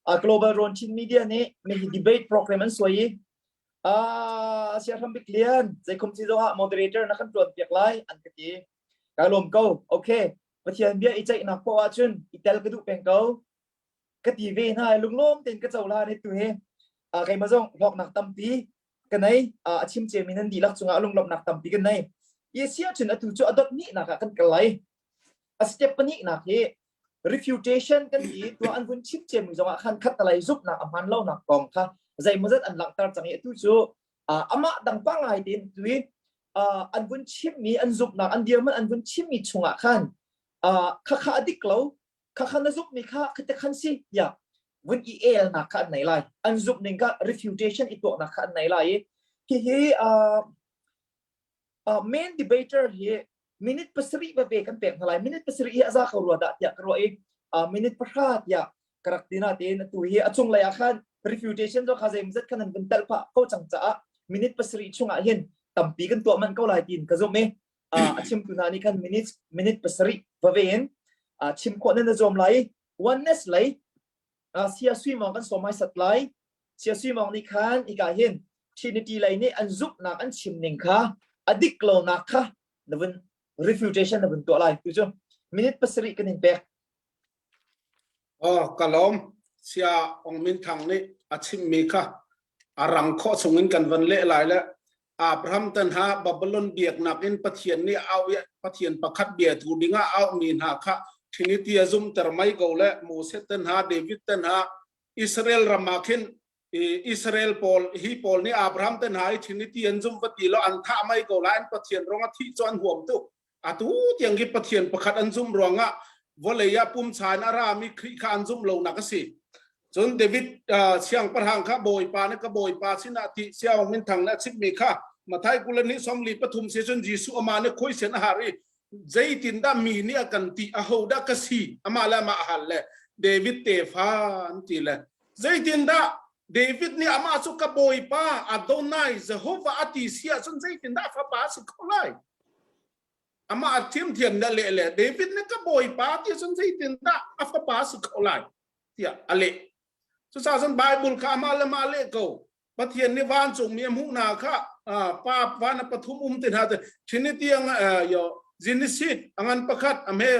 Uh, Global Rawn Chin Media nih mi debate program an suai i uh, Siahram Bik Lian zeikhum ci zongah moderator na kan ṭuan piak lai an ka ti. Ka lawm ko. Okay. Pathian bia i ceihnak poah ahcun i tel ka duh peng ko. Ka ti ve hna lunglawm tein ka cohlan i tu hi uh, keimah zong hlawknak tampi ka nei a chim ciami nan dihlak cungah lunglawmhnak tampi kan nei. I sia cun atu cu a dot nihnak ah kan kal lai. A step pahnihnak hi refutation kan ti tuah an vun chim ciami zongah khan khat talai zumhnak a hmaan lonak kong kha zeimawzat an langhter cang i atu cu amah dang pa ngai tein tu i an vun chimmi an zumhnak an dirhmun an vun chimmi chungah khan khakha a dik lo. Kha kha na zumhmi kha khate khan si tiah vun i elnak kha an nei lai. An zumh ning kha refutation i tuahnak kha an nei lai i hihi uh, uh, main debater hi minute pasarih veve kan pek hna lai. Minute pasarih hi a za ko rua dah tiah ka ruah i uh, minute pahra tiah ka rak ti na tein atu hi a cunglei ah khan refutation zo kha zeimzat khan an vun telh phah ko cang caah minute pasarih chungah hin tampi kan tuah man ko lai tiin ka zumh i a chimtu hna nih khan minute minute pasarih vave in chim khawh nan na zuam lai oneness lei sia sui mawng kan sawm sat lai sia sui mawng nih khan ika hin Trinity lei nih an zumhnak an chim ning kha a dik lonak kha na vun refutation na vun tuah lai tu cu minute pasarih kan in pek Oh, ka lawm. Sia Ong Min Thang nih a chimmi kha a rang khawh chungin kan van leh lai le Abraham tan ha Babylon biaknak in Pathian nih au i Pathian pakhat bia tu dingah auhmi hna kha Trinity a zumter mai ko le Moses tan ha David tan ha Israel ram ah khin Israel pawl hi pawl nih Abraham te hna i Trinity an zum va ti lo an thah mai ko lai an Pathian rong a thih cu an huam tuk atu tiang khi Pathian pakhat an zum ruangah vawlei ah pumsa in a rami Khrih kha an zum lonak a si cun David siangpahrang kha bawipa nih ka bawipa sinah ti siang min thang nih a chimmi kha Mathai kul ni somli pathum si cun Jesuh amah nih khuaisen a har i zeitindah mi nih a kan ti aho dah ka si amah le amah a hal le David tefa an ti le zeitindah David nih amah cu ka bawipa Adonai Jehovah a ti si ahcun zeitindah fapa a si kho lai amah a thiamthiam na leh le David nih ka bawipa ti cun zeitindah a fapa a si kho lai tiah a leh cucaah cun Bible kha amah le mah leh ko Pathian nih vancungmi a hmuh hna kha pa van a pathum um ti hna Trinity ang yo Genesis angan pakhat a hme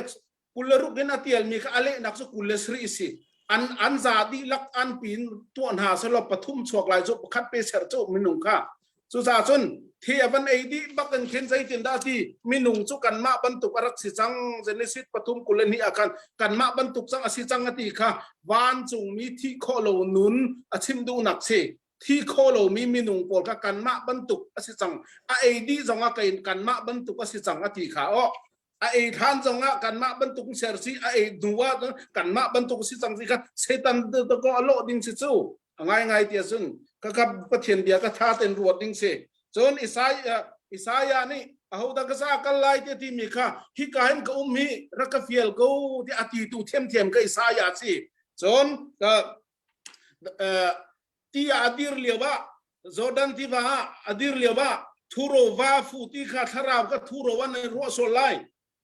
26 in a tialmi kha a lehnak cu 27 si an an za dihlak an pin tuah hna selaw pathum chuak lai cu pakhat pe ser cu minung kha cucaah cun thi a van ei dih bak in khin zeitin dah ti minung cu kanmah bantuk a rak si cang Genesis pathum 22 ah khan kanmah bantuk cang a si cang a ti kha vancungmi thi khawh lo nun a chim duhnak si thi kho lomi minung pawl kha kanmah bantuk a si cang a ei dih zong ah kanmah bantuk a si cang a ti kha aw a ei than zong ah kanmah bantuk ser si a ei hnu ah kanmah bantuk si cang si kha Satan ko a lawh ding si cu a ngai ngai ti cun ka ka Pathian bia ka tha ten ruat ding si cun Isaiah Isaiah nih ahodah ka sa kal lai te ti mi kha hika hin ka um hi rak ka fial ko ti a ti tu thiamthiam ka Isaiah si cun ka ti ah a dir lio ah Jordan tiva ah a dir lio ah thuro va fu ti kha thlarau ka thuro an ruah sual lai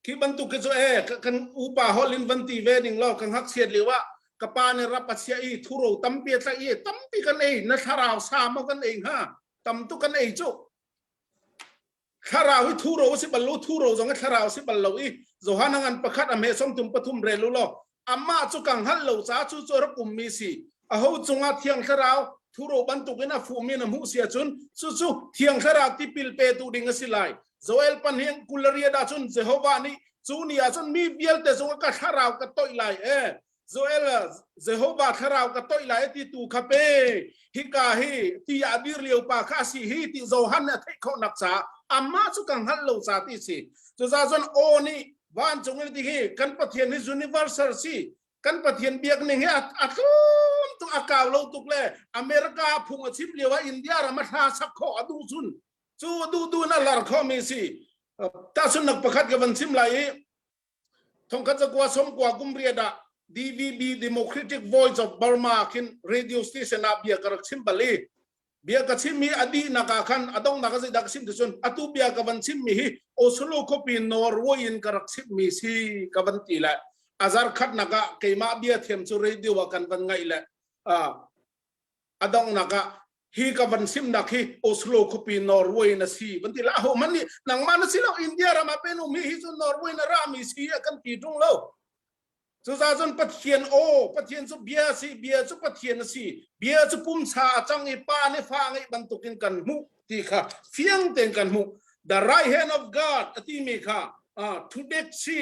khi bantuk khi cu e kan upa hol in van ti ve ning law ka ngakchiat lio ah ka pa nih rap a chiah i thuro tampi a tlaih i tampi kan ei na thlarau sa maw kan ei hnga tam tuk kan ei cu thlarau hi thuro si bal lo thuro zong hi thlarau si bal lo i Johan ngan pakhat a me som tum pathum rel u law amah cu ka hngalh lo ca cu cu rak ummi si aho cungah thiang thlarau thuro bantukin a fuhmi na hmuh si ahcun cucu thiang thlarau tipil petu ding a si lai Joel pan hi kularia dah cun Jehovah nih cu ni ah cun mi vialte cungah ka thlarau ka toih lai e Joel Jehovah thlarau ka toih lai ti tu kha pe hika hi ti a dir lio pa kha si hi ti Johan nih a theih khawh nak ca amah cu ka hngalh lo ca ti si cucaah cun aw nih vancung in ti hi kan Pathian hi universal si kan Pathian biak ning hi a tlawm tuk a kau lo tuk le America phung a chim lio ah India ram a thla sak khawh a duh cun cu duh duh na lar kho mi si tahchunnak pakhat ka van chim lai i Thongkhat zakua sawmkua kum riat ah DVB Democratic Voice of Burma khin radio station ah bia ka rak chim bal i bia ka chim hi a dihnak ah khan a donghnak a zeidah ka chim ti cun atu bia ka van chim mi hi Oslo khuapi Norway in ka rak chim mi si ka van ti le a zar khatnak ah keimah bia thiam cu radio ah kan van ngaih le a donghnak ah hi ka van simnak hi Oslo khuapi Norway na si van ti la ho man nih nangmah na si lo India ram ah pen um hi hi cu Norway na ra mi si a kan ti tung lo cucaah cun Pathian aw Pathian cu bia si bia cu Pathian a si bia cu pumsa a cang i pa nih fa ngeih bantukin kan hmuh ti kha fiang tein kan hmuh the right hand of God a timi kha uh, thudek si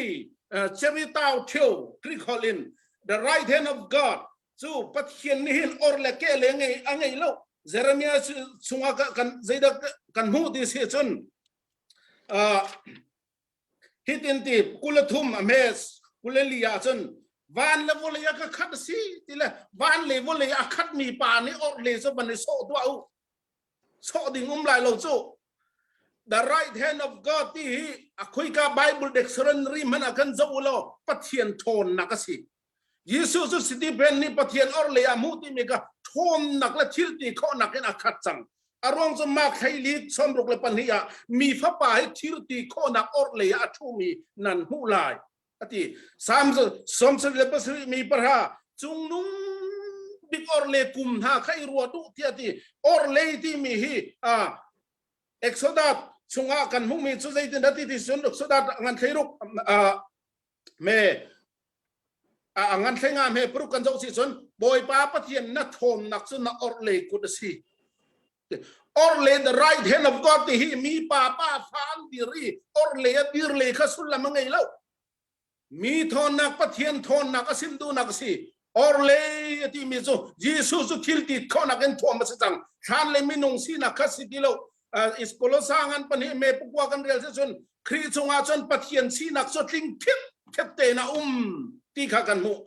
uh, cheritau thio Greek holh in the right hand of God Cu Pathian nih hin or le ke le ngei a ngei lo. Jeremiah chungah kan zeidah kan hmuh ti si cun hitin ti kulathum a hmes kuleli ah cun. Van le vawlei a ka khat a si ti le van le vawlei a khatmi pa nih orh le cu van i sawh tuah u. Sawh ding um lai lo cu. The right hand of God ti hi a khoika Bible dictionary hmanh ah khan zoh u law Pathian ṭhawnnak a si. Jesuh cu Stephen nih Pathian orhlei ah hmuh timi kha ṭhawnnak le thil ti khawhnak in a khat cang. A ruang cu Mark hleili 62 ah mi fapa hi thil ti khawhnak orhlei ah a ṭhumi nan hmuh lai a ti. Salm 77 mi pahra cungnung bik orhlei kum hna kha i ruat u tiah a ti. Orhlei timi hi Exodus chungah kan hmuhmi cu zeitin dah ti ti cun Exodus ngan thleiruk me a ngan thlenga me paruk kan zoh si cun Bawipa Pathian na ṭhawnnak cu na orhlei kut a si. Orhlei the right hand of God ti hi mi pa pa fa an dir i orhlei a dir le kha sullam a ngei lo. Mi thawnnak Pathian thawnnak a sim duhnak a si. Orhlei a timi cu Jesuh cu thil ti khawhnak in thuam a si cang. Thlan le minung sinak kha si ti lo. Kolosa ngan pahnih me pakua kan rel si cun Khrih chungah cun Pathian sinak cu tling khit khet tein a um ti kha kan hmuh.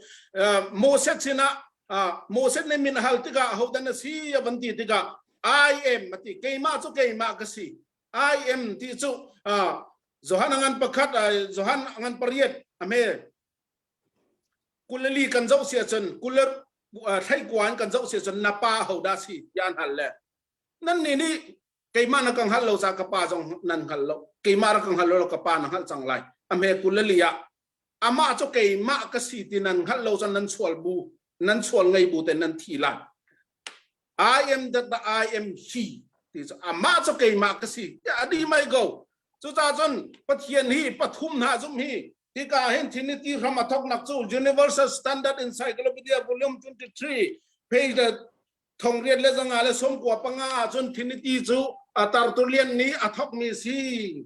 Moses sinah Moses nih min hal tikah ahodah na si a van ti tikah I am a ti keimah cu keimah ka si I am ti cu Johan ngan pakhat Johan ngan pariat a hme kulali kan zoh si ahcun kul thlei kan zoh si ahcun na pa hodah si tiah an hal le nan nih nih keimah na ka hngalh lo ca ka pa zong nan hngal lo keimah rak ka hngal lo ka pa na hngalh cang lai a hme kulali ah amah cu keimah ka si ti nan hngalh lo cun nan sual bu nan sual ngei bu te nan thi lai I am that the I am he ti cu amah cu keimah ka si a di mai go cucaah cun Pathian hi pathum hna zum hi hika hin Trinity hram a thoknak cu Universal Standard Encyclopedia Volume 23 page thongriat le zanga le sawmkua panga ahcun Trinity cu Tertullian nih a thokmi si.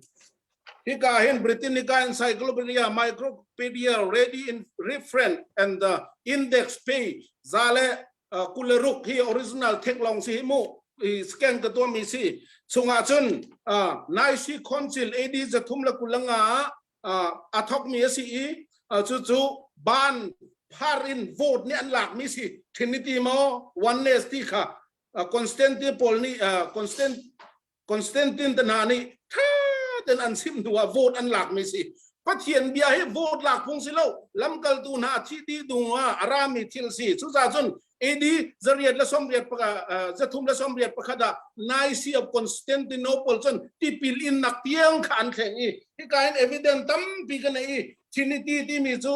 Hika hin Britannica Encyclopedia, Micropedia, Ready in Reference and the Index page za le kuleruk hi original thek long si hi mu scan ka tuahmi si chungah cun Nicene Council AD zathum le kulanga a thokmi a si i cucu ban phar in vote nih an lakmi si Trinity maw oneness ti kha Constantine pawl nih Constant Constantine te hna nih tha ten an chim hnu ah vote an lakmi si Pathian bia hi vote lak phung si lo lamkaltu hna thi di dung ah a rami thil si cucaah cun AD zariat le sawmriat zathum le sawmriat pakhat ah Nicene of Constantinople cun tipil innak tiang kha an thleng i hika in evidence tampi ka nei i Trinity timi cu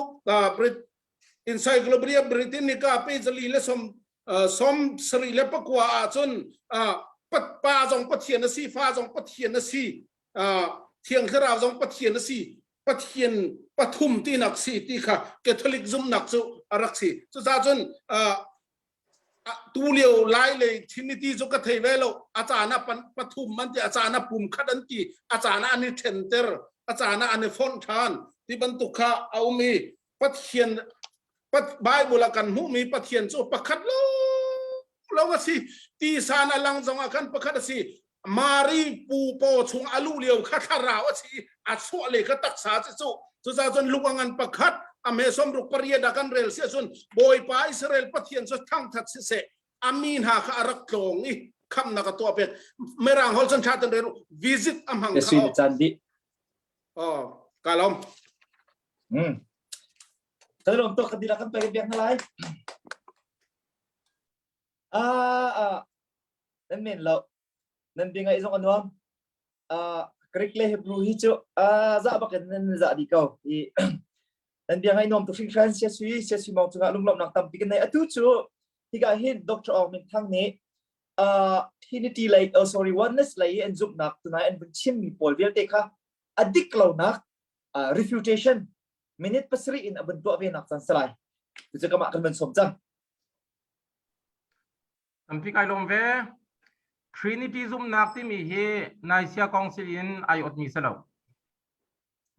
Encyclopedia Britannica page li le som som sarih le pakua ah cun pa zong Pathian a si fa zong Pathian a si Thiang Thlarau zong Pathian a si Pathian pathum tinak si ti kha Catholic zumhnak cu a rak si. Cucaah cun tu lio lai lei Trinity cu ka thei ve lo. A caan ah pathum an ti, a caan ah pum khat an ti, a caan ah an i ṭhenter, a caan ah an i fonh ṭhan ti bantuk kha a um i Pathian Bible ah kan hmuhmi Pathian cu pakhat lo a si. Tisan a lang zong ah khan pakhat a si. Mari pu paw chung a luh lio kha thlarau a si a chuah le kha taksa ci cu cucaah cun luk a ngan pakhat a me sawmruk pariat ah kan rel si ahcun Bawipa Israel Pathian cu thangthat siseh a mi hna kha a rak tlawng i khamnak a tuah pek mirang hol cun tha ten rel visit a hmang kha caan dih oh ka lom hmm kan lom tuk kan dilak kan pe biak na lai ah ah nan men lo nan bia ngaih zong a nuam uh, Greek le Hebrew hi cu uh, za bak in nan za di ko i nan bia ngaih nuam tuk hringhran sia sui sia sui mong cungah lunglawmhnak tampi kan nei atu cu hika hin Dr. Aung Min Thang nih uh, Trinity lei oh sorry oneness lei an zumhnak tunai an vun chimmi pawl vialte kha a dik lonak uh, refutation minute pasarih in a vun tuah ve nak caan salai cu kamah kan van som cang Tampi kai lawm ve. Trinity zumhnak timi hi Nicaea Council in ai otmi si lo.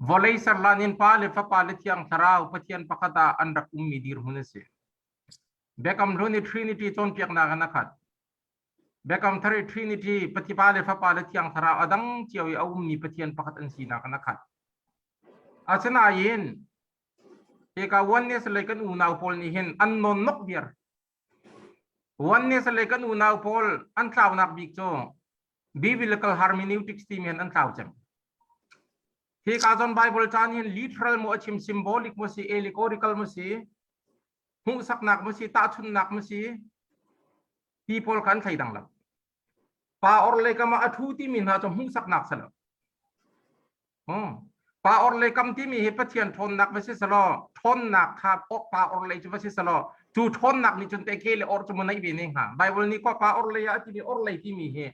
Vawlei serhlan in Pa le Fapa le Thiang Thlarau Pathian pakhat ah an rak ummi dirhmun a si. Biakam Hlun i Trinity cawnpiaknak in a khat. Biakam Thar i Trinity Pathipa le Fapa le Thiang Thlarau a dang cio i a ummi Pathian pakhat an sinak in a khat. Asinain Hika oneness lei kan unau pawl nih hin an non nok viar. Oneness lei kan unau pawl an tlaunak bik cu biblical hermeneutics timi hin an tlau cem. Hi ka zon Bible caan hin literal mu a chim symbolic mu si allegorical mu si hmuhsaknak mu si tahchunnak mu si ti pawl kha an thleidang lo. Pa or le kam ah a thu timi hna cu hmuhsaknak si lo. Pa or le kam timi hi Pathian ṭhawnnak va si selaw ṭhawnnak kha pa or lei cu va si selaw cu ṭhawnnak nih cun te ke le or cu mu neih ve ne hnga. Bible nih kwa pa or lei ah a timi or lei timi hi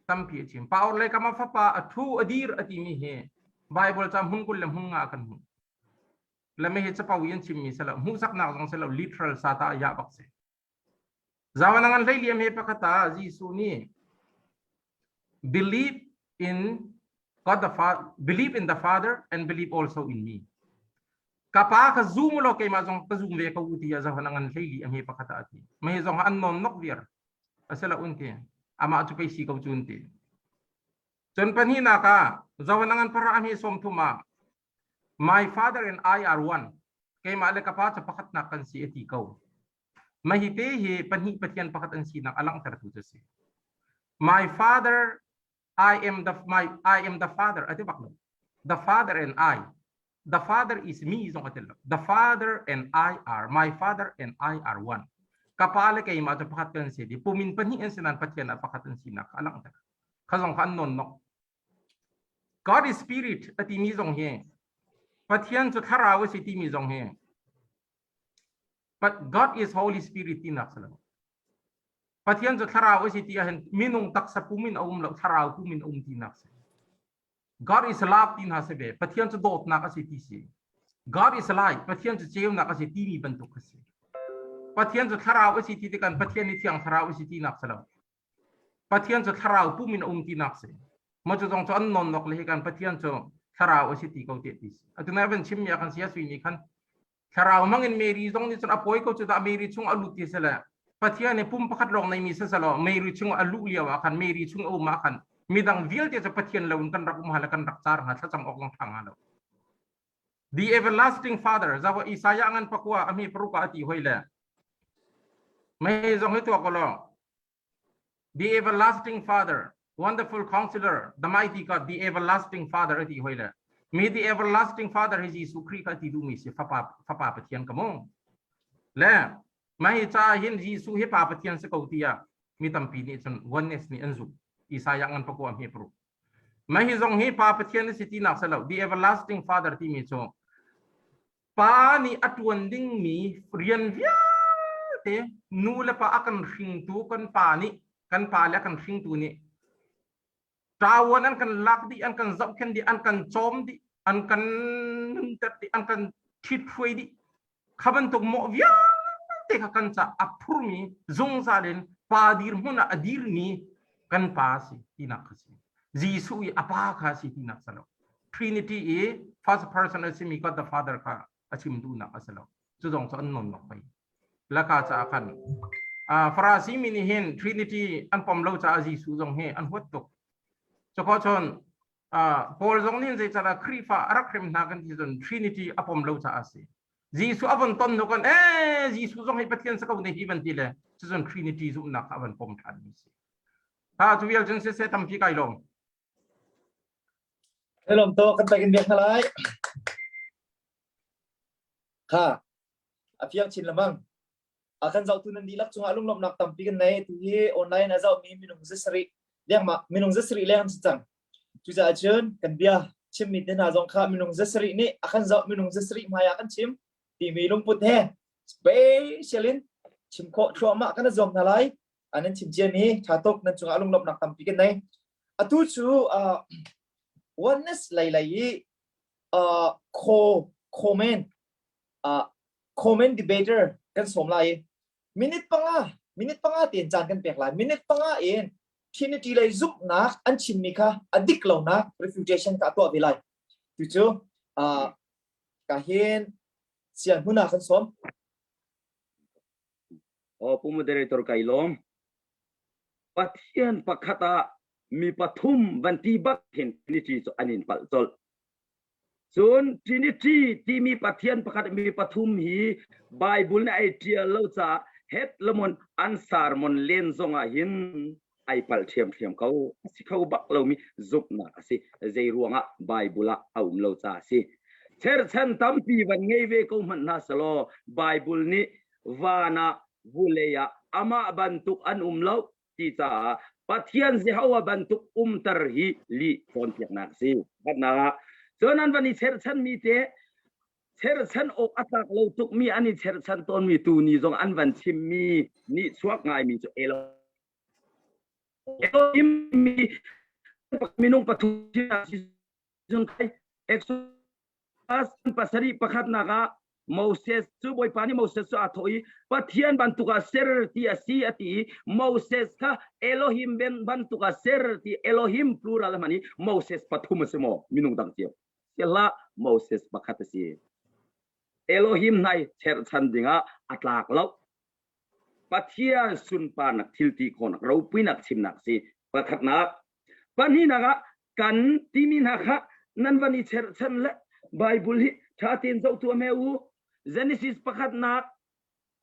tampi a chim. Pa or lei kam ah fapa a ṭhu a dir a timi hi Bible ca hmun 20 le hmun nga kan hmuh. Le me hi capo i an chimmi si lo hmuhsaknak zong si lo literal sata ya bak si. Zawan ngan hlei liam he pakhat ah Jesuh nih believe in God the Father, believe in the Father and believe also in me. Ka pa ka zum lo keimah zong ka zum ve ko ti ah zawan ngan hlei li am he pakhat ah ti. Mei zong an non nok viar. Asala un ti. Amah cu pei si ko cun ti. Cun pahnihnak ah zawan ngan para am he som thum ah My father and I are one. Keimah le ka pa cu pakhatnak kan si a ti ko. Mah hi te hi pahnih Pathian pakhat an sinak a langhtertu cu si. My father, I am the my I am the father a ti bak lo. The father and I. The father is me zong a ti lo. The father and I are my father and I are one. Ka pa le keimah cu pakhat kan si di. Pumin pahnih an si nain Pathian ah pakhat an sinak a langhter. Kha zong kha an non nok. God is spirit a timi zong hi Pathian cu thlarau a si timi zong hi but God is Holy Spirit tinak si lo. Pathian cu thlarau a si ti ahhin minung taksa pum in a um lo thlarau pum in a um tinak si. God is love ti hna si ve. Pathian cu dawtnak a si ti si. God is light. Pathian cu ceunak a si timi bantuk a si. Pathian cu thlarau a si ti tikhan Pathian ni thiang thlarau a si tinak si lo. Pathian cu thlarau pum in a um tinak si. Maw cu zong cu an nonnok le hi kan Pathian cu thlarau a si ti ko ti ti si. Atu nai van chimmi ah kan sia sui nih khan thlarau hmang in Mary zong nih cun a pawi ko cu dah Mary chung a lut ti si le Pathian nih pum pakhat lawng neimi si selaw Mary chung a luh lio ah khan Mary chung a um ah khan midang vialte cu Pathian lo in kan rak um ha le kan rak car hnga thlacam awk zong ṭha hnga lo. The everlasting father zawa Isaiah ngan pakua ami paruka ati hoi le mei zong hi tuak ko The everlasting father wonderful counselor the mighty God the everlasting father ati hoi le mi the everlasting father hi Jesuh Khrih kha ti duhmi si fapa fapa Pathian ka mu le mai ca hin Jesuh hi pa Pathian si ko tiah mi tampi nih cun oneness nih an zumh Isaiah ngan pakua mi paruk Mah hi zong hi Pa Pathian a si tinak si lo. The everlasting Father timi cu pa nih a ṭuan dingmi rian vialte nu le pa a kan hringtu kan pa nih kan pa le a kan hringtu nih ṭawan an kan lak dih an kan zohkhenh dih an kan cawm dih an kan nunter dih an kan ṭhithruai dih kha bantuk mawh vialte kha kan ca a phurmi zungzal in pa dirhmun ah a dirmi kan pa si tinak kha si Jesuh i a pa kha si tinak si lo Trinity i first person a simi God the Father kha a chim duhnak a si lo cu zong cu an non nok pei laka caah khan Farasi mi nih hin Trinity an pom lo caah Jesuh zong hi an huat tuk cukho chon Paul zong nih zeicadah Khrihfa a rak hrem hna kan ti cun Trinity a pom lo caah a si. Jesuh a von ton hnu kan ee Jesuh zong hi Pathian si ko ne hi van ti le cucun Trinity zumhnak kha a van pom ṭhan mi si. Ha cu vial cun siseh tampi kai lawm. Kai lawm to kan takin biak hna lai. Kha a fiang chin lamang. A kan zohtu nan dihlak cungah lunglawmhnak tampi kan nei. Tu hi online a zohmi minung zasarih lengmah minung zasarih leng an si cang. Cucaah cun kan bia chimmi te hna zong kha minung zasarih nih a kan zoh minung zasarih hmai ah kan chim timi lungput he special in chim khawh thluahmah kan i zuam hna lai. An nan chim ciami ṭha tuk nan cungah lunglawmhnak tampi kan nei. Atu cu uh, oneness lei lei i uh, co comment uh, comment debater kan sawm lai i minute panga minute panga tein caan kan pek lai minute panga in Trinity lei zumhnak an chimmi kha a dik lonak refutation kha a tuah ve lai tu cu uh, ka hin sian hmun ah kan sawm O pu moderator kai lawm Pathian pakhat ah mi pathum van ti bak hin Trinity cu an in palh colh. Cun Trinity timi Pathian pakhat mi pathum hi Bible nih ai ṭial lo caah het lamon an sermon len zong ah hin ai palh ṭhiamṭhiam ko. A si kho bak lomi zumhnak a si. Zei ruangah Bible ah a um lo caah a si. Cherhchan tampi van ngei ve ko hmanh hna selaw Bible nih van ah vulei ah amah bantuk an um lo ti caah Pathian Jehovah bantuk umter hi lih cawnpiaknak a si. Pakhatnak ah cun an van i cherhchanmi te cherhchan awk a tlak lo tukmi an i cherhchan tawnmi tuni zong an van chimmi nih chuak ngaimi cu Elohim mi minung pathum cun Exodus pasarih pakhatnak ah Moses cu Bawipa nih Moses cu aa thawh i Pathian bantuk ah ser ti a si a ti i Moses kha Elohim bantuk ah ser ti Elohim plural a hman i Moses pathum a si maw minung dang cio si hlah Moses pakhat a si Elohim hna i cherhchan dingah a tlak lo Pathian sunparnak thil ti khawhnak ropuinak chimnak si pakhatnak pahnihnak ah kan timi hna kha nan van i cherhchan le Bible hi ṭha tein zoh tuah me u Genesis pakhatnak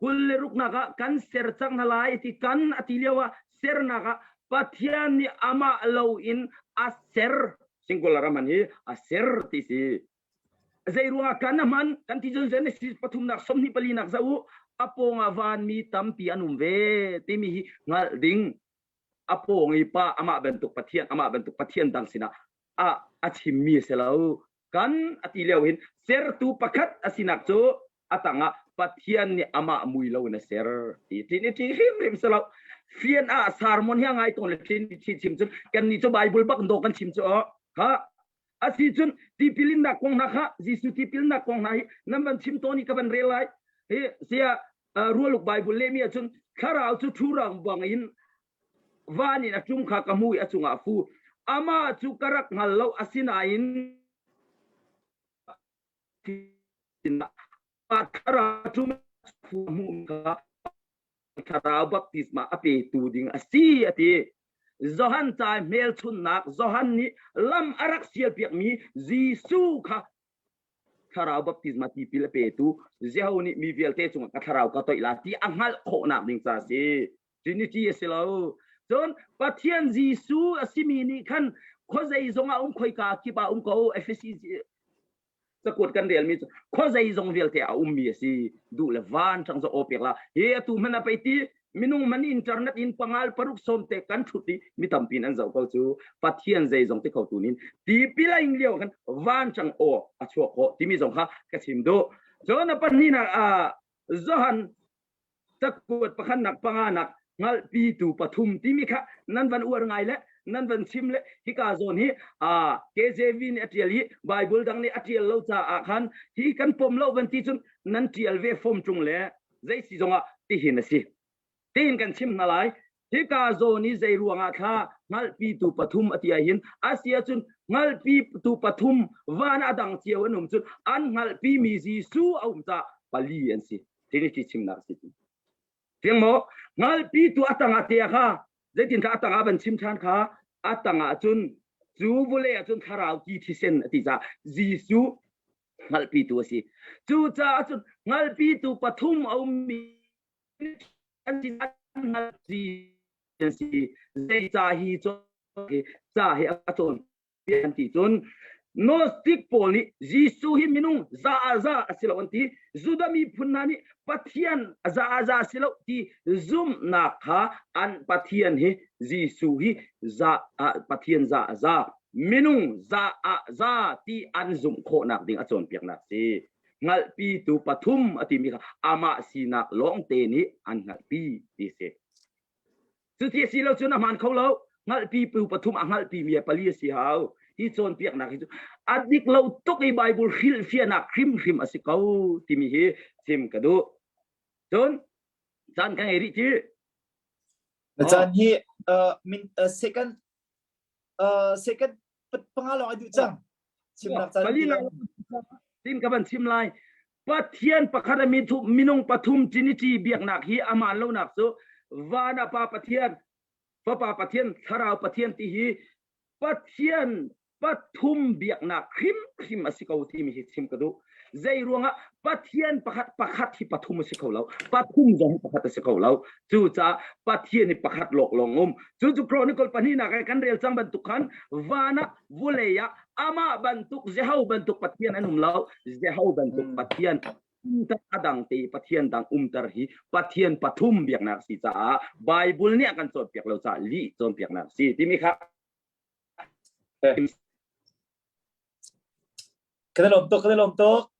kul le ruknak ah kan ser cang hna lai ti kan a ti lio ah sernak ah Pathian nih amah lo in a ser singular a hman hi a ser ti si Zei ruangah kan a hman kan ti cun Genesis pathumnak 24 nak zoh u a pawngah vanmi tampi an um ve timi hi hngalh ding a pawng i pa amah bantuk Pathian amah bantuk Pathian dang sinah a a chimmi a si lo kan a ti lio hin sertu pakhat a sinak cu a tangah Pathian nih amah mui lo in a ser ti Trinity hrimhrim si lo fian ah sermon hi a ngai tawn le Trinity chim cun kan nih cu Bible bak do kan chim cu ha Asi cun tipilinnak kong hna kha Jesuh tipilnak kong hna hi nan van chim tawn i ka van rel lai. Hi sia rualuk Bible lehmi ahcun thlarau cu ṭhurang bang in van in a ṭum kha ka hmu i a cungah a fu. Amah cu ka rak hngal lo asinain thlarau ṭum hmuh kha thlarau baptisma a petu ding a si a ti. Johan ca hmelchunhnak Johan nih lam a rak sialpiakmi Jesuh kha thlarau baptisma tipil a petu Jeho nih mi vialte cungah ka thlarau ka toih la ti a hngalh khawhnak ding ca si. Trinity a si lo. Cun Pathian Jesuh a simi nih khan khuazei zong ah um khoika kip ah um ko Efesi cakuat kan relmi cu khuazei zong vialte a ummi a si duh le van ṭang zo aw pek la hi atu hman a pei ti minung man internet in pangal paruk som te kan thut i mi tampi in an zoh ko cu pathian zei zong ti kho tu nin tipil a ing lio khan van ṭang aw a chuak khawh timi zong kha ka chim duh cun a pahnihnak ah Johan cakuat pakhatnak panganak hngalhpitu pathum timi kha nan van uar ngai le nan van chim le hika zawn hi KJV nih a ṭial i Bible dang nih a ṭial lo caah khan hi kan pom lo van ti cun nan ṭial ve fom ṭung le zei si zongah tihin a si tihin kan chim hna lai hika zawn i zei ruangah thla hngalhpitu pathum a ti ahhin a si ahcun hngalhpitu pathum van a dang cio an um cun an hngalhpimi Jesuh a um caah pali an si Trinity chimnak si Fiang maw? Ngalpi tu a tangah te kha zeitin kha a tangah van chim ṭhan kha a tangah cun cu vawlei ah cun thlarau ti thisen a ti caah Jesuh hngalhpitu a si. Cucaah cun hngalhpitu pathum a ummi an si hngalhpi an si. Zeicah hi ca hi a cawn an ti cun Gnostic pawl nih Jesuh hi minung za ah za a si lo an ti Judah miphun hna nih Pathian za ah za a si lo ti zumhnak kha an Pathian hi Jesuh hi za ah Pathian za ah za minung za ah za ti an zumh khawhnak ding a cawnpiaknak si hngalhpitu pathum a timi kha amah sinak lawngte nih an hngalhpi ti si Cuti a si lo cun a hmaan kho lo. Hngalhpi pu pathum a hngalhpi mi pali a si hau. Hi cawnpiaknak hi cu a dik lo tuk i Bible hrilhfiahnak hrimhrim a si ko timi hi chim ka duh. Cun caan ka ngei rih ci. Na caan hi min second second panga lawng ai duh cang. Chimnak caan pali lang tin ka van chim lai. Pathian pakhat a minung pathum Trinity biaknak hi a hmaan lonak cu van ah Pa Pathian, Fapa Pathian, Thlarau Pathian ti hi Pathian. Pathum biaknak hrimhrim a si ko timi hi chim ka duh. Zei ruangah Pathian pakhat pakhat hi pathum a si kho lo. Pathum zong hi pakhat a si kho lo. Cucaah Pathian hi pakhat lawk lawng um. Cu cu Chronicle pahnihnak ah kan rel cang bantuk khan van ah vulei ah amah bantuk Jeho bantuk Pathian an um lo. Jeho bantuk Pathian umter a dang te Pathian dang umter hi Pathian pathum biaknak si caah Bible nih a kan cawnpiak lo caah lih cawnpiaknak si timi kha Kan i lawm tuk, kan i lawm tuk.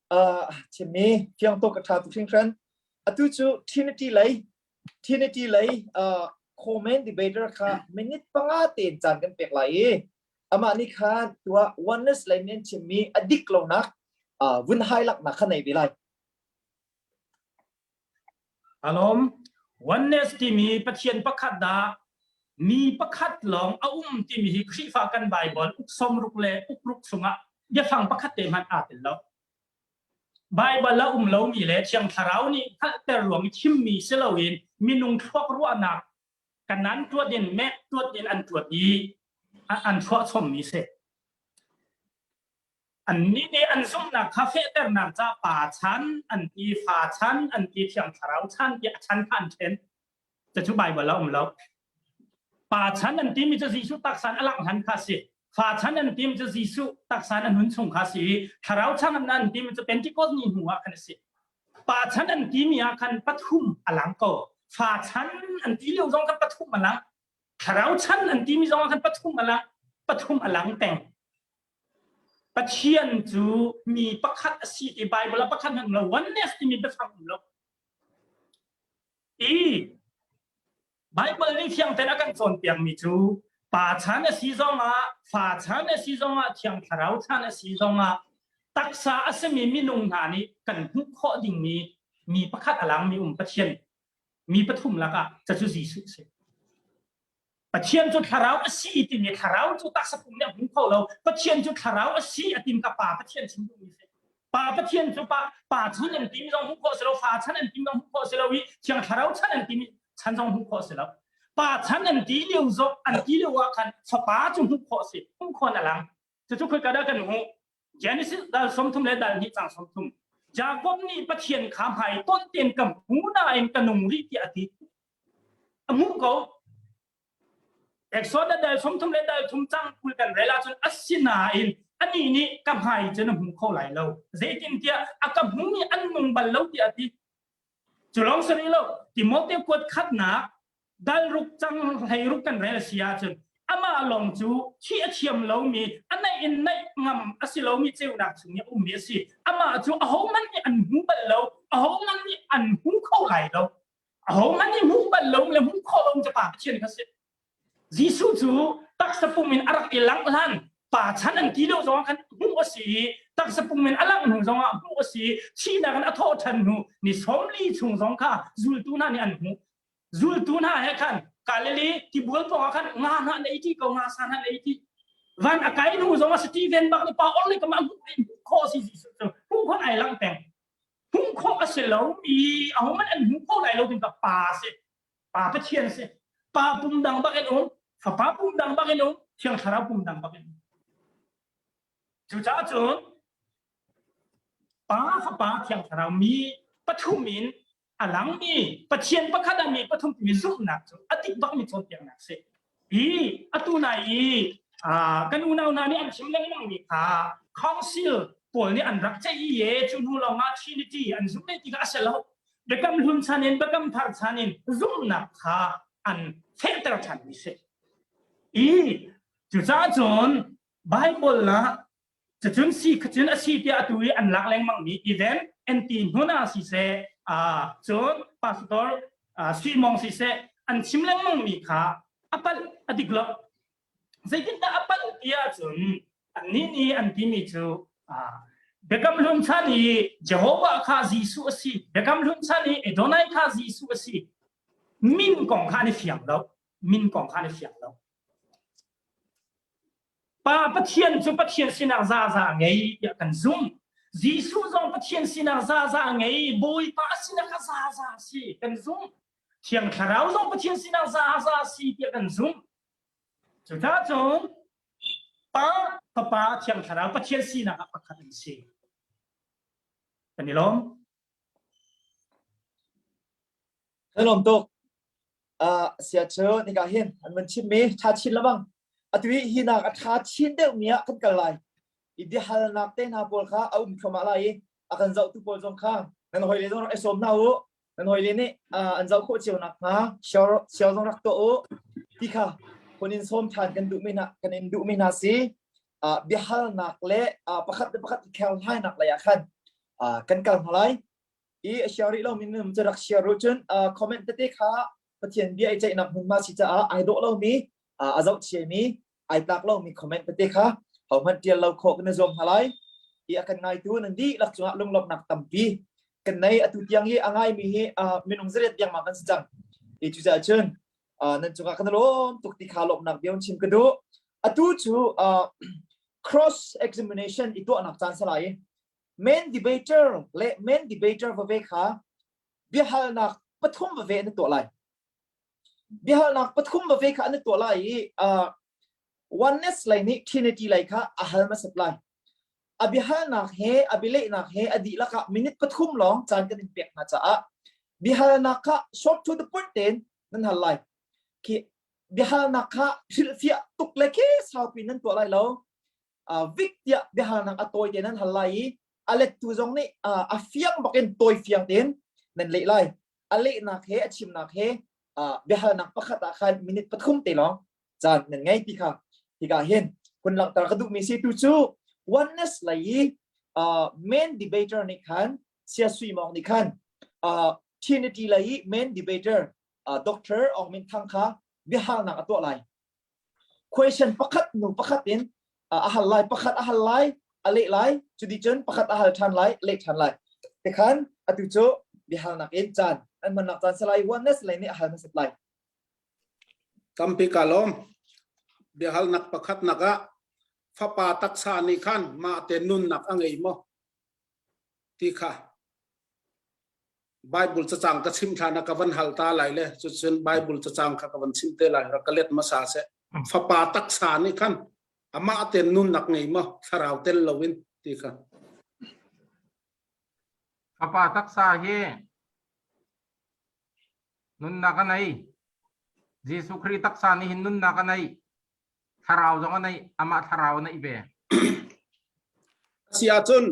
Uh, chimmi fiang tuk a ṭha tuk hringhran. Atu cu Trinity lei, Trinity lei uh, comment debater kha minute panga tein caan kan pek lai i amah nih khan tuah oneness lei nih an chimmi a dik lonak uh, vun hailaknak kha nei ve lai. Alawm, oneness timi Pathian pakhat dah mi pakhat lawng a um timi hi Khrihfa kan Bible uk sawmruk le uk ruk chungah biafang pakhat te hmanh aa tel lo. Bible a um lomi le Thiang Thlarau nih hngalhter ruang i thimmi si loin minung thluak ruahnak kanan tuat in mek tuat in an tuat i an chuah chommi si. Annih nih an zumhnak kha fehternak ca pa chan an ti, fa chan an ti, Thiang Thlarau chan tiah a chan kha an ṭhen. Cucu Baibal ah a um lo. Pa chan an timi cu Jesuh taksa in a langh hlan kha a si. Fa chan an timi cu Jesuh taksa in a nun chung kha a si i Thlarau chan an timi cu Pentecost ni hnu ah khan a si. Pa chan an timi ah khan pathum a lang ko. Fa chan an ti lio zong khan pathum a lang. Thlarau chan an timi zong ah khan pathum a lang. Pathum a lang peng. Pathian cu mi pakhat a si ti Bible ah pakhat hmanh um lo oneness timi biafang um lo. I Bible nih fiang tein a kan cawnpiakmi cu pa chan a si zongah fa chan a si zongah thiang thlarau chan a si zongah taksa a simi minung hna nih kan hmuh khawh dingmi mi pakhat a langmi um Pathian mi pathum lakah cucu Jesuh a si. Pathian cu thlarau a si timi thlarau cu taksa pum nih a hmu kho lo. Pathian cu thlarau a si a tim ka pa Pathian chim duhmi si. Pa Pathian cu pa pa chan an timi zong hmuh khawh si lo, fa chan an timi zong hmuh khawh si lo i thiang thlarau chan an timi chan zong hmuh khawh si lo. Pa chan an ti lio zong an ti lio ah khan fapa cu hmuh khawh si, hmuh khawh na lang. Cucu khoi ka dah kan hmuh? Genesis dal 30 le dal hnih cang 30. Jakob nih Pathian kha hmai ton tein ka hmu nain ka nung rih tiah a ti. A hmuh ko. Exodus dal 30 le dal thum cang 20 kan rel ahcun asinain anih nih ka hmai cu na hmu kho lai lo. Zeitintiah a ka hmumi an nung bal lo tiah a ti. Cu lawng si rih lo. Timote kuat khatnak dal ruk cang hleiruk kan rel si ahcun amah lawng cu thih a thiam lomi a naih in naih ngam a si lomi ceunak chung i a ummi a si amah cu ahohmanh nih an hmu bal lo ahohmanh nih an hmu kho lai lo ahohmanh nih hmuh bal lo le hmuh khawh lo cu pa Pathian kha si Jesuh cu taksa pum in a rak i langh hlan pa chan an ti lio zongah khan hmuh a si i taksa pum in a langh hnu zongah hmuh a si i thihnak in a thawh ṭhan hnu ni 40 chung zong kha zultu hna nih an hmuh Zultu hna he khan Galilee tibual pawngah khan nga hna an ei ṭi ko, nga sa hna an ei ṭi. Van a kai hnu zong a Stephen bak nih pa or le kamah hmuh khawh a si Jesuh cu hmuh khawh ai lang peng. Hmuh khawh a si lo mi ahohmanh an hmu kho lai lo ding ka pa a si. Pa Pathian a si. Pa pum dang bak in um, Fapa pum dang bak in um, Thiang Thlarau pum dang bak in um. Cucaah cun Pa Fapa Thiang Thlarau mi pathum in a langmi Pathian pakhat ah mi pathum timi zumhnak cu a dik bakmi cawnpiaknak si. I atu nai i kan unau hna nih an chim lengmang mi kha council pawl nih an rak ceih i ye cu hnu lawng ah Trinity an zumh ti kha a si lo. Biakam hlun chan in biakam thar chan in zumhnak kha an fehter ṭhan mi si. I cucaah cun Bible ah Cucun si cun a si tiah atu i an lak lengmang mi event NT hnun ah siseh cun pastor Sui Mong siseh an chim lengmang mi kha a palh a dik lo. Zeitindah a palh ti ahcun annih nih an timi cu Biakam Hlun chan i Jehovah kha Jesuh a si Biakam Hlun chan i Adonai kha Jesuh a si min kong kha an i fiang lo min kong kha an i fiang lo Pa Pathian cu Pathian sinak zaza a ngei tiah kan zumh. Jesuh zong Pathian sinak zaza a ngei, Bawipa sinak kha zaza a si kan zumh. Thiang Thlarau zong Pathian sinak zaza a si tiah kan zumh. Cucaah cun. Pa, Fapa, Thiang Thlarau Pathian sinak ah pakhat an si. Kan i lawm. Kan lawm tuk. Uh, sia cu nika hin an van chimmi ṭha chin lamang. Atu hi hi nak a ṭha chin deuh mi ah kan kal lai. I biahalnak te hna pawl kha a um thluahmah lai i a kan zohtu pawl zong kha nan hawile zong rak i sawm hna u. Nan hawile nih uh, an zoh khawh cio nakhnga share share zong rak tuah u. Ti kha hun in sawm ṭhan kan duhmi hna kan in duhmi hna si. Uh, biahalnak le uh, pakhat le pakhat i kherhlainak lei ah khan uh, kan kal hna lai. I a share rih lomi minung cu rak share u cun comment tete kha Pathian bia i ceihnak hmunhma si caah ai dawh lomi a zoh chiami ai tlak lomi comment tete kha hohmanh tial lo khawh kan i zuam hna lai. I a kan ngaitu nan dihlak cungah lunglawmhnak tampi kan nei atu tiang hi a ngaimi hi minung zariat tiang ma kan si cang. I cucaah cun nan cungah kan lawm tuk ti kha lawmhnak bia chim ka duh. Atu cu cross examination i tuahnak caan salai main debater le main debater vave kha biahalnak pathum vave an tuah lai biahalnak pathum vave kha an tuah lai i uh, oneness lei nih trinity lei kha a hal hmasat lai a biahalnak he a bialehnak he a dihlak ah minute pathum lawng caan kan in pek hna caah biahalnak kha short to the point tein nan hal lai khi biahalnak kha hrilhfiah tuk le khi saupi nan tuah lai lo vik tiah biahalnak a tawi te nan hal lai i a lettu zong nih a fiang bakin tawi fiang tein nan leh lai a lehnak he a chimnak he biahalnak pakhat ah khan minute pathum te lawng caan nan ngei ti kha hika hin hun langhter ka duhmi si tu cu oneness lei i main debater nih khan Sia Sui Mawng nih khan Trinity lei i main debater Dr. Aung Min Thang kha biahalnak a tuah lai Question pakhat hnu pakhat in a hal lai, pakhat a hal lai, a leh lai, cuti cun pakhat a hal ṭhan lai, leh ṭhan lai. Tikhan atu cu biahalnak in caan an hmannak caan salai oneness lei nih a hal hmasat lai. Tampi ka lawm. Biahalnak pakhat nak ah fapa taksa nih khan mah te nunnak a ngei maw? Ti kha Bible cacang ka chim hlan ah ka van hal ta lai le cucun Bible cacang kha ka van chim te lai rak ka let hmasa seh. Fapa taksa nih khan amah ten nunnak ngei maw thlarau tel loin ti kha. Fapa taksa hi nunnak a nei. Jesuh Khrih taksa nih hin nunnak a nei. Thlarau zong a nei, amah thlarau a neih ve. Si ahcun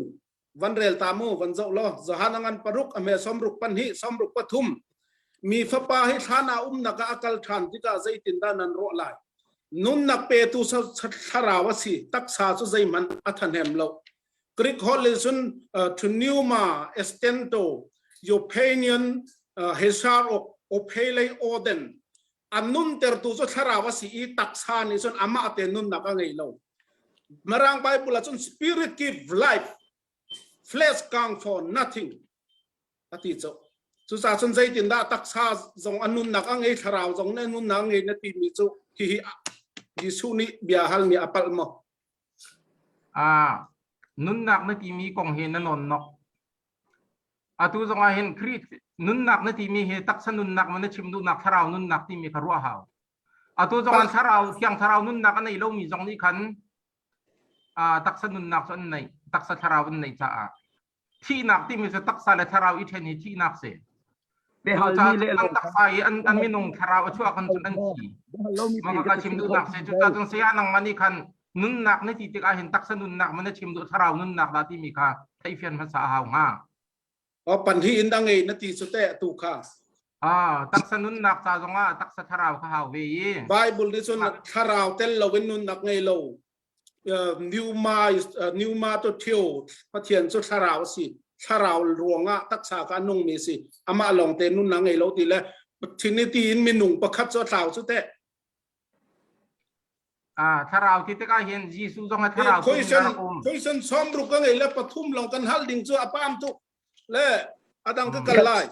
van rel ta mu van zoh law Johan a ngan paruk a hme sawmruk pahnih sawmruk pathum mi fapa hi thlan ah umnak ah a kal ṭhan tikah zeitindah nan ruah lai nunnak petu thlarau a si taksa cu zeihmanh a thahnem lo Greek holh in cun pneuma estento Euphanian hesar ophelei oden an nuntertu cu thlarau a si i taksa nih cun amah te nunnak a ngei lo Mirang Bible ah cun spirit give life flesh count for nothing a ti cu cucaah cun zeitindah taksa zong a nunnak a ngei thlarau zong nih nunnak a ngei na timi cu hihi Jesuh nih bia halmi a palh maw Ah nunnak na timi kong hi na nawn nok Atu zong ah hin Khrih nunnak na timi hi taksa nunnak ma na chim duhnak thlarau nunnak timi kha ruah hau. Atu zong ah thlarau thiang thlarau nunnak a nei lomi zong nih khan taksa nunnak cu an nei taksa thlarau an neih caah thihnak timi cu taksa le thlarau i ṭhen hi thihnak si. Biahalmi le An taksa i an, an minung thlarau a chuah kan cun an thi. Mah ka chim duhnak si. Cucaah cun saya nangmah nih khan nunnak na ti tikah hin taksa nunnak ma na chim duh thlarau nunnak dah timi kha theihfian hmasa a hau hnga. O pan hi in dang ei na ti cu te tu kha. Ah, taksa nunnak ca zongah taksa thlarau kha hau ve i. Bible nih cun thlarau tel lo in nunnak ngei lo. Pneuma pneuma to theo Pathian cu thlarau a si. Thlarau ruangah taksa kha a nungmi si. Amah lawng te nunnak ngei lo ti le Trinity in minung pakhat cu a thlau cu te. Ah, thlarau ti tikah hin Jesuh zong a thlarau Question question sawmruk ka ngei le pathum lawng kan hal ding cu a pam tuk le adang ka kal lai.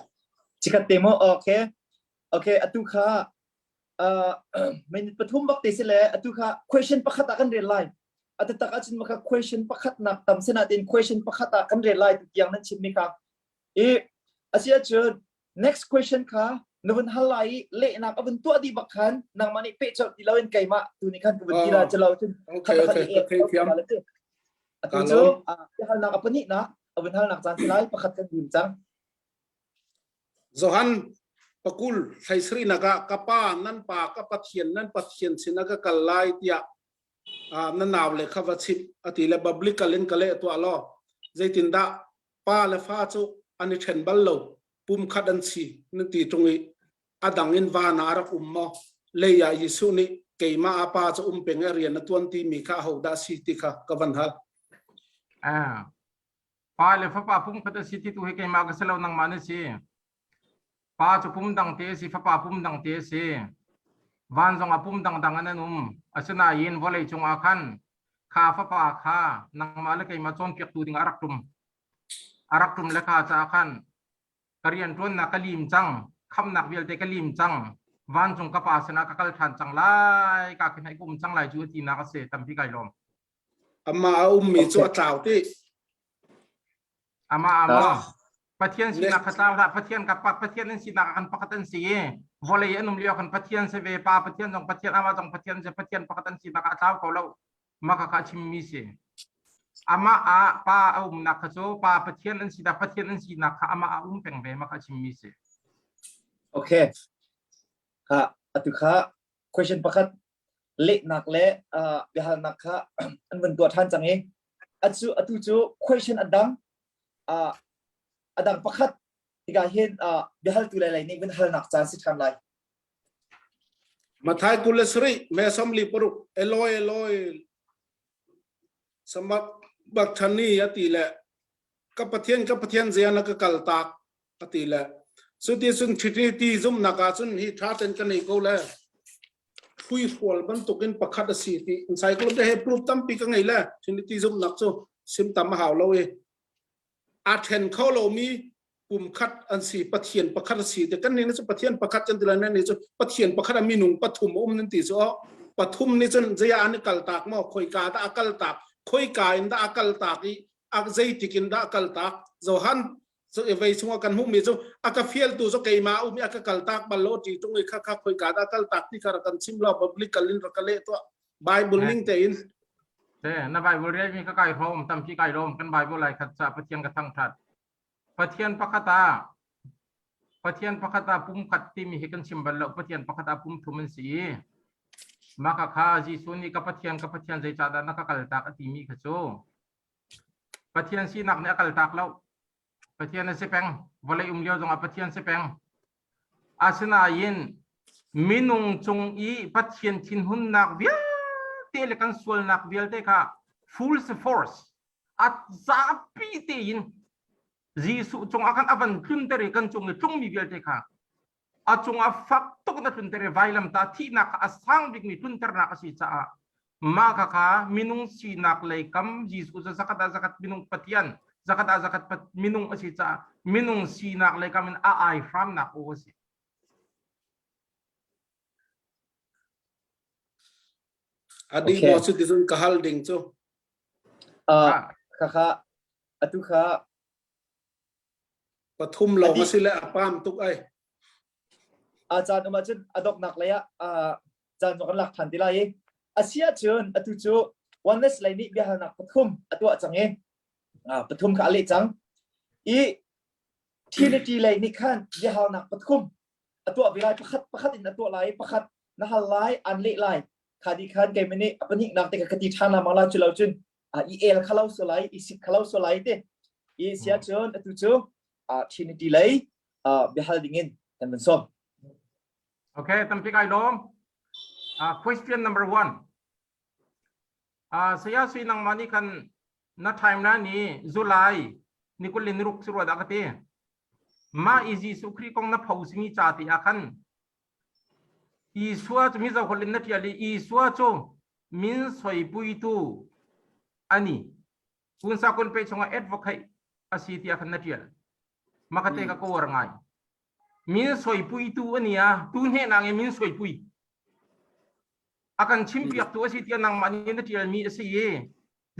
Chikat te mo okay okay atu kha uh, minute pathum bak te si le atu kha question pakhat ah kan rel lai atu tak ahcun maka question pakhat nak tam sena tin question pakhat ah kan rel lai tu tiang nan chim mi kha i asia cun next question kha. Na vun hal lai i lehnak a vun tuah dih bak khan nangmah nih peh colh ti loin keimah tu nih khan ka vun ti la cu lo cun Okay, okay, ka thei thiam. Atu cu biahalnak a pahnihnak a vun halnak caan si lai pakhat kan dim cang. Johan pakul thlaisri nak ah ka pa nan pa ka Pathian nan Pathian sin a ka kal lai tiah na nau le kha va chimh ati le biblical in ka leh tuah law zeitindah pa le fa cu an i ṭhen bal lo pumkhat an si nan ti ṭung i a dang in van ah a rak um maw lei ah Jesuh nih keimah a pa cu um peng i rian a tuan ti mi kha ahodah si ti kha ka van hal. Ah. Pa le fapa pumkhat a si ti tu hi keimah ka si lo nangmah na si. Pa cu pum dang te a si, fapa pum dang te a si. Van zong ah pum dangdang an an um. Asinain vawlei cung ah khan kha fapa kha nangmah le keimah cawnpiaktu ding ah a rak ṭum. A rak ṭum le kha caah khan ka rianṭuannak ka lim cang, khamnak vialte ka lim cang, vancung ka pa sinah ka kal ṭhan cang lai, ka khin hei ka um cang lai cu tinak a si, tampi kai lawm. Amah a ummi cu a tlau ti. Amah ama. Pathian sinak kha tlau hlah. Pathian ka pa Pathian an sinak kan pakhat an si i vawlei an um lio kan Pathian si ve pa Pathian zong Pathian amah zong Pathian si Pathian pakhat an sinak a tlau ko lo. Mah kha kha chimmi si. Amah ah pa a umnak kha cu pa Pathian an sinak Pathian an sinak kha amah a um peng ve mah kha chimmi si. Okay. Ha atu kha question pakhat lehnak le uh, biahalnak kha an vun tuah ṭhan cang i atu atu cu question a dang uh, a dang pakhat tikah hin uh, biahaltu le lei nih vun halnak caan si ṭhan lai. Mathai kul le sarih me sawmli paruk Eloi Eloi samak bakthani ati le ka Pathian ka Pathian zian ka kal tak ati le cuti cun Trinity zumhnak ah cun hi tha ten ka nei ko le hruihrual bantukin pakhat a si ti encyclopedia he proof tampi ka ngei le Trinity zumhnak cu sim tam a hau lo i a then kho lomi pum khat an si Pathian pakhat a si te kan nih cu Pathian pakhat kan ti lai nan nih cu Pathian pakhat a minung pathum a um nan ti cu pathum nih cun zei ah an i kal tak maw khoika dah a kal tak khoika in dah a kal tak i a zeitik in dah a kal tak Johan cu vei chungah kan hmuhmi cu a ka fialtu cu keimah um i a ka kaltak bal lo ti tung i kha kha khoika dah kaltak ti kha rak kan chim lo biblical in rak ka leh tuah Bible ning tein Te na Bible rel mi ka kai hrom tampi kai lom kan Bible lai khat cha Pathian ka thangthat Pathian pakhat ah Pathian pakhat ah pum khat timi hi kan chim bal lo Pathian pakhat ah pum thum an si i mah kha kha Jesuh nih ka Pathian ka Pathian zeicahdah na ka kaltak a timi kha cu Pathian sinak nih a kaltak lo. Pathian a si peng. Vawlei um lio zongah Pathian si peng. Asinain minung cung i Pathian thinhunnak vialte le kan sualnak vialte kha full force a zapi tein Jesuh cungah khan a van tlunter i kan cung i tlungmi vialte kha a cungah fak tuk na tlunter i vailamtah thihnak kha a sang bikmi tlunternak a si caah mah kha kha minung sinak lei kam Jesuh cu zakhat ah zakhat minung Pathian zakhat ah zakhat minung a si caah minung sinak lei kam in a ai hramnak aw a si. Adi Okay. maw cu ti cun ka hal ding cu. Uh, kha kha atu kha Pathum lawng a si le a pam tuk ai. A caan um ahcun a donghnak lei ah caan kan lak ṭhan ti lai i a si ahcun atu cu oneness lei nih biahalnak pathum a tuah cang i pathum kha a leh cang i Trinity lei nih khan biahalnak pathum a tuah ve lai pakhat pakhat in a tuah lai pakhat na hal lai an leh lai kha di khan keimah nih a pahnihnak te kha ka ti ṭhan la ma la cu lo cun i el kha lo so lai i sik kha lo so lai te i sia cun atu cu Trinity lei biahal dingin kan van sawm Okay tampi kai lawm uh, question number one uh, saya sui nang mani kan na timeline ni July ni kul ni ruk sirwa da ka ti ma i Jesuh Khrih kong na phosimi ca ti ah khan Isua cu Mizo holh in na ṭial i Isua cu min soipuitu ani. Kunsa kun pe chungah advocate a si tiah khan na ṭial. Makate ka kawar ngai. Min soipuitu ani a tu hne nang i min soipui. A kan chimpiaktu a si tiah nangmah nih na ṭialmi a si i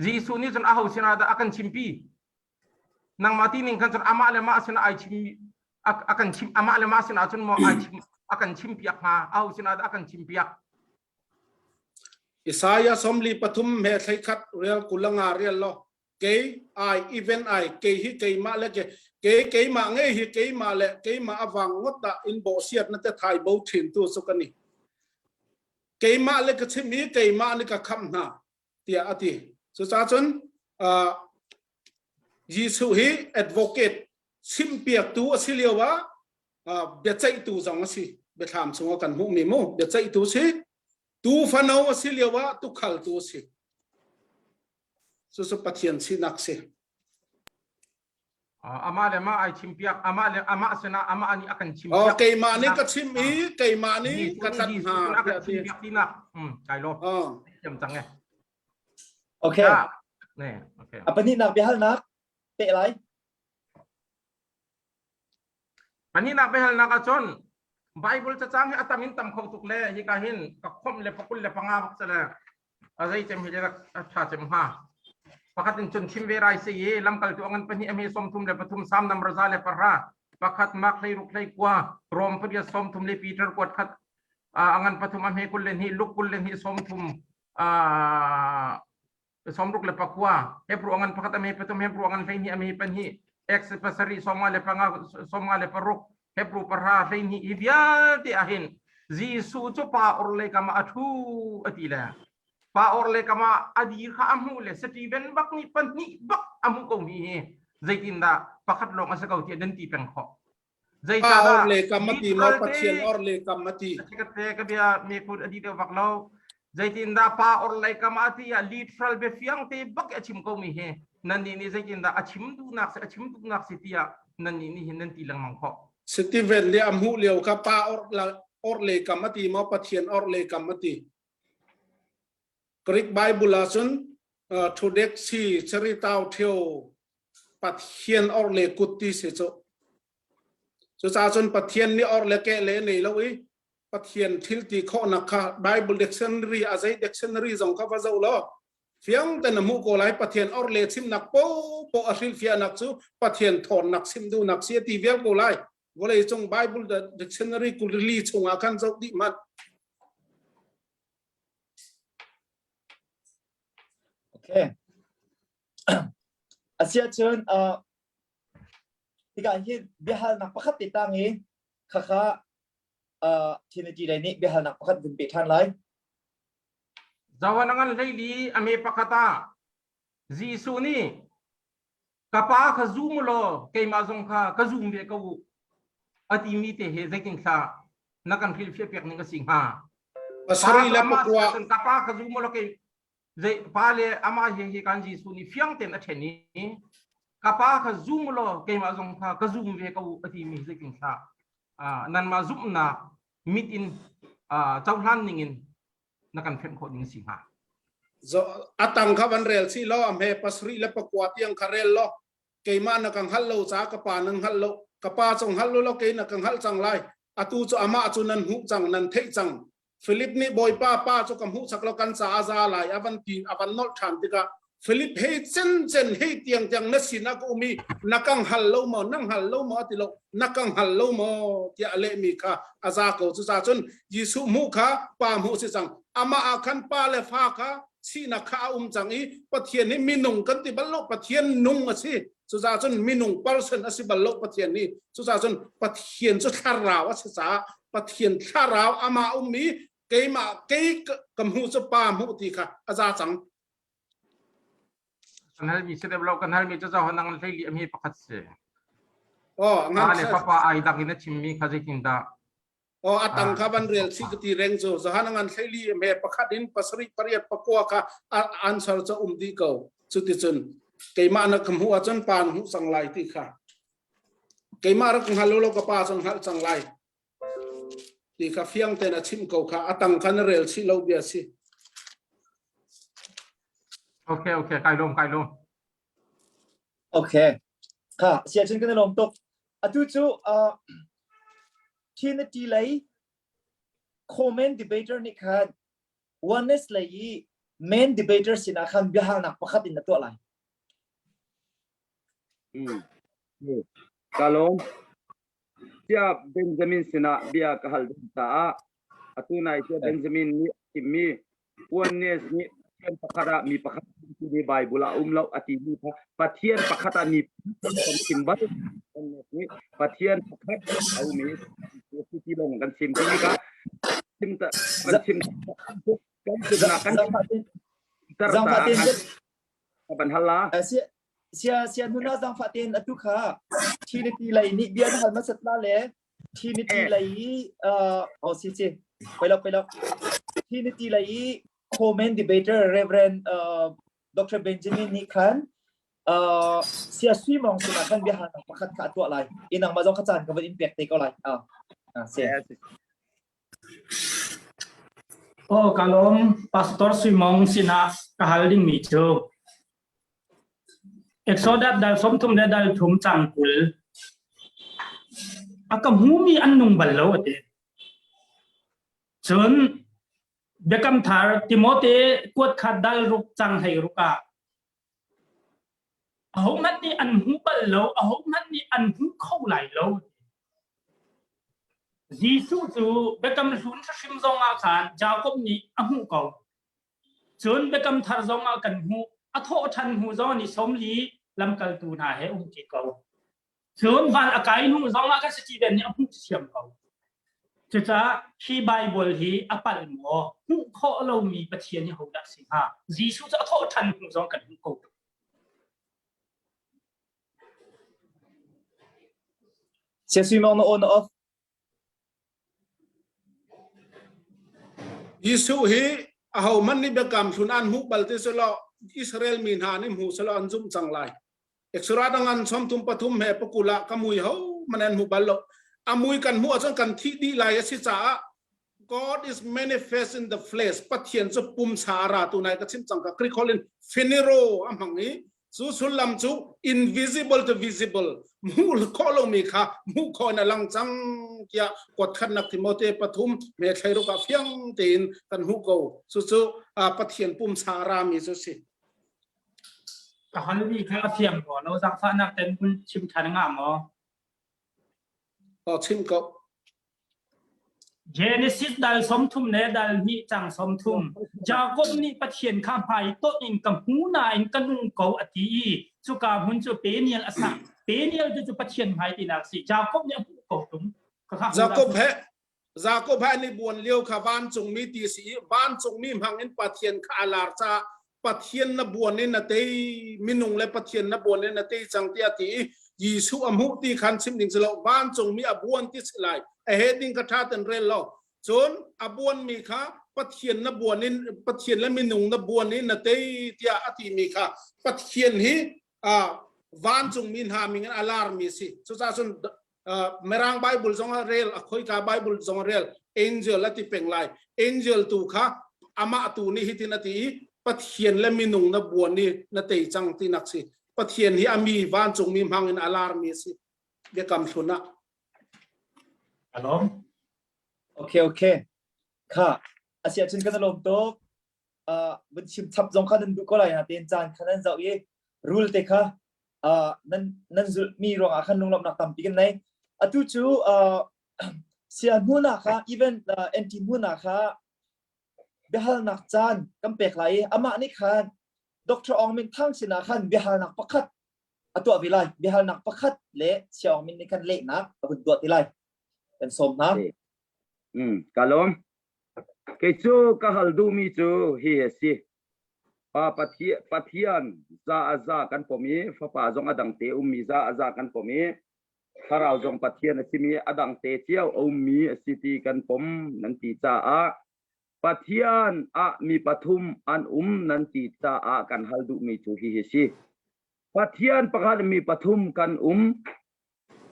Jesuh nih cun aho sinah dah a kan chimpi? Nangmah ti ning khan cun amah le mah sinah ai chim. A kan chim amah le mah sinah cun maw ai chim a kan chim piak hnga aho sinah dah a kan chim piak? Isaiah somli pathum he thlei khat rel kulanga rel lo kei ai even ai kei hi keimah le ke kei keimah ngei hi keimah le keimah awang ngot da in bo siat na te thai bo thin tu su kani keimah le ka chim i keimah ni ka kham hna tiah a ti. Cucaah uh, Jesuh hi advocate chimpiaktu a si lio ah uh, biaceihtu zong a si. Biathlam chungah kan hmuhmi mu biaceihtu si. Tu fano a si lio ah tukhaltu a si. Cucu Pathian sinak si. Amah le mah ai chimpiak amah le amah sinah amah nih a kan chimpiak. Oh, keimah nih ka chim i keimah nih ka tlanh hna. A kan chimpiak tinak. Hmm, kai lo. Thiam cang e. Okay. Ne, okay. A pahnihnak biahalnak peh lai. Pahnihnak biahalnak ahcun Bible cacang hi a tam in tam kho tuk le hika hin ka khomh le pakul le panga bak le a zei cem hi le a tha cem hnga. Pakhat in cun chim ve rai si i lamkaltu angan pahnih a hme 33 sam nam raza le pahra pakhat mak hlei ruk hlei kua rom pariat 30 le Peter kuat khat angan pathum a hme 22 luk 22 30 64 Hebrew angan pakhat a hme pathum Hebrew angan 12 a hme pahnih X pasarih 55 56 Hebrew pahra 12 hi vialte ahhin Jesuh cu pa orhlei kam ah a ṭhu a ti le pa orhlei kam ah a dir kha a hmuh le Stephen bak nih pahnih bak a hmuh ko mi hi zeitindah pakhat lawng a si ko tiah nan ti peng khawh Zeicahdah le kam a ti maw Pathian or le kam a ti. Ka te ka bia me kun a di deuh vak lo. Zeitindah pa or lei kam a ti ah literal biafiang te bak a chim ko mi hi nan nih nih zeitindah a chim duhnak si a chim duhnak si tiah nan nih nih hin nan ti lengmang khawh. Stephen nih a hmuh lio kha pa or la or le kam a ti maw Pathian or le kam a ti. Greek Bible ah cun thudek si charitau theo Pathian or le kut ti si cu. Cucaah cun Pathian nih or le ke le nei lo i Pathian thil ti khawhnak kha Bible dictionary a zei dictionary zong kha va zoh law fiang ten na hmuh ko lai Pathian or le chimnak po po a hrilhfiahnak cu Pathian thawnnak chim duhnak si a ti vial ko lai vawlei cung Bible dictionary kulili chungah khan zoh dih hmanh Okay. Asiahcun uh, Hika hin biahalnak pakhat te tang i khakha uh, Trinity lei nih biahalnak pakhat vun pe ṭhan lai. Zawan a ngan hleili a me pakhat ah Jesuh nih ka pa kha zum u law keimah zong kha ka zum ve ko u a timi te he zeitin thla na kan hrilhfiah piak ning a si hnga? Pasarih le pakua. Ka pa kha zum u law kei zei pa le amah hi hi kan Jesuh nih fiang tein a ṭhen i ka pa kha zum law keimah zong kha ka zum ve ko a timi zeitin thlah nanmah zumhnak mit in cohlan ning in na kan fenh khawh ding si hnga a tang kha van rel si law a hme pasarih le pakua tiang kha rel law keimah na ka hngalh lo ca ka pa nan hngalh lo ka pa cu hngalh lo law kei na ka hngalh cang lai atu cu amah cu nan hmuh cang nan theih cang Philip nih Bawipa pa cu ka hmuh sak lo kan caah za lai a van ti a van nolh ṭhan tikah Philip hei cen cen hei tiang tiang na sinah ka um i na ka hngal lo maw na hngal lo maw a ti lo na ka hngal lo maw tiah a lehmi kha a za ko cucaah cun Jesuh hmuh kha pa hmuh si cang amah ah khan pa le fa kha sinak kha a um cang i Pathian hi minung kan ti bal lo Pathian nung a si cucaah cun minung person a si bal lo Pathian hi cucaah cun Pathian cu thlarau a si caah Pathian thlarau amah ummi keimah kei ka hmuh cu pa hmuh ti kha a za cang. Kan halmi si deuh lo kan halmi cu zaho nang hlei li mi pakhat si. Oh, ngan le papa ai dang in a chimmi kha zeitindah Oh, atang kha van rel si ka ti reng cu zahan ngan hleili me pakhat in pasarih pariat pakua kha answer cu um di ko cuticun keimah na ka hmuh ahcun pa na hmuh cang lai ti kha keimah rak hngal lo ka pa cun hngalh cang lai ti kha fiang ten a chim ko kha atang kha na rel chih lo bia si Okay okay kai lom kai lom Okay kha sia cun kan lom tuk atu cu uh, Trinity lei comment debater nih khan oneness lei i main debater sinah khan biahalnak pakhat in na tuah lai Mm. Ka lawm. Sia Benjamin sinah bia ka hal ding caah atu nai sia Benjamin nih a chimmi oneness nih Pathian pakhat ah mi pakhat timi Bible ah um lo a timi kha Pathian pakhat ah mi kan chim bal oneness nih Pathian pakhat a um i ti lawng kan chim timi kha chim kan chim kan chimnak kan chim ban hal la sia sia nuna zangfah tein atu kha Trinity lei nih bia na hal hmasat la le Trinity lei i oh si si poi lo poi lo Trinity lei i co-main debater Reverend uh, Dr. Benjamin nih khan uh, sia sui mong sinah khan bia halnak pakhat kha a tuah lai inang ma zong kha caan ka van in pek te ko lai ah ah si Oh ka lawm Pastor Sui Mong sinah ka hal dingmi cu Exodus dal 30 le dal thum cang 20 a ka hmumi an nung bal lo a ti. Cun Biakam Thar Timote kuat khat dal ruk cang hlei ruk ah ahohmanh nih an hmu bal lo, ahohmanh nih an hmu kho lai lo. Jesuh cu Biakam Hlun hrim zong ah khan Jakob nih a hmuh ko. Cun Biakam Thar zong ah kan hmuh. A thawh ṭhan hnu zong ni 40 lamkaltu hna he um ṭi ko. Cun van a kai hnu zong ah kan Steven nih a hmuh thiam ko. Cucaah hi Baibal hi a palh maw? Hmuh khawh lomi Pathian hi hodah si hnga? Jesuh cu a thawh ṭhan hnu zong kan hmuh ko. Sia sui mong na on off. Jesuh hi ahohmanh nih biakam hlun an hmuh bal ti selaw Israel mi hna nih hmu selaw an zumh cang lai. Exra dang an sawmthum pathum he pakul ah ka mui ho man an hmu bal lo. A mui kan hmuh ahcun kan thih dih lai a si caah God is manifest in the flesh. Pathian cu pumsa a ra tu nai ka chim cang ka Greek holh in phenero a hmang i cu sullam cu invisible to visible hmuh khawh lomi kha hmuh khawh in a lang cang tiah kuatkhatnak Timote pathum me thlairuk ah fiang tein kan hmuh ko. Cucu Pathian pumsa a rami cu si. Ka halmi kha a fiang rua lo zaangfahnak ten hun chim ṭhan nga maw? Aw chim ko. Genesis dal 30 le dal hnih cang 30 Jakob nih Pathian kha hmai tonh in ka hmu nain ka nung ko a ti i cuka hmun cu Peniel a sak. Peniel cu cu Pathian hmai tinak si. Jakob nih a hmuh ko tung. Jakob he Jakob he an i buan lio kha vancungmi ti si i vancungmi hmang in Pathian kha a lar caah Pathian na buan in na tei minung le Pathian na buan in na tei cang tiah ti i Jesuh a hmuh ti khan chim ding si lo vancungmi a buan ti si lai a he ding ka ṭha ten rel lo cun a buanmi kha Pathian na buan in Pathian le minung na buan in na tei tiah a timi kha Pathian hi vancungmi hna ming in a larmi si cucaah cun Mirang Bible zong ah rel a khoika Bible zong ah rel angel a ti peng lai angel tu kha amah tu nih hitin a ti i Pathian le minung na buan i na tei cang ti nak si Pathian hi a mi vancung mi hmang in a lar mi a si biakam hlun ah Alom Okay okay kha asia cun kan lawm tuk uh vun chim chap zong kha nan duh ko lai na ten caan kha nan zoh i rule te kha uh, nan nan zulhmi ruangah khan lunglawmhnak tampi kan nei atu cu uh, sia hmuna kha even uh, NT hmuna kha biahalnak caan kan pek lai i amah nih khan Dr. Aung Min Thang sinah khan biahalnak pakhat a tuah ve lai biahalnak pakhat le Sia Aung Min nih khan lehnak a vun tuah ti lai kan sawm hna Mm, ka lawm. Kei cu ka hal duhmi cu hi a si. Pa Pathian za a za kan pom i Fapa zong a dang te ummi za a za kan pom i Thlarau zong Pathian a simi a dang te cio a ummi a si ti kan pom nan ti caah Pathian ah mi pathum an um nan ti caah kan hal duhmi cu hihi si. Pathian pakhat mi pathum kan um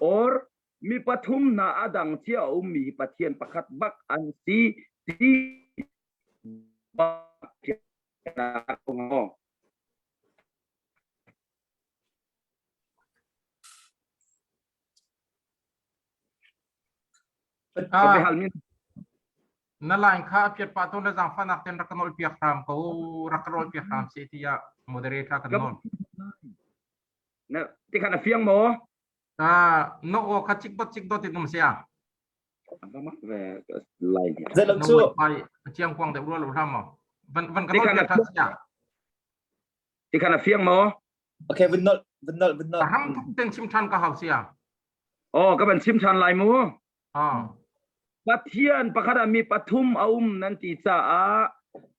or mi pathum hna a dang cia a ummi hi Pathian pakhat bak an si ti Na line kha a piat pah tawn le zaangfahnak ten rak ka nawl piak hram ko rak ka rawl piak hram si tiah moderator kan nawl. Na tikhan a fiang maw? Ah, no aw kha cik dot cik dot in um sia. Zei lo cu. Chiang kuang deuh rua lo hram maw? Van van ka nol than sia. Ti khan a fiang maw? Okay, vun nol, vun nol, vun nol. Ram thuk ten chim than ka hau sia. Oh, ka ban chim than lai mu. Ah. Pathian pakhat ah mi pathum a um nan ti caah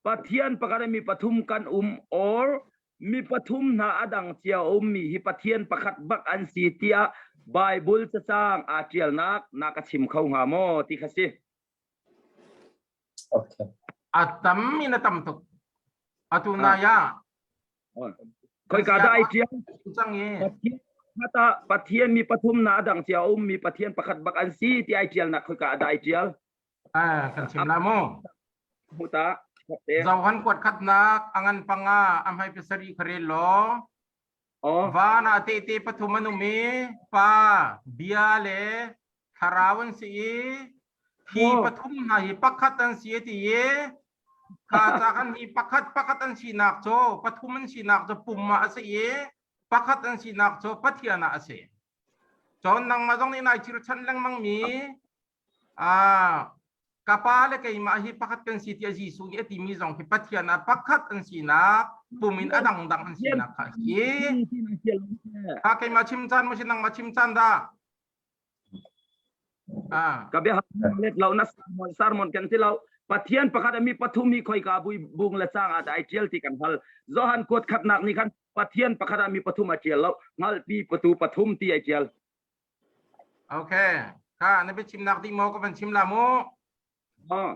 Pathian pakhat ah mi pathum kan um or mi pathum hna a dang cia ummi hi Pathian pakhat bak an si tiah Bible cacang aa ṭialnak na ka chim kho hnga maw ti kha si. Okay. A tam in a tam tuk. Atu na ya. Khoi ka dah ai ṭial? Cang i. Pathian Pathian mi pathum na a dang cia ummi Pathian pakhat bak an si ti ai ṭialnak khoi ka dah ai ṭial? Ah, kan chim la mu. Mu ta. Zohan kuat khatnak angan panga amhai pasari kharel law. Oh. Van ah tehte pathum an um i pa bia le thlarau an si i hi pathum hna hi pakhat an si ti i kha ca kan hi pakhat pakhat an sinak cu pathum an sinak cu pum ah a si i pakhat an sinak cu Pathian ah a si. Cun nangmah zong nih nai chirchan lengmang mi Ah, ka pa le keimah hi pakhat kan si tiah Jesuh nih a timi zong khi Pathian ah pakhat an sinak, pum in a dangdang an sinak kha a si. Kha keimah chim caan maw si nangmah chim caan dah? Ah. Ka bia let lo na sermon sermon kan ti lo. Pathian pakhat mi pathum hi khoika bui bung le chang ah ai tial ti kan hal. Johan kuat khatnak nih khan Pathian pakhat ah mi pathum a tial lo. Ngalpi patu pathum ti ai tial. Okay. Kha na biachimnak dih maw ka van chim la mu. Ah.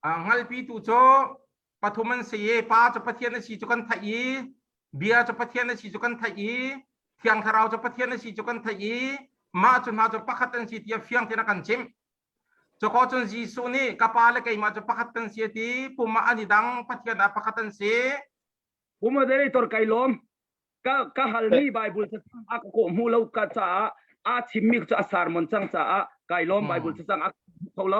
Uh, ngalpi tu cu pathum an si i pa cu Pathian a si cu kan theih i bia cu Pathian a si cu kan theih i Thiang Thlarau cu Pathian a si cu kan theih i mah cu hna cu pakhat an si tiah fiang tein a kan chimh. Cuko cun Jesuh nih ka pa le keimah cu pakhat kan si a ti pum ah an i dang Pathian ah pakhat an si. Moderator kai lawm. Ka ka halmi Bible cacang a ka kawh hmu lo ka caah a chimmi cu a sermon cang caah kai lawm Bible cacang a kho lo.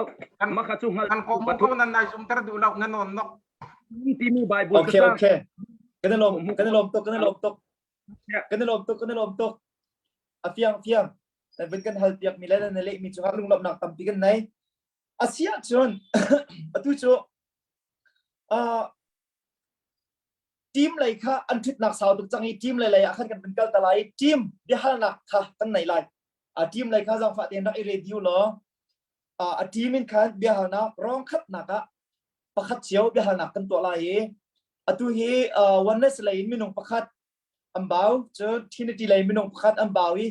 Mah kha cu hngal Kan kawh hmu ko nan nai zumter duh lo na nawn nok. timi Bible Okay, okay. Kan i lawm, kan i lawm tuk, kan i lawm tuk. Kan i lawm tuk, kan i lawm tuk. A fiang fiang. Nan vun kan hal piak mi le nan leh mi cungah lunglawmhnak tampi kan nei. A si ahcun atu cu uh, team lei kha an ṭhutnak sau tuk cang i team lei lei ah khan kan vun kal ta lai i team biahalnak kha kan nei lai. A team lei kha zaangfah tein rak i review law a team in khan biahalnak rong khatnak ah pakhat cio biahalnak kan tuah lai i atu hi oneness lei in minung pakhat an bau cun Trinity lei minung pakhat an bau i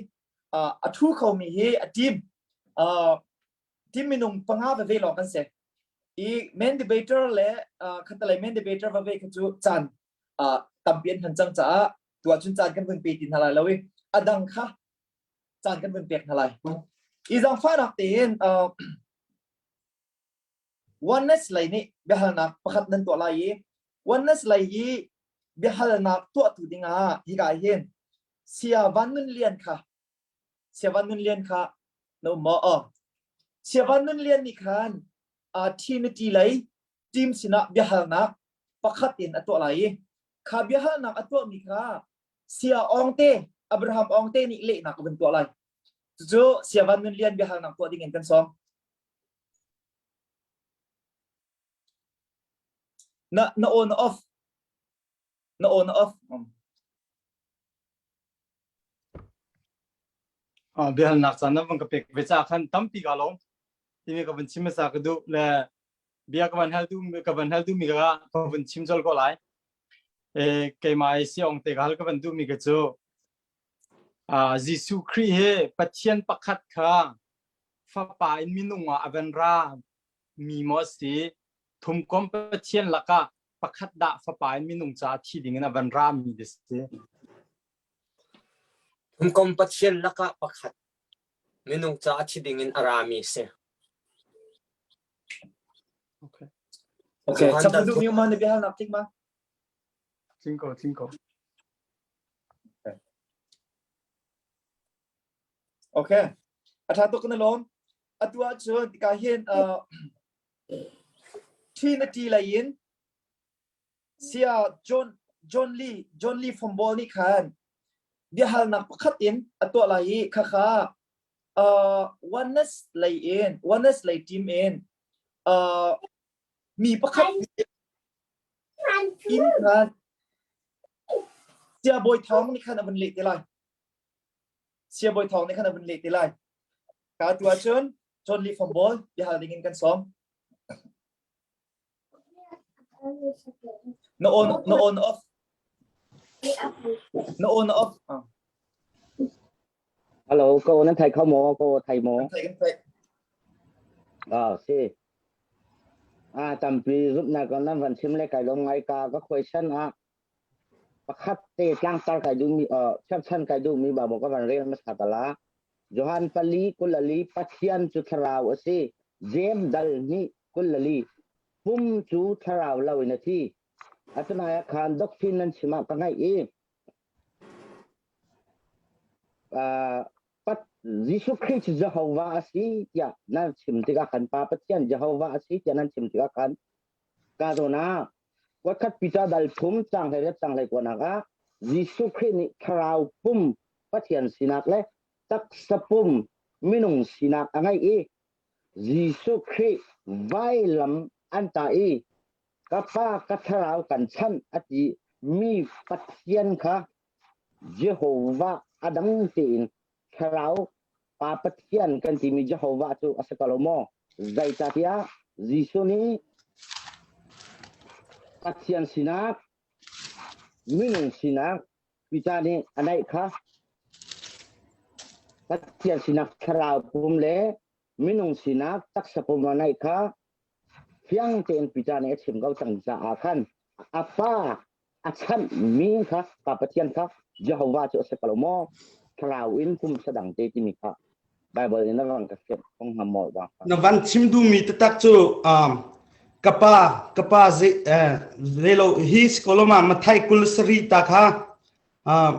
a thu khomi hi a team team minung panga veve lawng kan si i main debater le khatalei main debater veve kha cu caan tampi an hman cang caah tu ahcun caan kan vun pe ti hna lai lo i a dang kha caan kan vun pek hna lai i zaangfahnak tein oneness lei nih biahalnak pakhat nan tuah lai i oneness lei i biahalnak tuahtu dingah hika hin Sia Van Nun Lian kha Sia Van Nun Lian kha na um maw? Aw. Sia Van Nun Lian nih khan uh, Trinity lei team sinah biahalnak pakhat in a tuah lai i kha biahalnak a tuahmi kha Sia Awng te Abraham Awng te nih lehnak a vun tuah lai. Cucu Sia Van Nun Lian biahalnak tuah ding in kan sawm. Na na on off. Na on off. Biahalnak caan na van ka pek ve ca khan tampi ka lawm. Timi ka van chim hmasa ka duh le bia ka van hal duh ka van hal duhmi ka ka van chim colh ko lai. E, keimah i siong te ka hal ka van duhmi ka cu ah Jesuh Khrih hi Pathian pakhat kha fapa in minung ah a van ra mi maw si thumkom Pathian lakah pakhat dah fapa in minung caah thi ding in a van ra mi ti si. Thumkom Pathian lakah pakhat minung caah thi ding in a rami si. Okay. Okay, chap duh mi ma na biahalnak tling ma? Tling ko, tling ko. Okay. A ṭha tuk na lawm. Atu ahcun tika hin uh, Trinity lei in Sia John John Lee John Lee Fombol nih khan. biahalnak pakhat in a tuah lai i khakha uh, oneness lei in oneness lei team in uh, mi pakhat in khan Sia Bawi Thawng nih khan a vun leh te lai. Sia Bawi Thawng nih khan a vun leh te lai. Ka tu ahcun John Lee Fom Bawl biahal ding in kan sawm. Na on na on off. Na on off. Ah. Hello, ko nan thai kho maw? Ko thai maw? Kan thai kan thai. Ah, si. Ah, tampi zumhnak kan nan van chim le kai lom ngai ka ka question ah pakhat te tlangtar kai duhmi uh, cherchan kai duhmi Bible ka van rel hmasa tala. Johan pali kulali Pathian cu thlarau a si. Jeim dal hnih kulali pum cu thlarau lo in a thi. Atunai ah khan doctrine nan chim ah ka ngaih i uh, Pat Jesuh Khrih cu Jehovah a si tiah nan chim tikah khan Pa Pathian Jehovah a si tiah nan chim tikah khan ka zawn ah Kuatkhat Peter dal thum cang hlei riat cang hlei kuanak ah Jesuh Khrih nih thlarau pum Pathian sinak le taksa pum minung sinak a ngeih i Jesuh Khrih vailam an tah i ka Pa ka thlarau kan chanh a ti mi Pathian kha Jehovah a dang tein thlarau Pa Pathian kan timi Jehovah cu a si ko lo maw? Zeicahtiah Jesuh nih Pathian sinak, minung sinak, Peter nih a naih kha Pathian sinak thlarau pum le minung sinak taksa pum a naih kha fiang tein Peter nih a chim ko cang caah khan a pa a chanhmi kha pa Pathian kha Jehovah cu a si ko lo maw? Thlarau in pumsa dang te timi kha Bible in na van ka fianh kong hnga maw bang. Na van chim duhmi taktak cu um, ka pa ka pa ze eh, zelo hi skoloma Mathai kul sari ta kha um,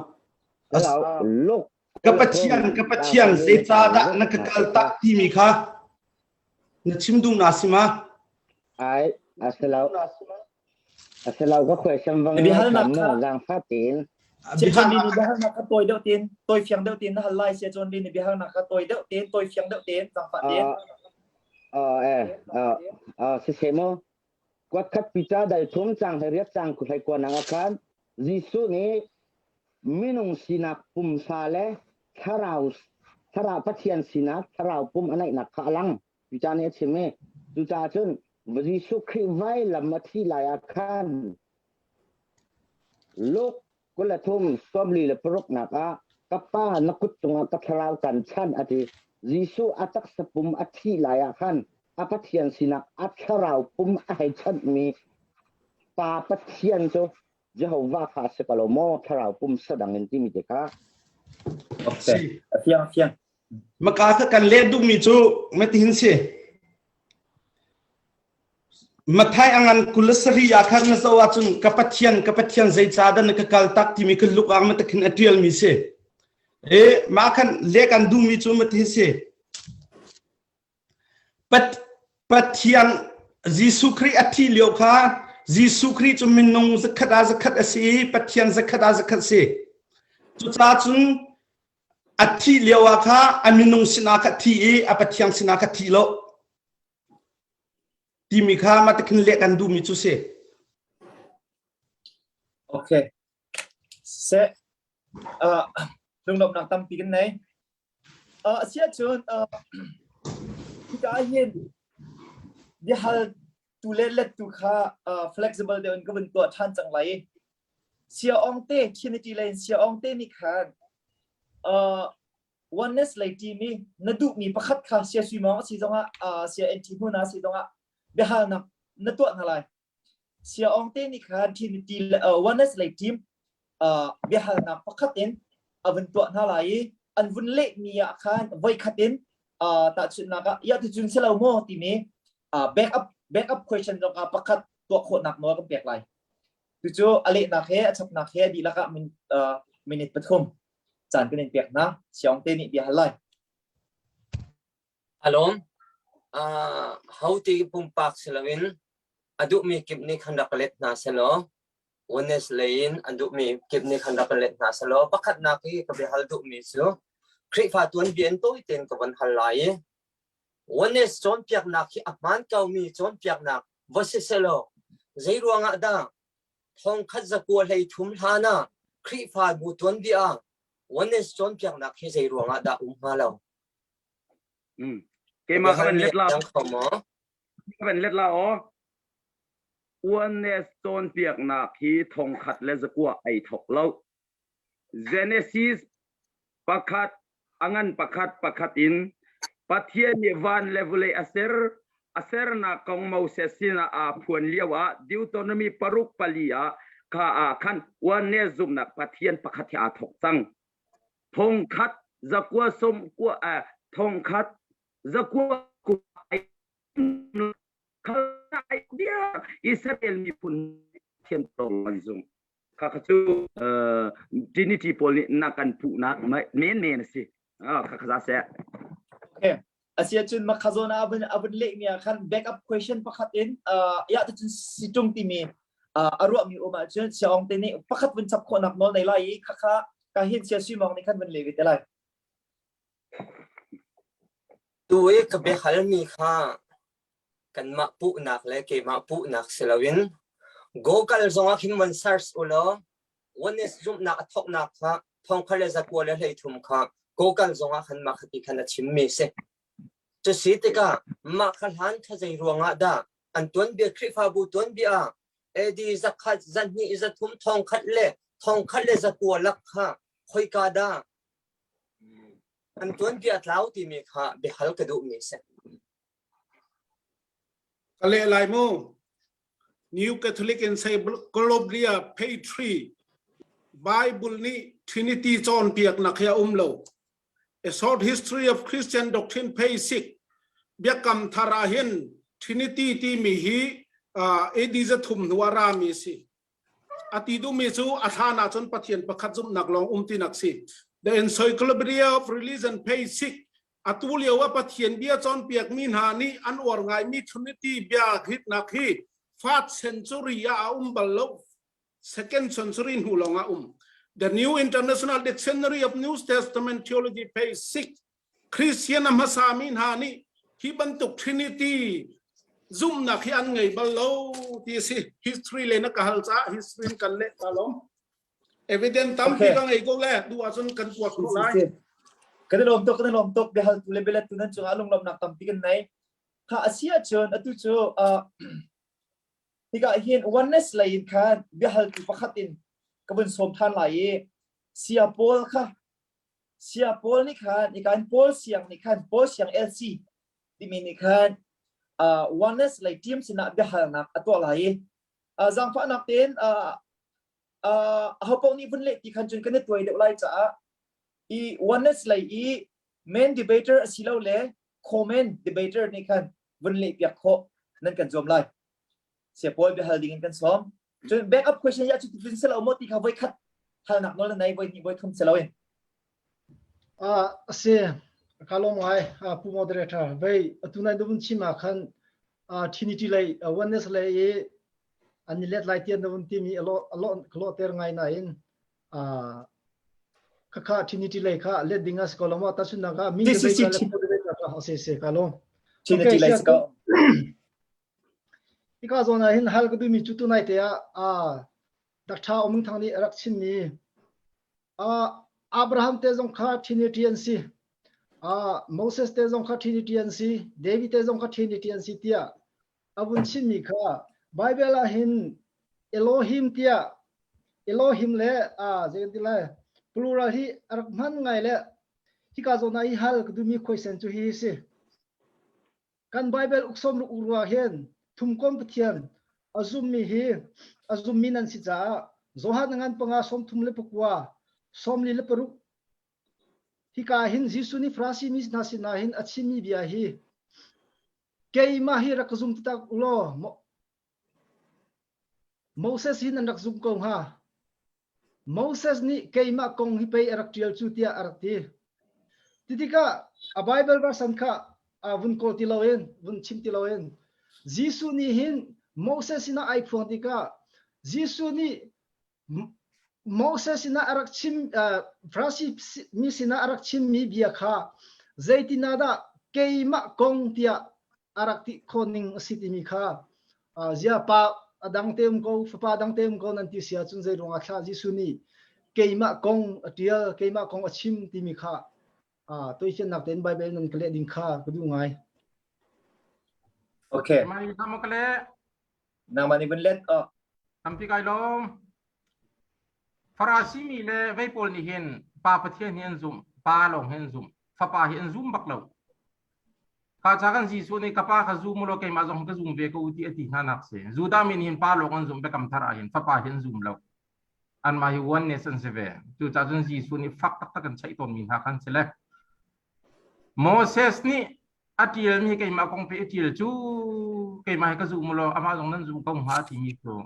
Luk ka Pathian ka Pathian zeicahdah na ka kal tak timi kha Na chim duh na si ma? Ai, a si lo. A si lo ka question vang Biahalnak kha zaangfah tein. Biahalnak biahalnak kha tawi deuh tin, tawi fiang deuh tin na hal lai sia John Lee nih biahalnak kha tawi deuh tin, tawi fiang deuh tin, zaangfah tein. Uh, eh, uh, uh, si se mo. Kuat khat pica dal thum chang he riat chang ku hlai kuan ang khan Jesuh nih minung sinak pumsa le thlarau thlarau Pathian sinak thlarau pum a neihnak kha a lang. Cucaah nih a chim i cucaah cun Jesuh Khrih vailam a thih lai ah khan Luke 23 46nak ah ka pa na kut cungah ka thlarau kan chanh a ti. Jesuh a taksa pum a thih lai ah khan a Pathian sinak a thlarau pum a hei chanhmi Pa Pathian cu Jehovah kha a si ko lo maw thlarau pumsa dang in timi te kha Okay. A fiang fiang. Maka kha kan leh duhmi cu matihin si. Mathai angan 23 ah khan na zoh ahcun ka Pathian ka Pathian zeicahdah na ka kal tak timi ka luk ah matakhin a tialmi si. E mah khan leh kan duhmi cu matihin si. Pathian Jesuh Khrih a thih lio kha Jesuh Khrih cu minung zakhat ah zakhat a si i Pathian zakhat ah zakhat a si. Cucaah cun a thih lio ah kha a minung sinah kha thi i a Pathian sinah kha thi lo timi kha mah tikhin leh kan duhmi cu si. Okay. Seh, uh, lunglawmhnak tampi kan nei. Uh, a si ahcun uh, hika ah hin biahal tu le lettu kha uh, flexible deuh in ka vun tuah ṭhan cang lai i Sia Ong te Trinity lei in Sia Ong te nih khan uh, oneness lei team i na duhmi pakhat kha Sia Sui Mawng a si zongah uh, Sia NT Hmun a si zongah biahalnak na tuah hna lai. Sia Ong te nih khan Trinity uh, oneness lei team uh, biahalnak pakhat in a vun tuah hna lai i an vun lehmi ah khan voikhat in uh, tahchunhnak ah ya ticun si lo maw timi uh, backup backup question zong ah pakhat tuah khawhnak nawl kan pek lai. Cucu a lehnak he a chapnak he a dihlak ah min, uh, minute pathum caan kan in pek hna. Siang te nih bia hal lai. Alawm. Uh, ho ti pumpak si loin a duhmi kip nih khan rak let hna selaw. Oneness lei in an duhmi kip nih khan rak kan let hna selaw pakhatnak i ka biahal duhmi cu Khrihfa tuanbia in tawi tein ka von hal lai i Oneness cawnpiaknak hi a hmaan komi cawnpiaknak va si selaw zei ruangah dah thongkhat zakua hlei thum hlan ah Khrihfabu tuanbia ah Oneness cawnpiaknak hi zei ruangah dah um hnga lo? Keimah ka van let la. Ka van let la aw. Oneness cawnpiaknak hi thongkhat le zakua ai thok lo. Genesis pakhat a ngan pakhat pakhat in Pathian nih van le vawlei a ser a sernak kong Moses sinah aa phuan lio ah Deuteronomy paruk pali ah kha ah khan oneness zumhnak Pathian pakhat hi aa thok cang. Thongkhat zakua som kua thongkhat zakua Israel miphun thiam tong an zung. Kha kha cu Trinity pawl nih na kan puhnak men men a si. Kha kha za seh. Okay. Asiahcun makha zawn ah abun abun leh mi ah khan backup question pakhat in ya tu cun situng timi a ruah mi um ahcun siaong te nih pakhat vun chap khawhnak nawl nei lai i kha kha ka hin sia sui mong nih khan vun le ve te lai. Tu i ka biahal mi kha kanmah puhnak le keimah puhnak si loin Google zongah khin von search u law oneness zumhnak a thawknak kha thongkhat le zakua le 13 kha Google zongah khan mah khati khan a chimmi si. Cusi tikah mah kha hlan kha zei ruangah dah an tuanbia Khrihfabu tuanbia ah AD zakhat zahnih zathum thongkhat le thongkhat le zakua lak kha khoika dah an tuanbia tlau timi kha biahal ka duhmi si. Ka leh lai mu. New Catholic Encyclopedia page 3 Bible nih Trinity cawnpiaknak hi a um lo. A Short History of Christian Doctrine page 6 Biakam thar ah hin Trinity timi hi uh, AD zathum hnu a rami si. A ti duhmi cu a thlan ahcun Pathian pakhat zumhnak lawng um tinak si. The Encyclopedia of Religion page 6 atu lio ah Pathian bia cawnpiakmi hna nih an uar ngaimi Trinity bia hitnak hi first century ah a um bal lo second century hnu lawng ah um The New International Dictionary of New Testament Theology page 6 Christian a hmasami hna nih hi bantuk Trinity zumhnak hi an ngei bal lo ti si history le na ka hal caah history kan leh ta lom Evidence tampi ka ngei ko le du ahcun kan kuat ko lai. Kan i lawm tuk kan i lawm tuk biahal tu le bialet tu nan cungah lunglawmhnak tampi kan nei. Kha a si ahcun atu cu hika hin oneness lei in khan biahal tu pakhat in ka vun sawm than lai i sia Paul kha sia Paul nih khan hika in Paul siang nih khan Paul siang LC timi nih khan oneness lei team sinah biahalnak a tuah lai i zaangfahnak tein aho paoh nih vun leh ti khan cun kan i tuai deuh lai caah i oneness lei i main debater asilo le co-main debater nih khan vun leh piak khawh nan kan zuam lai sia paul biahal ding in kan sawm cun backup question ya cu tifin selo mo ti kha voi khat halnak nawl na nei voi hnih voi thum selo in A si ka lawm ngai pu moderator vei atu nai na vun chim ah khan Trinity lei oneness lei i an i let lai tian na vun timi a lawh ter ngai nain khakha Trinity lei kha let ding a si ko lo maw tahchunhnak ah min debate le debate ka si si ka lawm Trinity lei si ko Hika zawn ah hin hal ka duhmi cu tunai te ah Dr. Omung Thang nih a rak chimmi Abraham te zong kha Trinity an si. Moses te zong kha Trinity an si. David te zong kha Trinity an si tiah a vun chimmi kha Bible ah hin Elohim tiah Elohim le zei kan ti lai plural hi a rak hman ngai le hika zawn ah hi hal ka duhmi question cu hi si. Kan Bible uksawm ruk ruah hin thumkom Pathian a zummi hi a zummi nan si caah Johan ngan panga 34 46 hika hin Jesuh nih Farasi mi hna sinah hin a chimmi bia hi keimah hi rak ka zum taktak ulaw Moses hi nan rak zum ko hnga Moses nih keimah kong hi pei a rak ṭial cu tiah a rak ti. Ti tikah a Bible verse an kha vun kawl ti loin, vun chim ti loin, Jesuh nih hin Moses sinah ai phuang tikah Jesuh nih. Moses sinah a rak chim Farasi mi sinah a rak chimmi bia kha zeitin ah dah keimah kong tiah a rak ti khawh ning a si timi kha zia pa a dang te um ko fapa dang te um ko nan ti si ahcun zei ruangah thlah Jesuh nih keimah kong a tial keimah kong a chim timi kha toifiannak tein Bible nan ka leh ding kha ka duh ngai. Okay. Nangmah nih vun let oh. Tampi kai lawm. Farasi mi le vei pawl nih hin Pa Pathian hi an zumh, Pa lawng hi an zumh, Fapa hi an zum bak lo. Kha ca kan Jesuh nih ka pa kha zum ulaw keimah zong ka zum ve ko ti a ti hna nak si. Judah mi nih hin Pa lawng an zumh, biakam thar ah hin Fapa hi an zum lo. Anmah hi oneness an si ve. Cucaah cun Jesuh nih fak taktak an cheih tawnmi hna khan si le. Moses nih a ṭialmi hi keimah kong pe a ṭial cu keimah hi ka zum law amah zong nan zum ko hnga timi cu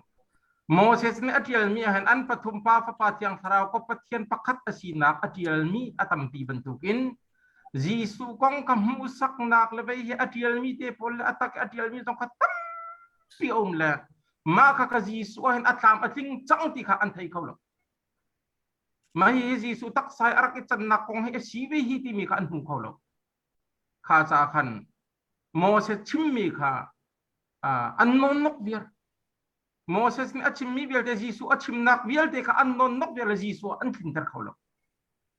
Moses nih a ṭialmi ah hin an pathum pa fapa thiang thlarau ko Pathian pakhat a sinak a ṭialmi a tampi bantukin Jesuh kong ka hmuhsaknak le vei hi a ṭialmi te pawl le a tak a ṭialmi zong kha tampi a um le mah kha ka Jesuh ah hin a tlam a tling cang ti kha an thei kho lo. Mah hi Jesuh taksa i a rak i cannak kong hi a si ve hi timi kha an hmu kho lo. Kha ca khan Moses chimmi kha an nawnnok viar. Moses nih a chimmi vialte Jesuh a chimnak vialte kha an nawnnok viar le Jesuh an tlinter kho lo.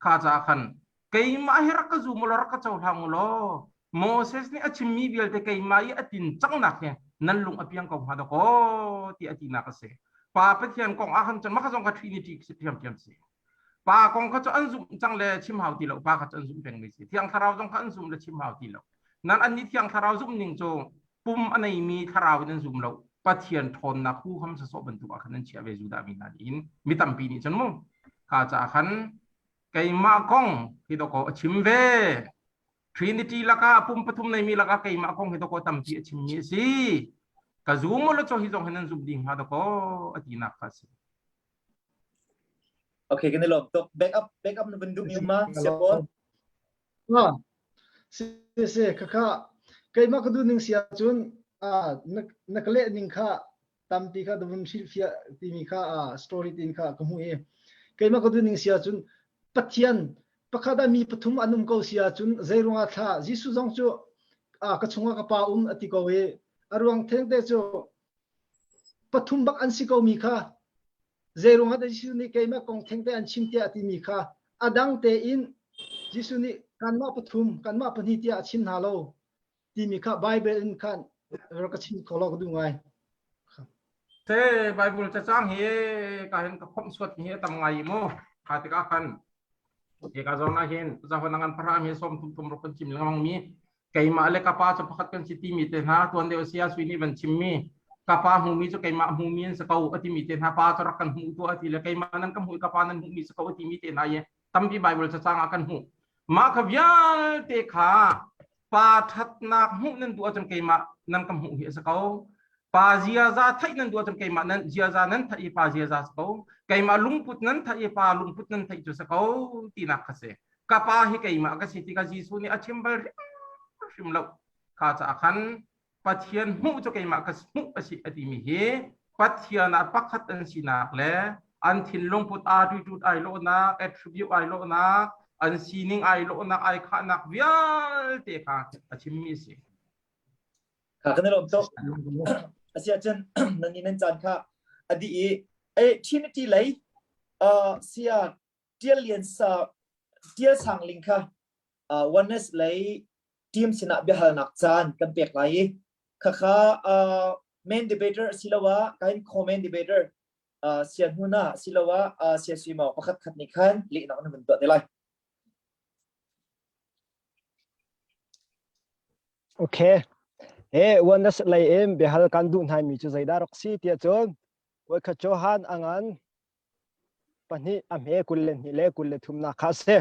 Kha ca khan keimah hi rak ka zum ulaw rak ka cohlang ulaw Moses nih a chimmi vialte keimah i a tin cangnak hi nan lung a piang ko hnga dakaw ti a tinak a si. Pa Pathian kong ah khan cun mah kha zong kha Trinity ṭhiamṭhiam si. Pa kong kha cu an zumh cang le chim hau ti lo. Pa kha cu an zumh pengmi si. Thiang Thlarau zong kha an zum le chim hau ti lo. Nan annih Thiang Thlarau zumh ning cu pum a neimi thlarau in an zum lo. Pathian ṭhawnnak huham sasawh bantuk ah khan an chiah ve Judah mi hna nih hin mi tampi nih cun mu kha caah khan keimah kong hi dawkaw a chim ve. Trinity lakah pum pathum neimi lakah keimah kong hi dawkaw tampi a chimmi a si. Ka zum u law cu hi zong hin nan zum ding hnga dawkaw a tinak kha a si. Okay, kan i lawm tuk. Back up, back up na vun duh mi ma siap Ah, si si khakha keimah ka duh ning si ahcun ah na na ka leh ning kha tampi kha vun hrilhfiah timi kha ah story tin kha ka hmuh i keimah ka duh ning si ahcun Pathian pakhat ah mi pathum an um ko si ahcun zei ruangah thla Jesuh zong cu ah ka chungah ka pa um a ti ko i a ruang thengte cu pathum bak an si ko mi kha zeiruangah dah Jesuh nih keimah kong thengte an chim tiah a timi kha a dang tein Jesuh nih kanmah pathum kanmah pahnih tiah a chim hna lo timi kha Bible in khan rak ka chim kho lo ka duh ngai. Te Bible cacang hi ka hin ka khomh suat mi hi a tam ngai mu. Kha tikah khan Hika zawn ah hin zahon ngan phara mi som thum thum ruk kan chim lengmang mi keimah le kapa cu pakhat kan si timi te hna tuan deuh sia sui nih van chim mi kapa hmu mi cu keimah hmu mi an si ko a timi te hna pa cu rak kan hmu tu a ti le keimah nan ka hmu i kapa nan hmuh mi si ko a timi te hna hi tampi Bible cacang ah kan hmuh mah kha vialte kha pa ṭhatnak hmuh nan duh ahcun keimah nan ka hmuh hi a si ko pa ziaza theih nan duh ahcun keimah nan ziaza nan theih i pa ziaza si ko keimah lungput nan theih i pa lungput nan theih cu si ko tinak kha si ka pa hi keimah ka si ti kha Jesuh nih a chim bal hrim lo kha caah khan Pathian hmuh cu keimah ka hmuh a si a timi hi Pathian ah pakhat an sinak le an thinlung put attitude ai lawhnak attribute ai lawhnak an sining ai lawhnak ai khahnak vialte kha a chimmi a si. Kha kan i lawm tuk. Asiahcun nan ni nan caan kha a dih i eh Trinity lei uh, sia Tial Lian sa Tial Sang Ling kha uh, oneness lei team sinah biahalnak caan kan pek lai i khakha uh, main debater asiloah kain co-main debater uh, sia hnuna asiloah uh, sia suimau pakhat khat nih khan lehnak na vun tuah te lai. Okay. He oneness lei in biahal kan duh hna mi cu zeidah rak si tiah cun voikhat Johan angan pahnih a hme 22 le 23 nak kha a si.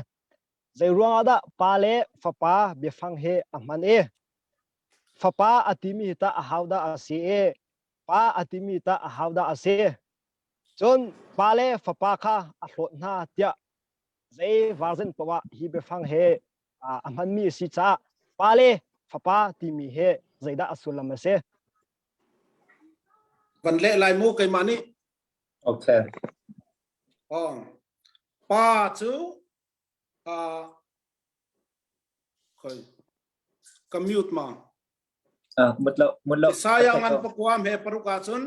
Zei ruangah dah pa le fapa biafang hi a hman i fapa a timi tah a hau dah a si i pa a timi tah a hau dah a si. Cun pa le fapa kha a hlawt hna tiah zei version poah hi biafang he a hmanmi a si caah pa le fapa timi hi zeidah a sullam a si? Van leh lai mu keimah nih. Okay. Oh. Pa cu uh, khoi ka mute ma. Ah, mut lo, mut lo. Isaiah ngan pakua me paruk ahcun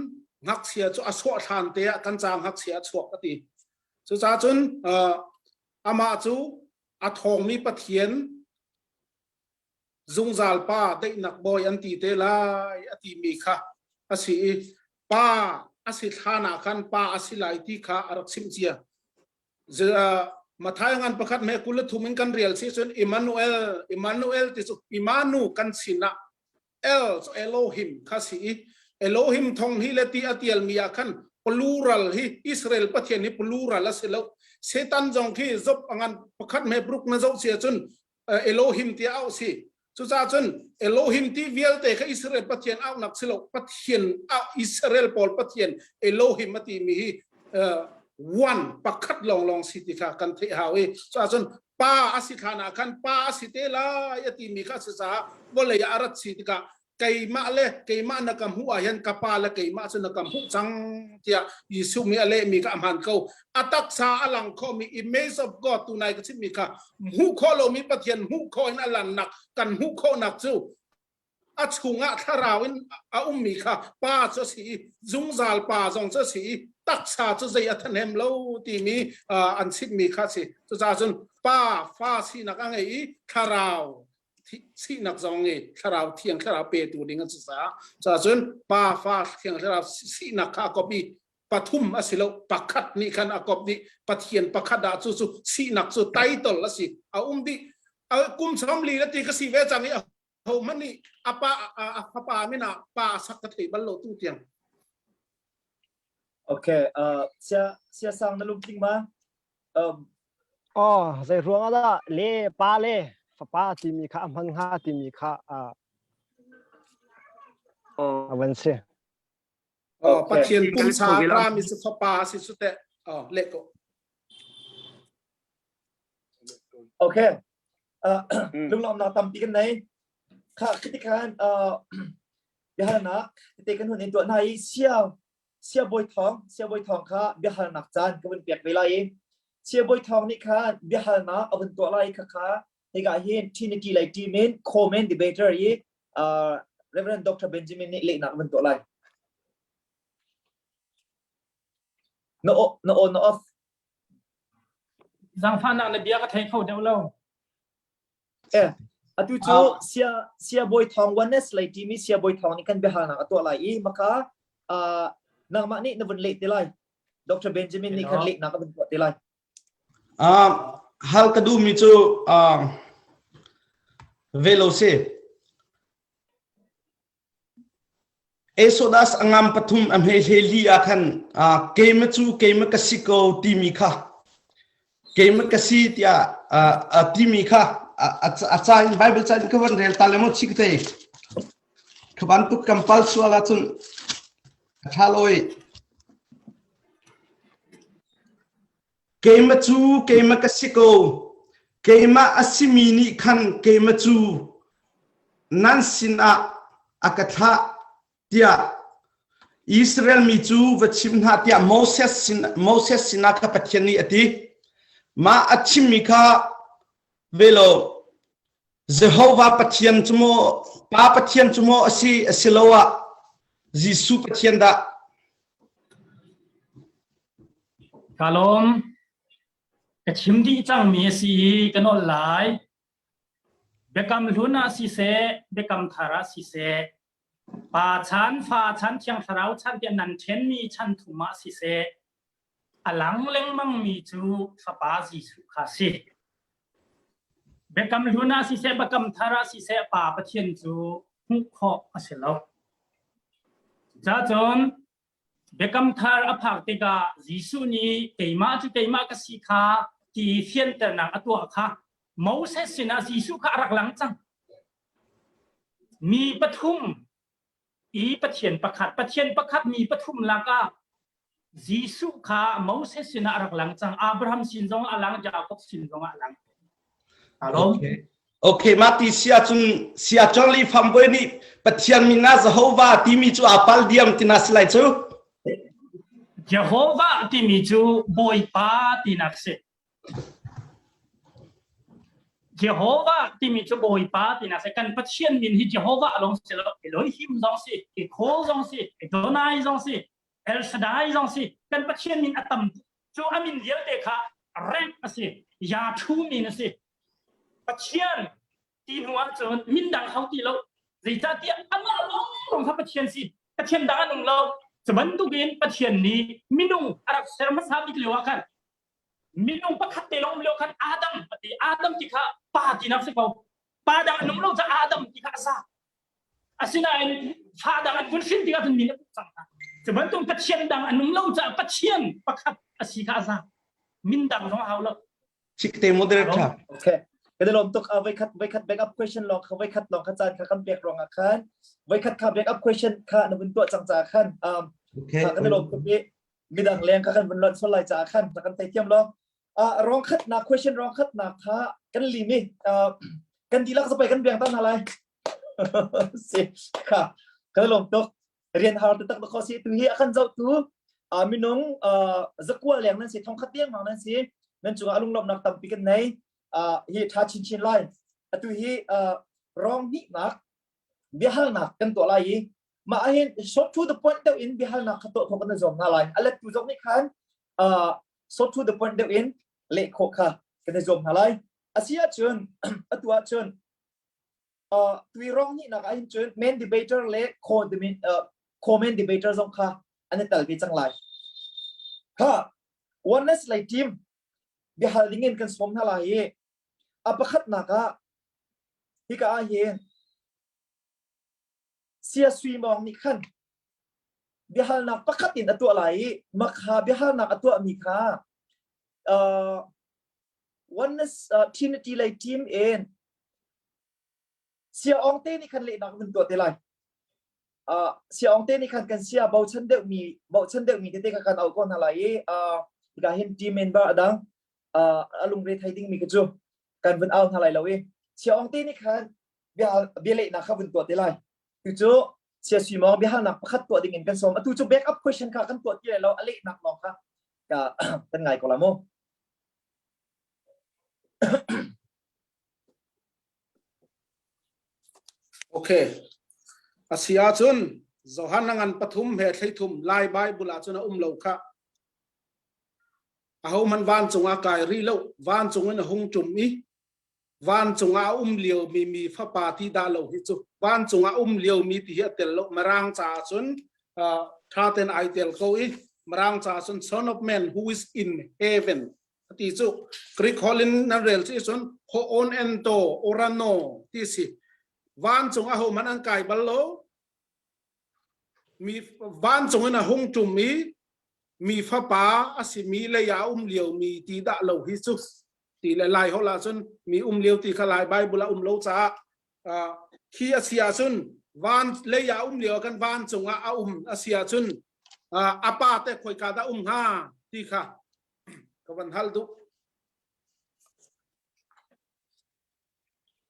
ngakchia cu a chuah thlan te ah kan ca ngakchia a chuak a ti. Cucaah cun uh, amah cu a thawngmi Pathian zungzal pa daihnak bawi an ti te lai a timi kha a si i pa a si thlan ah khan pa a si lai ti kha a rak chimh cia. Mathai ngan pakhat me kul thum in kan rial si cun Emmanuel Emmanuel ti cu Imanu kan sinah El cu Elohim kha si i Elohim thong hi le ti a tial mi ah khan plural hi Israel Pathian hi plural a si lo Satan zong khi Job angan pakhat me bruk na zoh sia cun Elohim tiah auh si. Cucaah cun Elohim ti vialte kha Israel Pathian auhnak si lo Pathian Israel pawl Pathian Elohim a timi hi one pakhat lawnglawng si ti kha kan theih hau i cucaah cun pa a si thlan ah khan pa a si te lai a timi kha si caah vawlei ah a rat si tikah keimah le keimah na ka hmuh ah hin ka pa le keimah cu na ka hmuh cang tiah Jesuh nih a lehmi kha a hmaan ko. A taksa a lang khomi image of God tunai ka chimmi kha hmuh khawh lomi Pathian hmuh khawh in a lannak kan hmuh khawhnak cu a chungah thlarau in a ummi kha pa cu a si i zungzal pa zong cu a si i taksa cu zei a thanem lo timi an chimmi kha a si. Cucaah cun pa fa sinak a ngei i thlarau sinak zong i thlarau thiang thlarau petu ding an si caah cun pa fa thiang thlarau sinak kha a kop i pathum a si lo pakhat nih khan a kop dih pathian pakhat ah cu cu sinak cu title a si a um dih kum som li la ti ka si ve cang i ho hmanh nih a pa a fapa min ah pa sak ka thei bal lo tu tiang Okay, uh, sia sia sang na lungtling ma? Um, Oh, zei ruang ah dah le pa le fapa timi kha a hman hnga timi kha a a van si. Oh, Pathian pumsa rami cu fapa a si cu teh. Oh, leh ko. Okay. Uh, lunglawmnak tampi kan nei. Kha khiti khan uh, biahalnak tete kan hun in tuah hna i sia Siabawi Thawng Siabawi Thawng kha biahalnak caan ka vun pek ve lai i Siabawi Thawng nih khan biahalnak a vun tuah lai kha kha hika hin Trinity lei team in co-main debater i uh, Reverend Dr. Benjamin nih lehnak a vun tuah lai. Na na on na off. Zangfahnak na bia ka thei kho deuh lo. Eh, atu cu sia siabawi thawng oneness lei timi siabawi thawng nih kan biahalnak a tuah lai i maka uh, nangmah nih na vun leh te lai. Dr. Benjamin nih khan lehnak a vun tuah te lai. Uh, hal ka duhmi cu uh, velo si. Exodus a ngam pathum a hme hlei ah khan keimah cu keimah ka si ko timi kha keimah ka si tiah a timi kha a ca in Bible ca in ka van rel ta le maw chik te ka bantuk kan pal sual ahcun a ṭha loi Keimah cu keimah ka si ko. Keimah a simi nih khan keimah cu nan sinah a ka thlah tiah Israel mi cu va chim hna tiah Moses sin Moses sinah kha Pathian nih a ti. Mah a chimmi kha velo Jehovah Pathian cu maw Pa Pathian cu maw a si asiloah Jesuh Pathian dah? Ka lawm. Ka chim dih cangmi a si i ka nolh lai. Biakam hlun ah siseh, biakam thar ah siseh, pa chan, fa chan, thiang thlarau chan tiah nan ṭhenmi chan thum ah siseh, a lang lengmangmi cu Fapa Jesuh kha a si. Biakam hlun ah siseh, biakam thar ah siseh, Pa Pathian cu hmuh khawh a si lo. Cucun Biakam thar a phak tikah Jesuh nih keimah cu keimah ka si kha ti fianternak a tuah kha Moses sinah Jesuh kha a rak lang cang. Mi pathum i Pathian pakhat, Pathian pakhat mi pathum lakah Jesuh kha Moses sinah a rak lang cang. Abraham sin zong a lang, Jakob sin zong a lang. Okay. Okay, mah ti si ahcun sia Charlie Famboy nih Pathian min ah Jehovah timi cu aa pal diam tina si lai cu. Jehovah timi cu Bawipa tinak si. Jehovah timi cu Bawipa tinak si. Kan Pathian min hi Jehovah lawng si lo, Elohim zong si, Ekho zong si, Adonai zong si, El Shaddai zong si. Kan Pathian min a tam cu a min vialte kha rank a si, Yahweh min a si. Pathian ti hnu ahcun min dang hau ti lo. Zeicahtiah amah lawnglawng kha Pathian si. Pathian dang an um lo. Cu bantukin Pathian nih minung a rak ser hmasa bik lio ah khan minung pakhat te lawng um lio khan Adam a ti. Adam ti kha pa tinak si ko. Pa dang an um lo caah Adam ti kha a sa. Asinain fa dang an vun hrin tikah cun min a puk cang hna. Cu bantuk Pathian dang an um lo caah Pathian pakhat a si kha a za. Min dang zong a hau lo. Chikte moderator. Okay. Kan i lawm tuk. Uh, voikhat voikhat backup question lawng kha voikhat lawng kha caan kha kan pek ruang ah khan voikhat kha backup question kha na vun tuah cang caah khan um, Okay. kha kan i lawm tuk i midang leng kha kan vun lonh sual lai caah khan rak kan thei thiam lo. Uh, rong khat nak question rong khat nak kha kan lim i uh, kan dihlak zapai kan biang ta hna lai. Si kha kan i lawm tuk. Rian har taktak kho si tu hi a kan zohtu minung zakua leng nan si thongkhat tiang mang nan si nan cungah lunglawmhnak tampi kan nei hi tha chinchin lai atu hi rong hnihnak biahalnak kan tuah lai i mah hin short to the point deuh in biahalnak kha tuah khawh kan zuam hna lai a lettu zong nih khan short to the point deuh in leh khawh kha kan i zuam hna lai asi ahcun atu ahcun uh, tui rong nih nak ahhin cun main debater le co uh, co-main debater zong kha an i tal ve cang lai. Ha oneness lei team biahal ding in kan sawm hna lai i a pakhatnak ah hika ah hin sia sui mawng nih khan biahalnak pakhat in a tuah lai i makha biahalnak a tuahmi kha uh, oneness uh, trinity lei team in Sia Awng te nih khan lehnak vun tuah te lai. Uh, Sia Awng te nih khan kan sia bochan deuhmi bochan deuhmi tete kha kan auh ko hna lai i uh, hika hin team member adang uh, a lungre thei dingmi kha cu kan vun au hna lai lo i Sia Awng te nih khan bia bia lehnak kha vun tuah te lai. Tu cu Sia Sui Mawng biahalnak pakhat tuah ding in kan sawm. Atu cu back up question kha kan tuah ti lai lo a lehnak lawng kha ka kan ngai ko la mu. Okay. A si ahcun Johan ngan pathum he thleithum Lai Bible ahcun a um lo kha. Aho man vancung ah kai ri lo, vancung in a hung ṭum i vancung ah a um lio mi mi fapa ti dah lo hi cu vancung ah um lio mi ti hi a tel lo Mirang ca ahcun ṭha ten ai tel ko i Mirang ca ahcun son of man who is in heaven ti cu Greek holh in nan rel ci cun ho on ento orano ti si vancung a ho man an kai bal lo mi vancung in a hung tum i mi fapa a si mi lei ah um lio mi ti dah lo hi cu ti le lai holh ah cun mi um lio ti kha lai bible ah um lo caah khi a si ahcun van lei ah um lio kan vancung ah a um a si ahcun a pa te khoika dah um hnga ti kha ka van hal duh.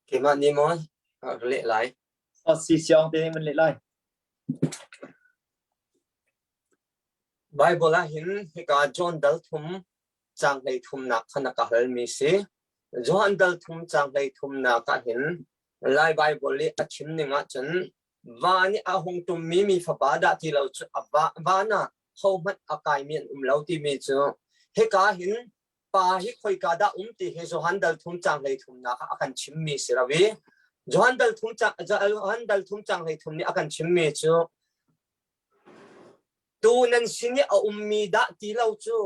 Keimah nih maw ka leh lai? Oh, si siang te nih man leh lai. Bible ah hin hika John dal thum caang hlei thumnak kha na ka halmi si. Johan dal thum caang hlei thumnak ah hin Lai Bible i a chim ning ahcun van i a hung tummi mi fapa dah ti lo cu a va, van ah hohmanh a kaimi an um lo timi cu hika hin pa hi khoika dah um ti hi Johan dal thum caang hlei thumnak ah a kan chimmi si lo i Johan dal thum caang Johan dal thum caang hlei thum nih a kan chimmi cu tu nan sin i a ummi dah ti lo cu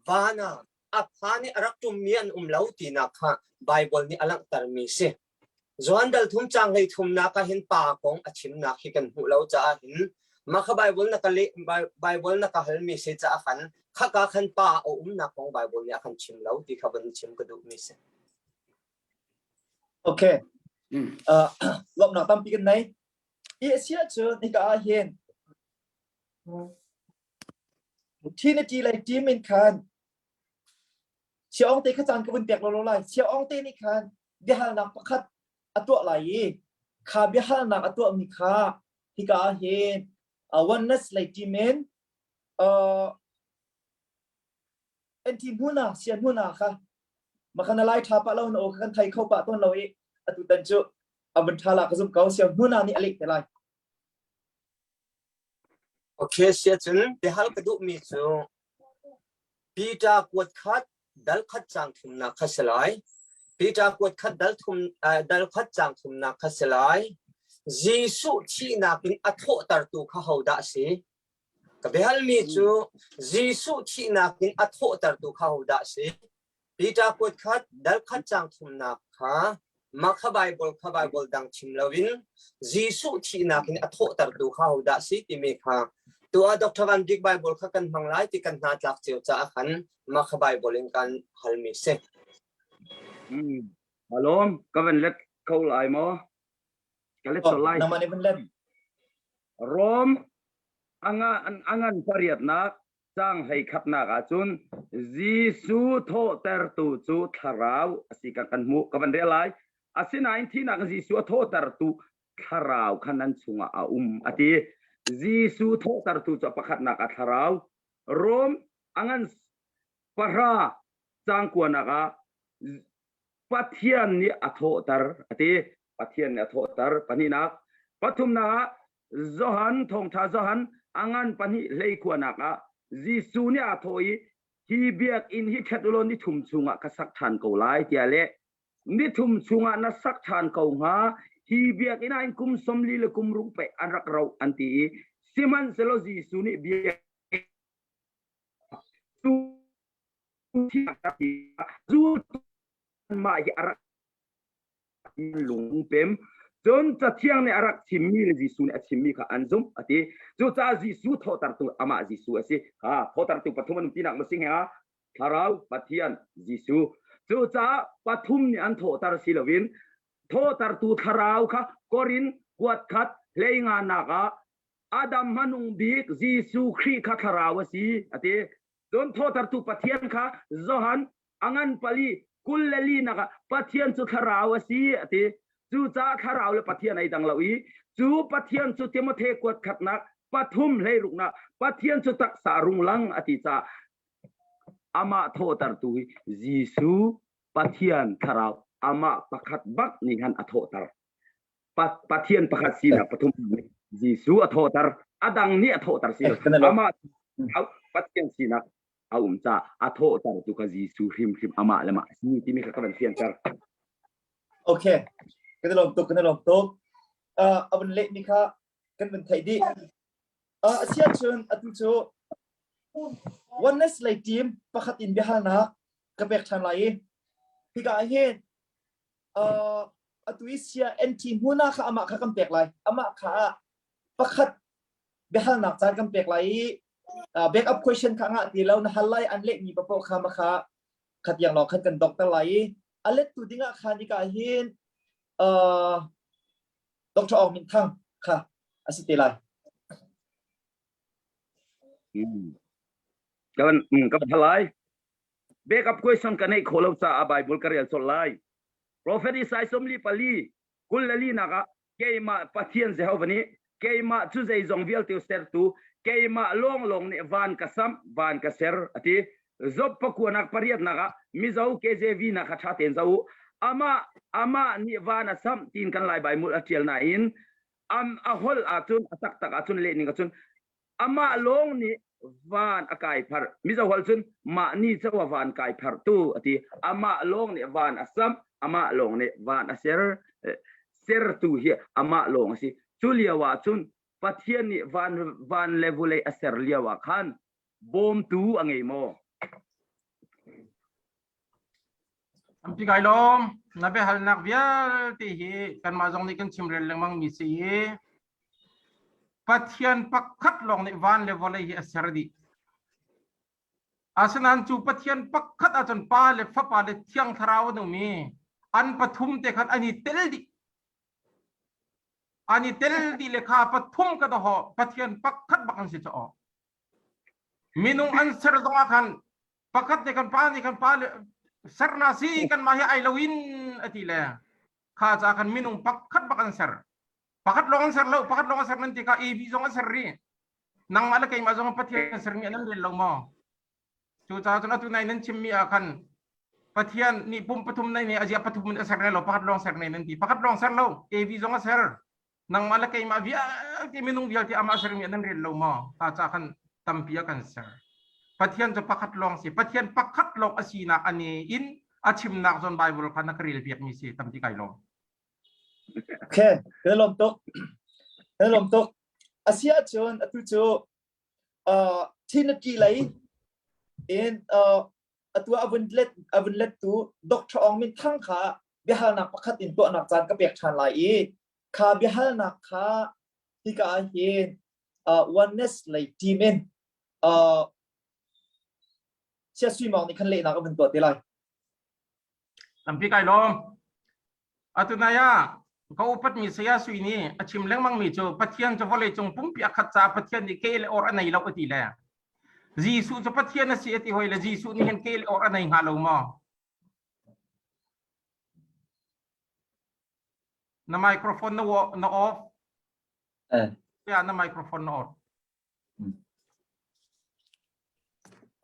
van ah a phan i a rak ṭummi an um lo tinak kha Baibal nih a langhtermi si. Johan dal thum caang hlei thumnak ah hin pa kong a chimnak hi kan hmuh lo caah hin mah kha Baibal na ka leh Baibal na ka halmi si caah khan khaka khan pa a umnak kong Baibal nih a kan chim lo ti kha van chim ka duhmi si. Okay. Uh, lawmhnak tampi kan nei. I a si ahcun hika ah hin Trinity lei team in khan Chia Aung te kha caan ka vun pek lo lai. Chia Aung te nih khan biahalnak pakhat a tuah lai i kha biahalnak a tuahmi kha hika ah hin uh, oneness lei team in uh, NT hmuna sian hmuna kha makhan lai tha pa lo na o kan thai kho pa ton lo i atu tan cu abun tha la ka zum ko sian hmuna nih alik te lai. Okay, sia cun biahal ka duh mi cu Peter kuat khat dal khat cang thumnak kha si lai. Peter kuat khat dal thum dal khat cang thumnak kha si lai. Jesuh thihnak in a thawhtertu kha hodah a si? Ka biahalmi cu Jesuh thihnak in a thawhtertu kha hodah a si? Peter kuat khat dal khat cang thumnak kha mah kha Baibal kha Baibal dang chim loin Jesuh thihnak in a thawhtertu kha hodah a si timi kha tu ah Dr. Van Bik Baibal kha kan hmang lai ti kan hna tlak cio caah khan mah kha Baibal in kan halmi si. Mm. Alom, ka van let ko lai maw? Ka let oh, lai. Nangmah nih van let. Rom anga angan pariatnak Caang hleikhatnak ahcun Jesuh thawhtertu cu thlarau a si kan kan hmuh. Ka van rel lai. Asinain thihnak in Jesuh a thawhtertu thlarau kha nan chungah a um a ti. Jesuh thawhtertu cu a pakhatnak ah thlarau. Rom a ngan pahra caang kuanak ah Pathian nih a thawhter a ti. Pathian nih a thawhter. Pahnihnak. Pathumnak ah Johan thawngṭha Johan a ngan pahnih hleikhuanak ah Jesuh nih aa thawh i hi biakinn hi ṭhet ulaw ni thum chungah ka sak ṭhan ko lai tiah leh. Ni thum chungah na sak ṭhan ko hnga hi biakinn ah hin kum 40 le kum ruk pei an rak roh an ti i sihmanhsehlaw Jesuh nih biakinn cu mah hi a rak lung pem cun cathiang nih a rak chimmi le Jesuh nih a chimmi kha an zumh a ti cucaah Jesuh thawhtertu amah Jesuh a si ha thawhtertu pathum an um tinak ma sing he thlarau Pathian Jesuh cucaah pathum nih an thawhter si loin thawhtertu thlarau kha Korin kuat khat hlei nga nak ah Adam hmanung bik Jesuh Khrih kha thlarau a si a ti Cun thawhtertu Pathian kha Johan a ngan pali 20 le li nak ah Pathian cu thlarau a si a ti. Cucaah thlarau le Pathian ai dang lo i cu Pathian cu Timothy kuat khatnak pathum hleiruknak Pathian cu taksa runglang a ti caah amah thawhtertu hi Jesuh Pathian thlarau amah pakhat bak nih khan a thawhter. Pathian pakhat sinak pathum Jesuh a thawhter a dang nih a thawhter si amah Pathian sinak a um ca a thawhter tu kha Jesuh hrimhrim amah le mah si timi kha ka van fianter. Okay kan lawm tuk kan lawm tuk a vun leh mi kha kan vun theih dih a sia cun atu cu oneness lei team pakhat in biahalnak ka pek ṭhan lai i hika ah hin uh, atu i sia NT hmuna kha amah kha kan pek lai amah kha pakhat biahalnak caan kan pek lai i uh, backup question kha ngah ti lo na hal lai an leh mi papoh kha ma kha khatiang lawng khan kan doctor lai i a let tu dingah khan ika hin uh, Dr. Aung Min Thang kha a si te lai. Hmm. Kan kan halai. Backup question ka neih khawh lo caah Bible ka rel colh lai. Profet Isaiah 44 24 nak ah keimah Pathian Jehovah nih keimah cu zeizong vialte sertu keimah lawnglawng nih van ka samh van ka ser a ti. Job pakuanak pariatnak ah Mizo KJV nak kha ṭha tein zoh u. Amah amah nih van a samh tiin kan Lai Baibal a ṭial nain am a holh ahcun a taktak ahcun lehning ahcun amah lawng nih van a kai pharh mizo holh cun mah ni cho a van kai pharh tu a ti amah lawng nih van a samh amah lawng nih van a ser sertu hi amah lawng a si cu lio ah cun Pathian nih van van le vulei a ser lio ah khan bawmtu a ngei maw Tampi kai lawm. Na biahalnak vialte hi kanmah zong nih kan chimrel lengmang mi si i Pathian pakhat lawng nih van le vawlei hi a ser dih. Asinain cu Pathian pakhat ahcun Pa le Fapa le Thiang Thlarau an um i an pathum te khan an i tel dih. An i tel dih le kha pathum ka doho Pathian pakhat bak an si caw. Minung an ser zong ah khan pakhat nih kan pa nih kan pa le serna si kan mah hi ai lo in a ti le kha ca khan minung pakhat bak an ser pakhat lawng an ser lo pakhat lawng an ser nan ti kha AB zong an ser ri nangmah le keimah zong Pathian sermi an rel lo maw? Cucaah cun atu nai nan chimmi ah khan Pathian nih pum pathum nei nih azia pathum in a ser lo pakhat lawng ser nei nan ti pakhat lawng ser lo Evi zong a ser nangmah le keimah vialte minung vialte amah sermi nan rel lo maw ta ca khan tampi a kan ser Pathian cu pakhat lawng si Pathian pakhat lawng a sinak ani in a chimnak zawn Bible kha na ka rel piakmi si tampi kai lawm Okay, kan lawm tuk. Kan lawm tuk. Asi ahcun atu cu uh, Trinity lei in uh, atu a vun let a vun lettu Dr. Aung Min Thang kha biahalnak pakhat in tuahnak caan ka pek ṭhan lai i kha biahalnak kha hika ah hin uh, oneness lei team in uh, Sia Sui Mawng nih khan lehnak a vun tuah te lai. Tampi kai lawm. Atu nai ah ka upatmi Saya Sui nih a chim lengmangmi cu Pathian cu vawleicung pumpi a khat caah Pathian nih ke le or a nei lo a ti le Jesuh cu Pathian a si a ti hoi le Jesuh nih hin ke le or a nei hnga lo maw? Na microphone na, na off. Eh. Ya, na microphone na off.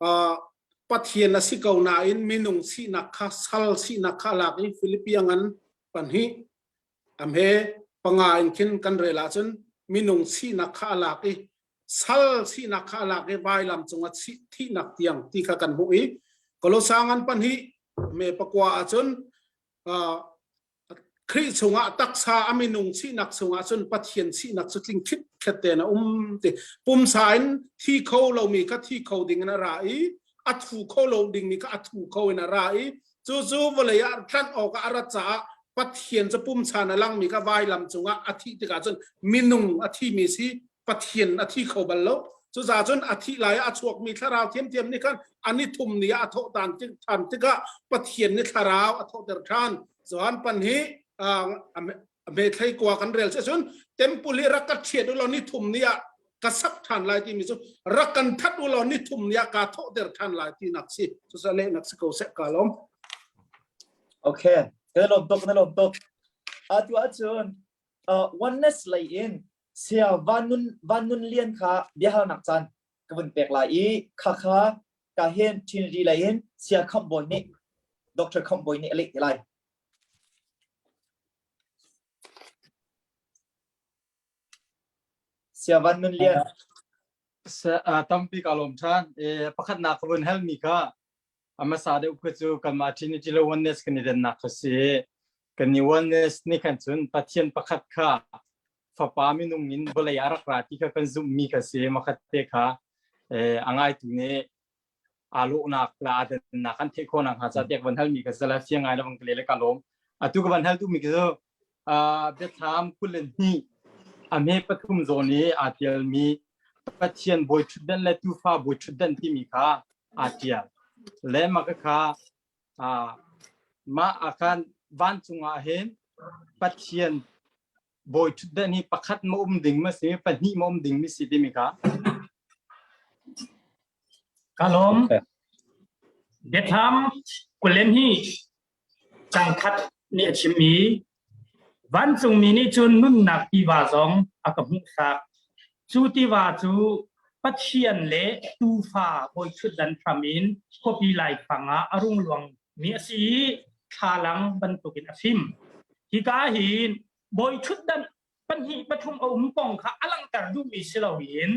Uh, Pathian a si ko nain minung sinak kha sal sinak kha lak i Philippian ngan panhi amhe panga in khin kan rel ahcun minung sinak kha a lak i sal sinak kha a lak i vailam cungah thihnak tiang ti kha kan hmuh i Kolosa ngan panhi me pakua ahcun uh, Khrih chungah taksa a minung sinak chungah cun Pathian sinak cu tling khitkhet tein a um ti pumsa in thi kho lomi kha thi kho ding in a ra i a thu kho lo dingmi kha a thu kho in a ra i cu cu vawlei ah tlanh awkah a rat caah Pathian cu pumsa in a langmi kha vailam cungah a thih tikah cun minung a thimi si Pathian a thi kho bal lo. Cucaah cun a thih lai ah a chuakmi thlarau thiamthiam nih khan an i thum ni ah a thawh tan than tikah Pathian nih thlarau a thawhter than. Johan pan hi methlei kua kan rel cun temple hi rak ka thiat u law ni thum ni ah ka sak than lai timi cu rak kan that u law ni thum ni ah ka thawhter than lai ti nak si cucaah lehnak si ko seh ka lawm. Okay, ka lawm tuk na lawm tuk. Atu ahcun uh, oneness lei in Saya Van Nun, Van Nun Lian kha biahalnak caan ka vun pek lai i khakha ka hin Trinity lei in Saya Khamh Bawi nih Dr. Khamh Bawi nih a leh te lai. Saya Van Nun Lian. Tampi ka lawm ṭhan. Pakhatnak ka vun halmi kha a hmasa deuh kha cu kanmah Trinity le Oneness kan i dannak kha si. Kan i Oneness nih khan cun Pathian pakhat kha fapa minung in vawlei ah rak ra ti kha kan zumhmi kha si. Makhat te kha a ngaitu nih aa lawhnak le aa dannak kan theih khawh nakhnga ca tiah ka van halmi kha si la fiang ngai le bang ka le le ka lawm. Atu ka van hal duhmi cu biathlam 22 a hme pathum zawn i aa tialmi Pathian bawi ṭhutdan le tuufa bawi ṭhutdan timi kha aa ṭial. Le mah kha mah ah khan vancung ah hin Pathian bawi ṭhutdan hi pakhat ma um ding ma si pahnih ma um ding mi si timi kha. Ka lawm. Biathlam 22 Cangkhat nih a chim i vancungmi nih cun nunnak tiva zong a ka hmuhsak. Cu tiva cu Pathian le Tuufa bawiṭhutdan hram in khuapi laifang ah a rung luangmi a si i thlalang bantukin a fim. Hika hin bawiṭhutdan pahnih pathum a um kong kha a langhter duhmi si loin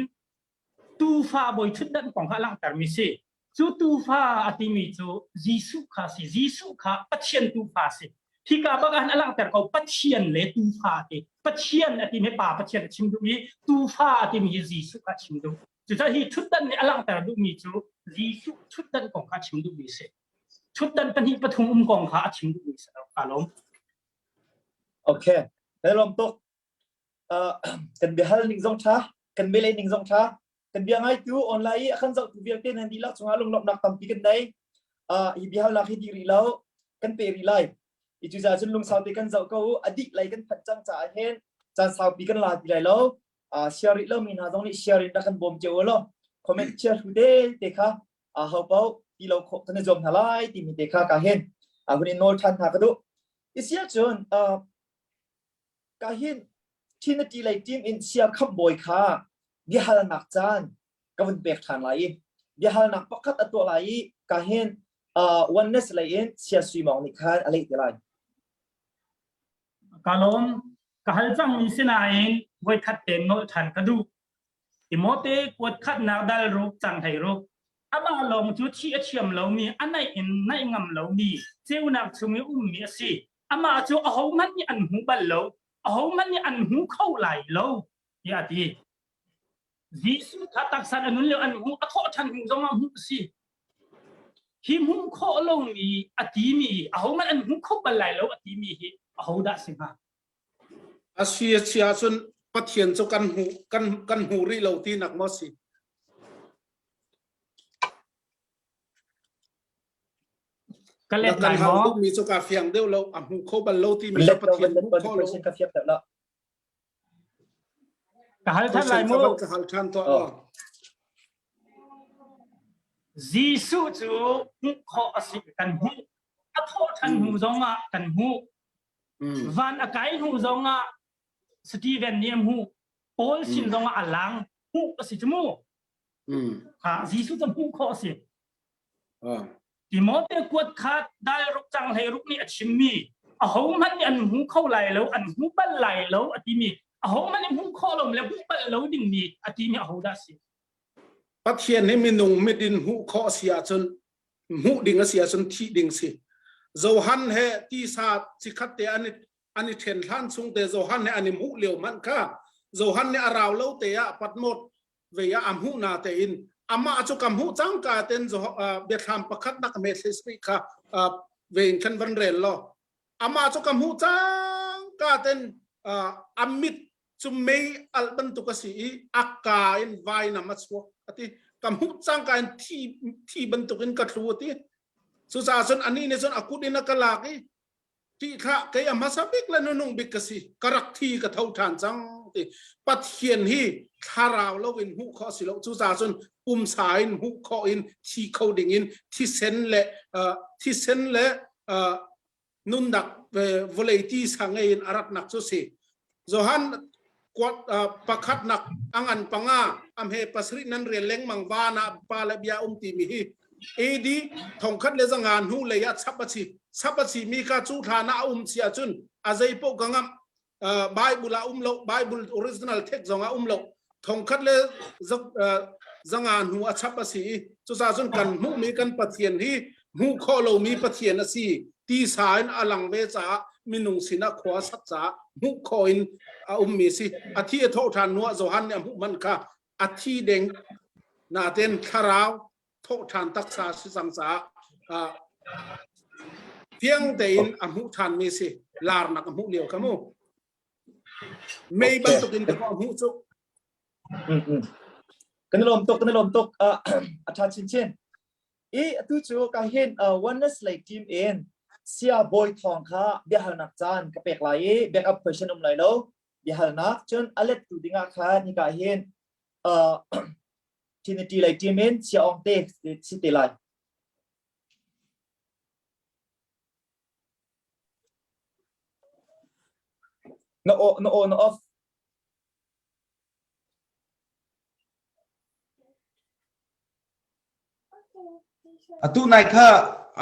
Tuufa bawiṭhutdan kong kha a langhtermi si. Cu tuufa a timi cu Jesuh kha a si. Jesuh kha Pathian tuufa a si. Hika bak ah a langhter ko Pathian le tuufa a ti. Pathian a timi Pa Pathian a chim duh i tuufa a timi hi Jesuh kha a chim duh. Cucaah hi ṭhutdan nih a langhter duhmi cu Jesuh ṭhutdan kong kha a chim duhmi a si. Ṭhutdan pahnih pathum um kong kha a chim duhmi a si lo. Kaa lawm. Okay. Na lawm tuk. Uh, kan biahal ning zong ṭha, kan bialeh ning zong ṭha. Kan bia ngaitu online i a kan zohtu vialte nan dihlak cungah lunglawmhnak tampi kan nei. Uh, hi biahalnak hi dih rih lo, kan pe rih lai. I cucaah cun lungsau te kan zoh ko u. A dih lei kan phanh cang caah hin caan saupi kan la ti lai lo. Uh, share rih lomi hna zong nih share in rak kan bawm cio u law. Comment chia hlu te te kha uh, ho paoh ti lo khawh kan i zuam hna lai timi te kha ka hin uh, hun in nawl ṭhan hna ka duh. Isia cun uh, ka hin Trinity lei team in sia khamh bawi kha biahalnak caan ka vun pek ṭhan lai i. Biahalnak pakhat a tuah lai i ka hin uh, oneness lei in Sia Sui Mawng nih khan a leh te lai. Ka lawm. Ka hal cangmi sinain voikhat te nolh ṭhan ka duh. Timote kuat khatnak dal ruk cang hlei ruk. Amah lawng cu thih a thiam lomi, a naih in naih ngam lomi, ceunak chung i ummi a si. Amah cu ahohmanh nih an hmu bal lo, ahohmanh nih an hmu kho lai lo, tiah a ti. Jesuh kha taksa a nun lio an hmuh, a thawh ṭhan hnu zongah hmuh a si. Hi hmuh khawh lomi a timi, ahohmanh an hmu kho bal lai lo a timi hi ahodah si hnga? A si a si ahcun Pathian cu kan hmu kan kan hmu rih lo tinak maw si? Ka let Na kan lai hal maw? tukmi cu ka fiang deuh lo, a hmu kho bal lo timi Let cu Pathian lo hmuh van khawh lo. question ka fiak deuh lo. Ka hal than lai mu. Ka hal than tuah. Oh. Jesuh cu hmuh khawh a si kan hmuh. A thawh than hnu zongah kan hmuh. Van a kai hnu zongah Stephen nih a hmuh. Paul sin zongah a lang. Hmuh a si cu mu. Ha Jesuh cu hmuh khawh a si. Timote kuat kha dal ruk cang hlei ruk nih a chimmi ahohmanh nih an hmu kho lai lo an hmu bal lai lo a timi ahohmanh nih hmuh khawh lo le hmuh bal lo dingmi a timi ahodah a si Pathian hi minung mit in hmuh khawh si ahcun hmuh ding a si ahcun thih ding si Johan he tisa cikhat te an i an i then hlan chung te Johan he an i hmuh lio hmanh kha Johan nih a rau lo te ah Patmos ve ah a hmuh na tein amah cu ka hmuh cangka ten biathlam pakhat nak me thlisri kha ve in khan van rel lo amah cu ka hmuh cangka ten a mit cu mei al bantuk a si i a ka in vainam a chuak ati ka hmuh cangka in thi thi bantuk in ka thlu ati cucaah cun anih nih cun a kut in a ka lak i Ṭih hlah, kei a hmasa bik le nunung bik ka si. Ka rak thi ka tho ṭhan cang ti. Pathian hi thlarau lo in hmuh khawh si lo. Cucaah cun pumsa in hmuh khawh in thi kho ding in thisen le uh, thisen le uh, nunnak vawlei ti sa ngei in a ratnak cu si. Johan kuat pakhatnak a ngan panga a hme pasarih nan rel lengmang van ah pa le bia um timi hi AD thongkhat le zanga hnu lei ah chap a si chap a si mi kha cu thlan ah a um si ahcun a zei poh ka ngamh Bible ah um lo Bible original text zong ah um lo thongkhat le zanga hnu a chap a si i cucaah cun kan hmuhmi kan Pathian hi hmuh khawh lomi Pathian a si tisa in a lang ve caah minung sinah khua a sak caah hmuh khawh in a ummi si a thi a thawh ṭhan hnuah Johan nih a hmuh man kha a thi deng naten thlarau thawh ṭhan taksa si cang caah fiang tein a hmuh ṭhanmi si larnak a hmuh lio kha mu mei bantuk in ka hmuh cu Kan i lawm tuk, kan i lawm tuk. A ṭha chinchin. I atu cu ka hin oneness lei team in Sia Bawi Thawng kha biahalnak caan ka pek lai i backup question um lai lo. Biahalnak cun a lettu dingah khan hika hin Trinity lei team in Sia Aung te si te lai. Na aw na aw na off. Atu nai kha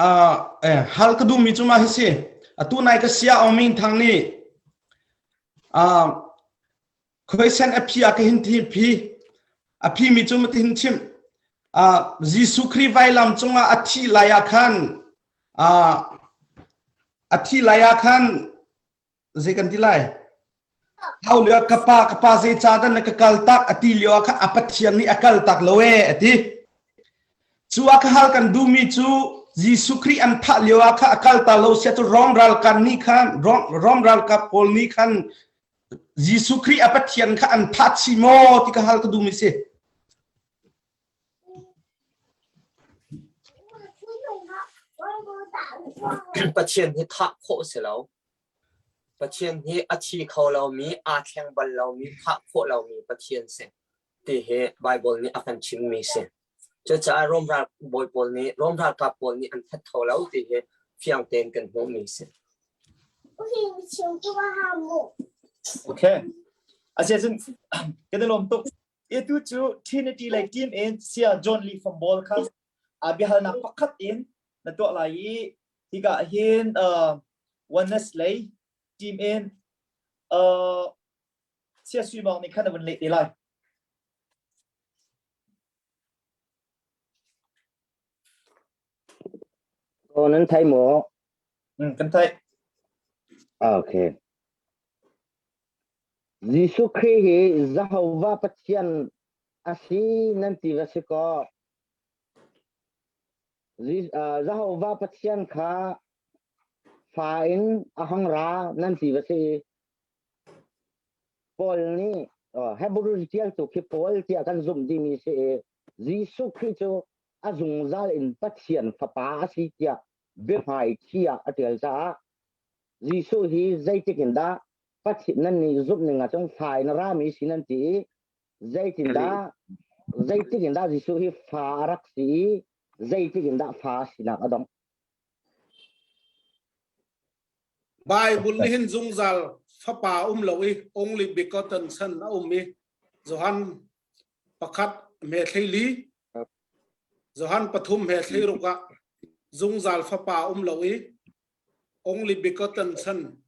uh, eh, hal ka duhmi cu mah hi si. Atu nai ka sia Aung Min Thang nih uh, khuaisen a phi ah ka hin thi phi a phi mi cu mati hin chim uh, Jesuh Khrih vailam cungah a thi lai ah khan uh, a thi lai ah khan zei kan ti lai hau lio ka pa ka pa zei ca dah na ka kal tak a ti lio ah kha a pathian nih a kal tak lo e a ti cu a ka hal kan duhmi cu Jesuh Khrih an thah lio ah kha a kal ta lo sia cu Rom ralkap nih khan Rom ralkap pawl nih khan Jesuh Khrih a pathian kha an thah chih maw ti ka hal ka duhmi si Pathian hi thah khawh si lo. Pathian hi a thi kho lomi, aa thleng bal lomi, thah khawh lomi Pathian si ti hi Baibal nih a kan chimmi si. Cucaah Rom ral bawi pawl nih, Rom ralkap pawl nih an that kho lo ti hi fiang tein kan hmuhmi si. Okay. Asiacun kan i lawm tuk. Itu cu Trinity lei team in Sia John Lee from Ball kha a biahalnak pakhat in na tuah lai i hika hin uh, oneness lei team in uh, Sia Sui Mawng nih khan a vun leh te lai. Aw nan thei maw? Mm, kan theih. Okay. Jesuh Khrih hi Jehovah Pathian a si nan ti va si kaw Jehovah Pathian kha fa in a hong ra nan ti va si i Paul nih Hebrew ṭialtu khi Paul tiah kan zumh timi si i Jesuh Khrih cu a zungzal in Pathian fapa a si tiah biahmaithi ah a ṭial caah Jesuh hi zeitik in dah Pathian nan nih zumh ning ahcun fa in a rami si nan ti i zeitindah zeitik in dah Jesuh hi fa a rak si i zeitik in dah fa sinak a dongh? Bible nih hin zungzal fapa um lo i only begotten son a um i Johan pakhat me thleili Johan pathum he thleiruk ah zungzal fapa um lo i only begotten son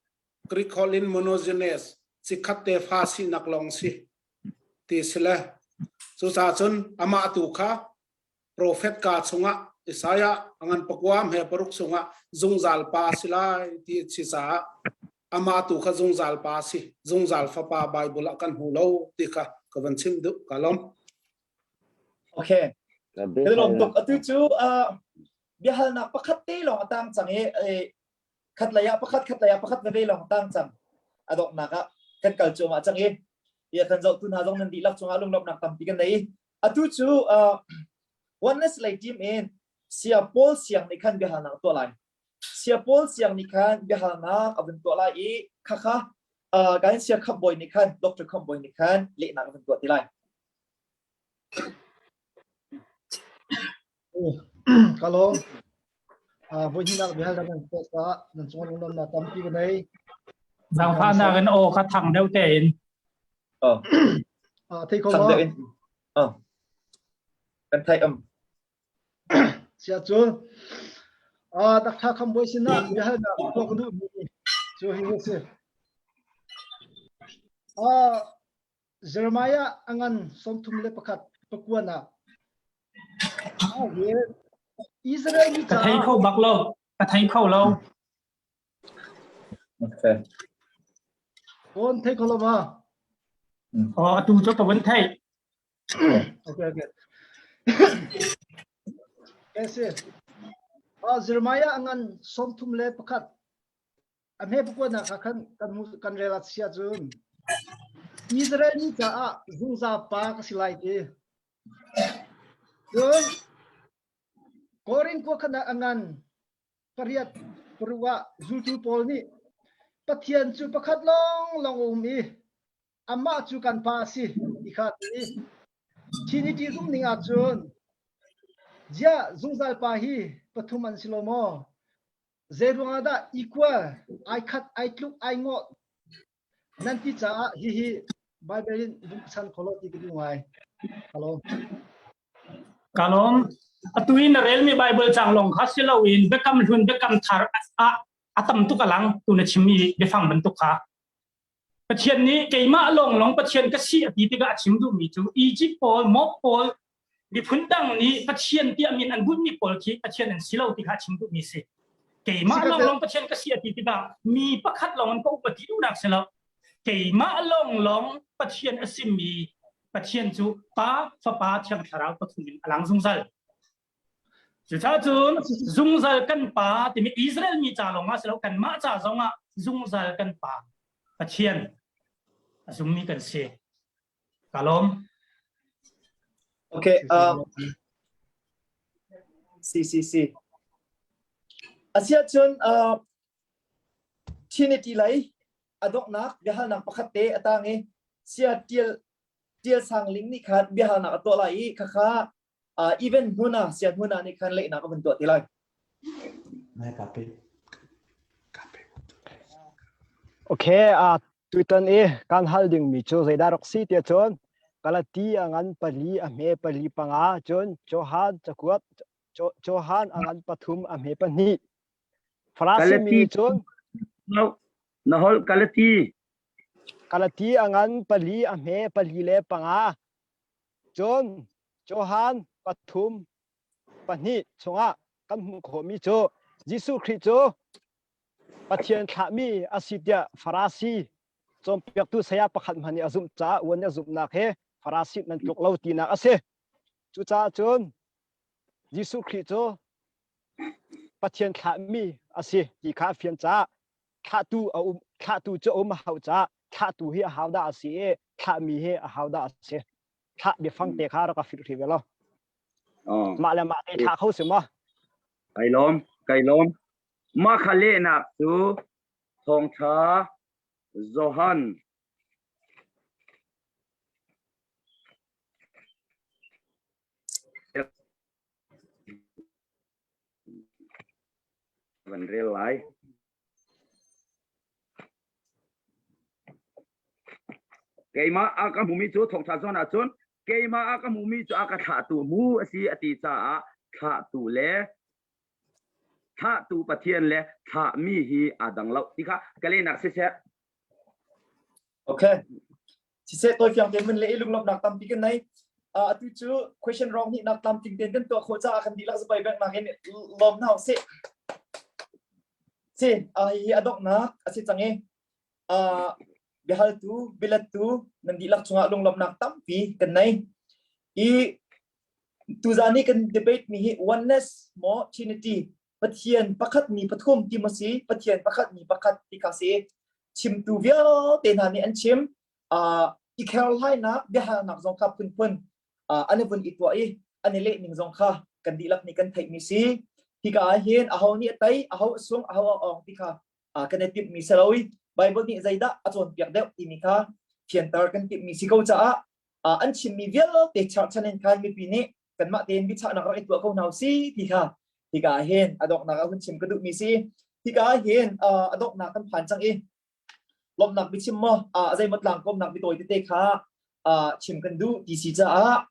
Greek holh in monogenes cikhat te fa sinak lawng si ti si le cucaah cun amah tu kha profet ka chungah Isaiah angan pakuam he paruk chungah zungzal pa si lai ti si caah amah tu kha zungzal pa si zungzal fapa Bible ah kan hmu lo ti kha ka van chim duh ka lom Okay. Ka lom tuk atu cu biahalnak pakhat te lawng a tang cang i khat lei ah pakhat khat lei ah pakhat veve lawng tang cang a donghnak ah kan kal cuahmah cang i ia kan zohtu hna zong nan dihlak cungah lunglawmhnak tampi kan nei atu cu uh, oneness lei team in sia Paul siang nih khan biahalnak tuah lai sia Paul siang nih khan biahalnak a vun tuah lai i khakha uh, kan sia khap boy nih khan Dr. Kham boy nih khan lehnak a vun tuah ti lai Ka lawm. Voi hnihnak biahal nan pek caah nan cung lunglamnak tampi ka nei. Zaangfahnak in aw kha thang deuh tein. Oh. Thei kho Thang maw? deuh in. Oh. Kan theih um. Sia cun Dr. Khambawi sinah biahalnak tuah ka duhmi cu hi a si. Jeremiah a ngan 31 pakuan ah Israel mi Ka thei kho bak lo. Ka thei kho lo. Okay. Kawn thei kho lo ma? Oh, atu cu ka vun thei. Okay, okay. Kasi, ah, Jeremiah a ngan 31 A hme pakuanak ah khan kan kan rel ah sia cun Israel mi caah zungzal pa ka si lai ti. Cun Korin khua khan ah a ngan pariat paruk ah zultu pawl nih Pathian cu pakhat lawng lawng a um i amah cu kan pa a si ti kha ti. Trinity zumh ning ahcun ziah zungzal pa hi pathum an si lo maw? Zeiruang ah dah equal, ai khat, ai tluk, ai ngawh nan ti caah hihi Bible in vun chan kho lo ti ka duh ngai. Hello. Ka lawm. Atu i na relmi Bible cang lawng kha si loin biakam hlun biakam thar ah a tam tuk a lang tu na chimmi biafang bantuk kha. Pathian nih keimah lawnglawng Pathian ka si a ti tikah a chim duhmi cu Egypt pawl, Moab pawl, miphun dang nih Pathian tiah min an bunhmi pawl khi Pathian an si lo ti kha a chim duhmi si. Keimah lawnglawng Pathian ka si a ti tikah mi pakhat lawng in ka um a ti duhnak si lo. Keimah lawnglawng Pathian a simi Pathian cu Pa, Fapa, Thiang Thlarau pathum in a lang zungzal. Cucaah cun zungzal kan Pa timi Israel mi ca lawng ah si lo kanmah ca zong ah zungzal kan Pa Pathian a zummi kan si. Ka lawm. Okay. Um, si si si. Asiah cun uh, Trinity lei a donghnak biahalnak pakhat te a tang i sia tial tial sang ling nih khan biahalnak a tuah lai i khakha uh, even hmuna sian hmuna nih khan lehnak a vun tuah ti lai. Okay, uh, tutan i kan hal ding mi cu zeidah rak si tiah cun. Galati a ngan pali a hme pali panga cun Johan cakuat Johan a ngan pathum a hme pahnih. Farasi mi nih cun No, na holh Galati. Galati a ngan pali a hme pali le panga. Cun Johan pathum pahnih chungah kan hmuh khawhmi cu Jesuh Khrih cu Pathian thlahmi a si tiah Farasi cawnpiaktu saya pakhat hmanh nih a zumh caah uan a zumhnak he Farasi nan tluk lo tinak a si. Cucaah cun Jesuh Khrih cu Pathian thlahmi a si ti kha a fian caah thlahtu a um thlahtu cu a um a hau caah thlahtu hi a hau dah a si i thlahmi hi a hau dah a si. Thlah biafang te kha rak ka filh hrih ve lo. Mah le mah te thlah kho si maw? Kai lawm, kai lawm. Mah kha lehnak cu thawngṭha Johan van rel lai. Keimah a ka hmumi cu thawngṭha zawn ahcun keimah a ka hmumi cu a ka thlahtu mu a si a ti caah thlahtu le thlahtu Pathian le thlahmi hi aa dang lo ti kha ka lehnak siseh. Okay. Siseh tawi fiang tein mun le i lunglawmhnak tampi kan nei. Uh, atu cu question round nih nak tlamtling tein kan tuah khawh caah kan dihlak zapai bank nakin lawm hna usih. Si, uh, hi a donghnak a si cang i uh, biahaltu, bialettu nan dihlak cungah lunglawmhnak tampi kan nei. I tuzan i kan debate mi hi oneness maw trinity Pathian pakhat mi pathum ti maw si Pathian pakhat mi pakhat ti kha si chimtu vialte hna nih an chim uh, i kherhlainak biahalnak zong kha phunphun uh, an i vun i tuah i an i leh ning zong kha kan dihlak nih kan theih mi si hika ah hin aho nih a tei aho a sung aho a ong ti kha uh, kan i timh mi si lo i Bible nih zeidah a cawnpiak deuh timi kha fianter kan timh mi si ko caah uh, an chimmi vialte cherhchan in khan mipi nih kanmah tein biachahnak rak i tuah ko hna si ti kha hika ah hin a donghnak ah hun chim ka duhmi si hika ah hin a donghnak kan phan cang i lawmhnak biachim maw zeimaw tlangkawmnak bitawi tete kha chim kan duh ti si caah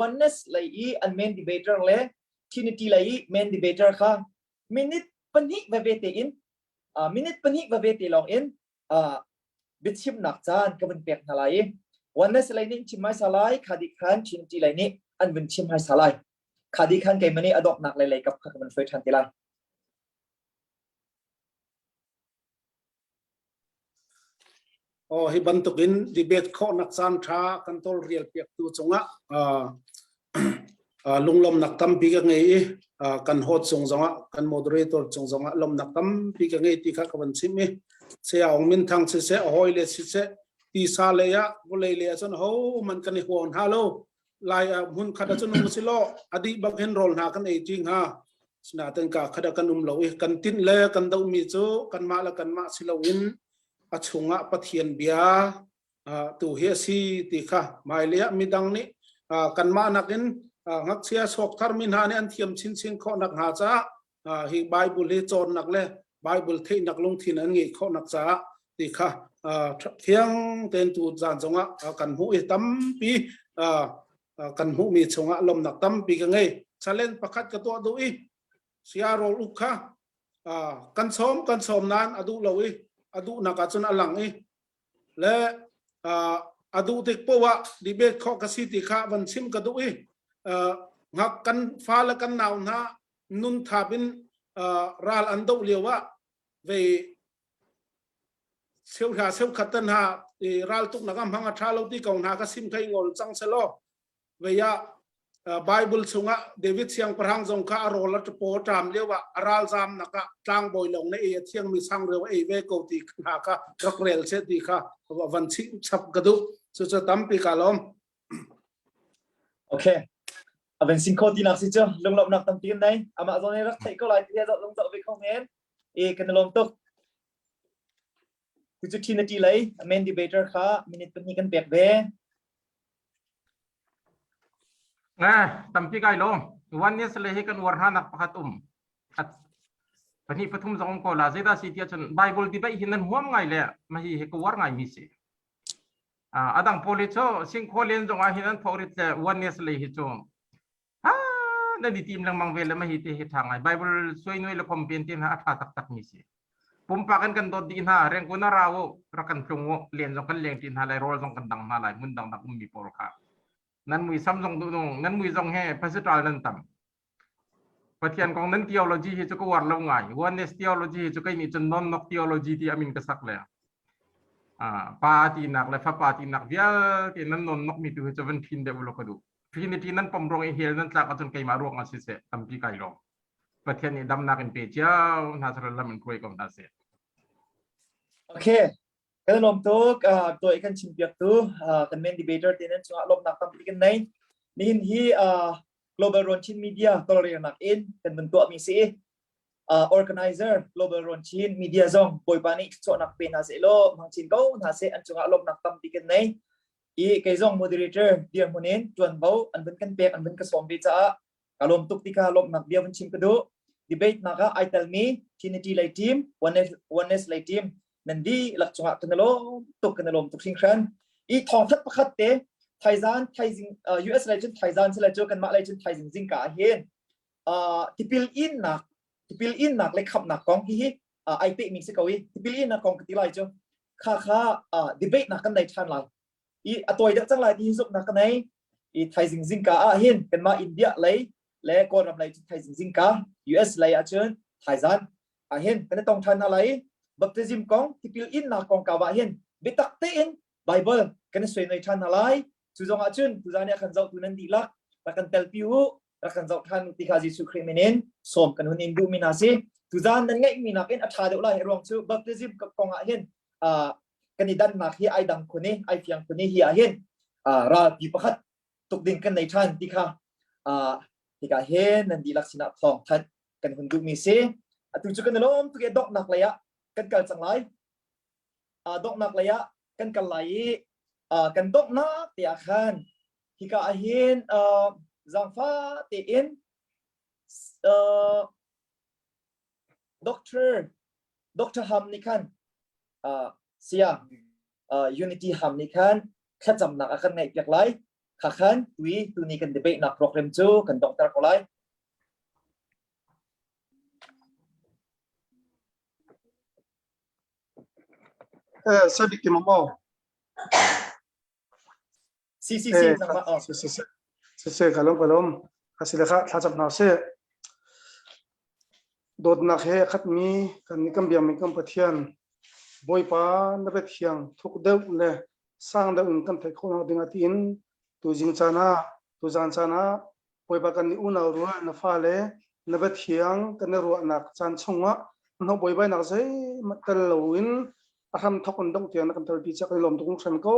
oneness lei i an main debater le trinity lei i main debater kha minute pahnih veve tein minute pahnih veve te lawng in biachimnak caan ka vun pek hna lai i oneness lei nih chim hmaisa lai khadi khan Trinity lei nih an vun chim hmaisa lai khadi khan keimah nih a donghnak lei lei kap kha ka vun hruai ṭhan te lai. Oh, hi bantukin debate khawhnak caan ṭha kan tawlrel piaktu cungah uh, uh, lunglawmnak tampi ka ngei i uh, kan host cung zongah kan moderator cung zongah lawmnak tampi ka ngei ti kha ka van chim i Saya Aung Min Thang siseh a hawi le siseh tisa lei ah vawlei lei ah cun ho man kan i huang hna lo lai ah hmun khat ah cun um si law a dih bak hin rawl hna kan ei ṭi hnga sinain ka khat ah kan um lo i kan tinh le kan dohmi cu kanmah le kanmah si loin a chungah Pathian bia tu hi a si ti kha hmailei ah midang nih kanmah nakin ngakchia suak tharmi hna nih an thiam chinchin khawh nak hnga caah hi Bible hi cawnnak le Bible theihnak lungthin an ngeih khawhnak caah ti kha thiang tein tu zan zongah kan hmuh i tampi kan hmuhmi chungah lawmnak tampi ka ngei challenge pakhat ka tuah duh i sia rawl uk kha kan sawm kan sawm nain a duh lo i a duhnak ahcun a lang i le a duh tik poah ah debate khawh ka si ti kha van chim ka duh i ngak kan fa le kan nau hna nun thap in ral an doh lio ah vei cheuhla cheukhat tan ha ral tuk nak hmang a tha lo ti ko hna ka sim thei ngol cang selaw vei ah Bible chungah David siangpahrang zong kha a rawl a paw ṭam lio ah a ralzam nak ah tlangbawi lawng na ei a thiangmi changreu ei ve ko ti hna kha rak rel seh ti kha van chim chap ka duh cucu tampi ka lawm Okay. A van sing kho ti nak si cu lunglawmhnak tampi kan nei. Amah zong nih rak theih ko lai ti he lung zoh ve kho men. E kan i lawm tuk. Cucu Trinity lei main debater kha minute pahnih kan pek ve. Eh, tampi kai lawm. Oneness le hi kan uar hna nak pakhat um. At pahnih pathum zong um ko la. Zeidah si tiah cun Bible debate hi nan huam ngai le ma hi hi ka uar ngai mi si. Adang pawl hi cu singkhaw len zong ah hin an phorit le oneness lei hi cu nan i tim lengmang ve le ma hi te hi ṭha ngai. Bible suai nuai le khom pen te hna a ṭha taktak mi si. Pumpak in kan dawt dih hna, rengkun a ra u, rak kan tlung u, len zong kan leng ṭi hna lai, rawl zong kan dang hna lai, hmun dangdang ummi pawl kha. Nan muisam zong duh nung, nan mui zong he pasitral nan tam. Pathian kong nan theology hi cu ka uar lo ngai. Oneness theology hi cu kei nih cun non-nok theology ti amin ka sak le. Pa tinak le fapa tinak vialte nan non-nok mi tu hi cu van ṭhin deuh ulaw ka duh. Trinity nan pom ruang i hell nan tlak ahcun keimah ruang ah siseh tampi kai lawm. Pathian nih damnak in pe cio hna seh lam in hruai ko hna seh. Okay. Kan lawm tuk tuah i kan chimpiak tu kan main debater te nan cungah lawmnak tampi kan nei. Nihin hi Global Rawn Chin Media tawlrelnak in kan vun tuahmi si. Organizer Global Rawn Chin Media zong Bawipa nih thluachuahnak pe hna seh law hmang chin ko hna seh an cungah lawmhnak tampi kan nei. I kei zong moderator dirhmun in tuanvo an vun kan pek an vun ka sawm ve caah ka lawm tuk ti kha lawmhnak bia vun chim ka duh. Debate nak ah ai telmi Trinity lei team, Oneness lei team nan dihlak cungah kan i lawm tuk kan i lawm tuk hringhran i thawngthat pakhat te thaizan thaizing US lei cun thaizan sile cu kanmah lei cun thaizing zingka ah hin tipil innak tipil innak le khamnak kong hi hi ai peh mi si ko i tipil innak kong ka ti lai cu kha kha debate nak kan nei than lai i a tawi deuh cang lai ti hi zumhnak ka nei i thaizing zingka ah hin kanmah India lei le Kawlram lei cun thaizing zingka US lei ahcun thaizan ah hin kan i tong ṭhan hna lai i baptism kong tipil innak kongkau ah hin biatak tein Bible kan i suai ṭhan hna lai cu zong ah cun tuzan ah kan zohtu nan dihlak rak kan telpi u rak kan zoh ṭhan u ti kha Jesuh Khrih min in sawm kan hun in duhmi hna si tuzan nan ngeihmi nakin a ṭha deuh lai ruang cu baptism kong ah hin kan i dannak hi ai dang khun i ai fiang khun i hi ah hin ralpi pakhat tuk ding kan nei ṭhan ti kha hika hin nan dihlak sinah thawng thanh kan hun duhmi si atu cu kan i lawm tuk i donghnak lei ah kan kal cang lai donghnak lei ah kan kal lai i kan donghnak te ah khan hika ah hin zaangfah tein Doctor Doctor Ham nih khan saya Unity Ham nih khan thlacamnak a kan ngaihpiak lai kha khan tui tuni kan debate nak program cu kan donghter ko lai Eh, sabi ki mo. Si si si nangmah oh. Si si si. Si si kalom kalom. Asile kha thlacam hna sih. Dawtnak he khatmi kan nih kan biakmi kan Pathian Bawipa na bia thiang thuk deuh le sang deuh in kan theih khawhnak ding ah tiin tuzing caan ah tuzaan caan ah Bawipa kan nih unau rual na fale na bia thiang kan i ruahnak caan chungah hnawh buaibainak zeihmanh tel loin a hram thok in dongh tiang na kan telpi cak i lawm tuk hrim ko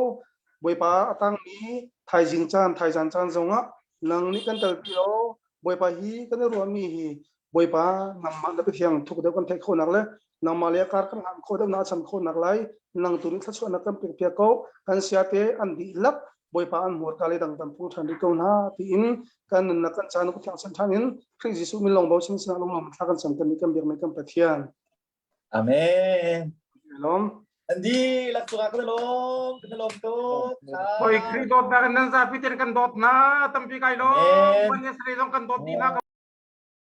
Bawipa a tangmi thaizing caan thaizan caan zongah nang nih kan telpi law Bawipa hi kan i ruahmi hi Bawipa nangmah na Pathian thuk deuh kan theih khawhnak le nangmah le kar kan hlan khawh deuh na chan khawhnak lai nang tu nih thluachuahnak kan pek piak ko kan siate an dihlak Bawipa an hmurka le dang kan phung ṭhan rih ko hna tiin kan nunnak kan caan ku thiang chan ṭhan in Khrih Jesuh min lawng bochan sinah lunglawm thla kan cam kan kan biak kan Pathian Amen. Lawm. An dihlak cungah kan lawm, kan lawm tuk. Hoi Khrih dawtnak in nan zapi ten kan dawt hna tampi kai lawm. Amen. Zong kan dawt dih hna.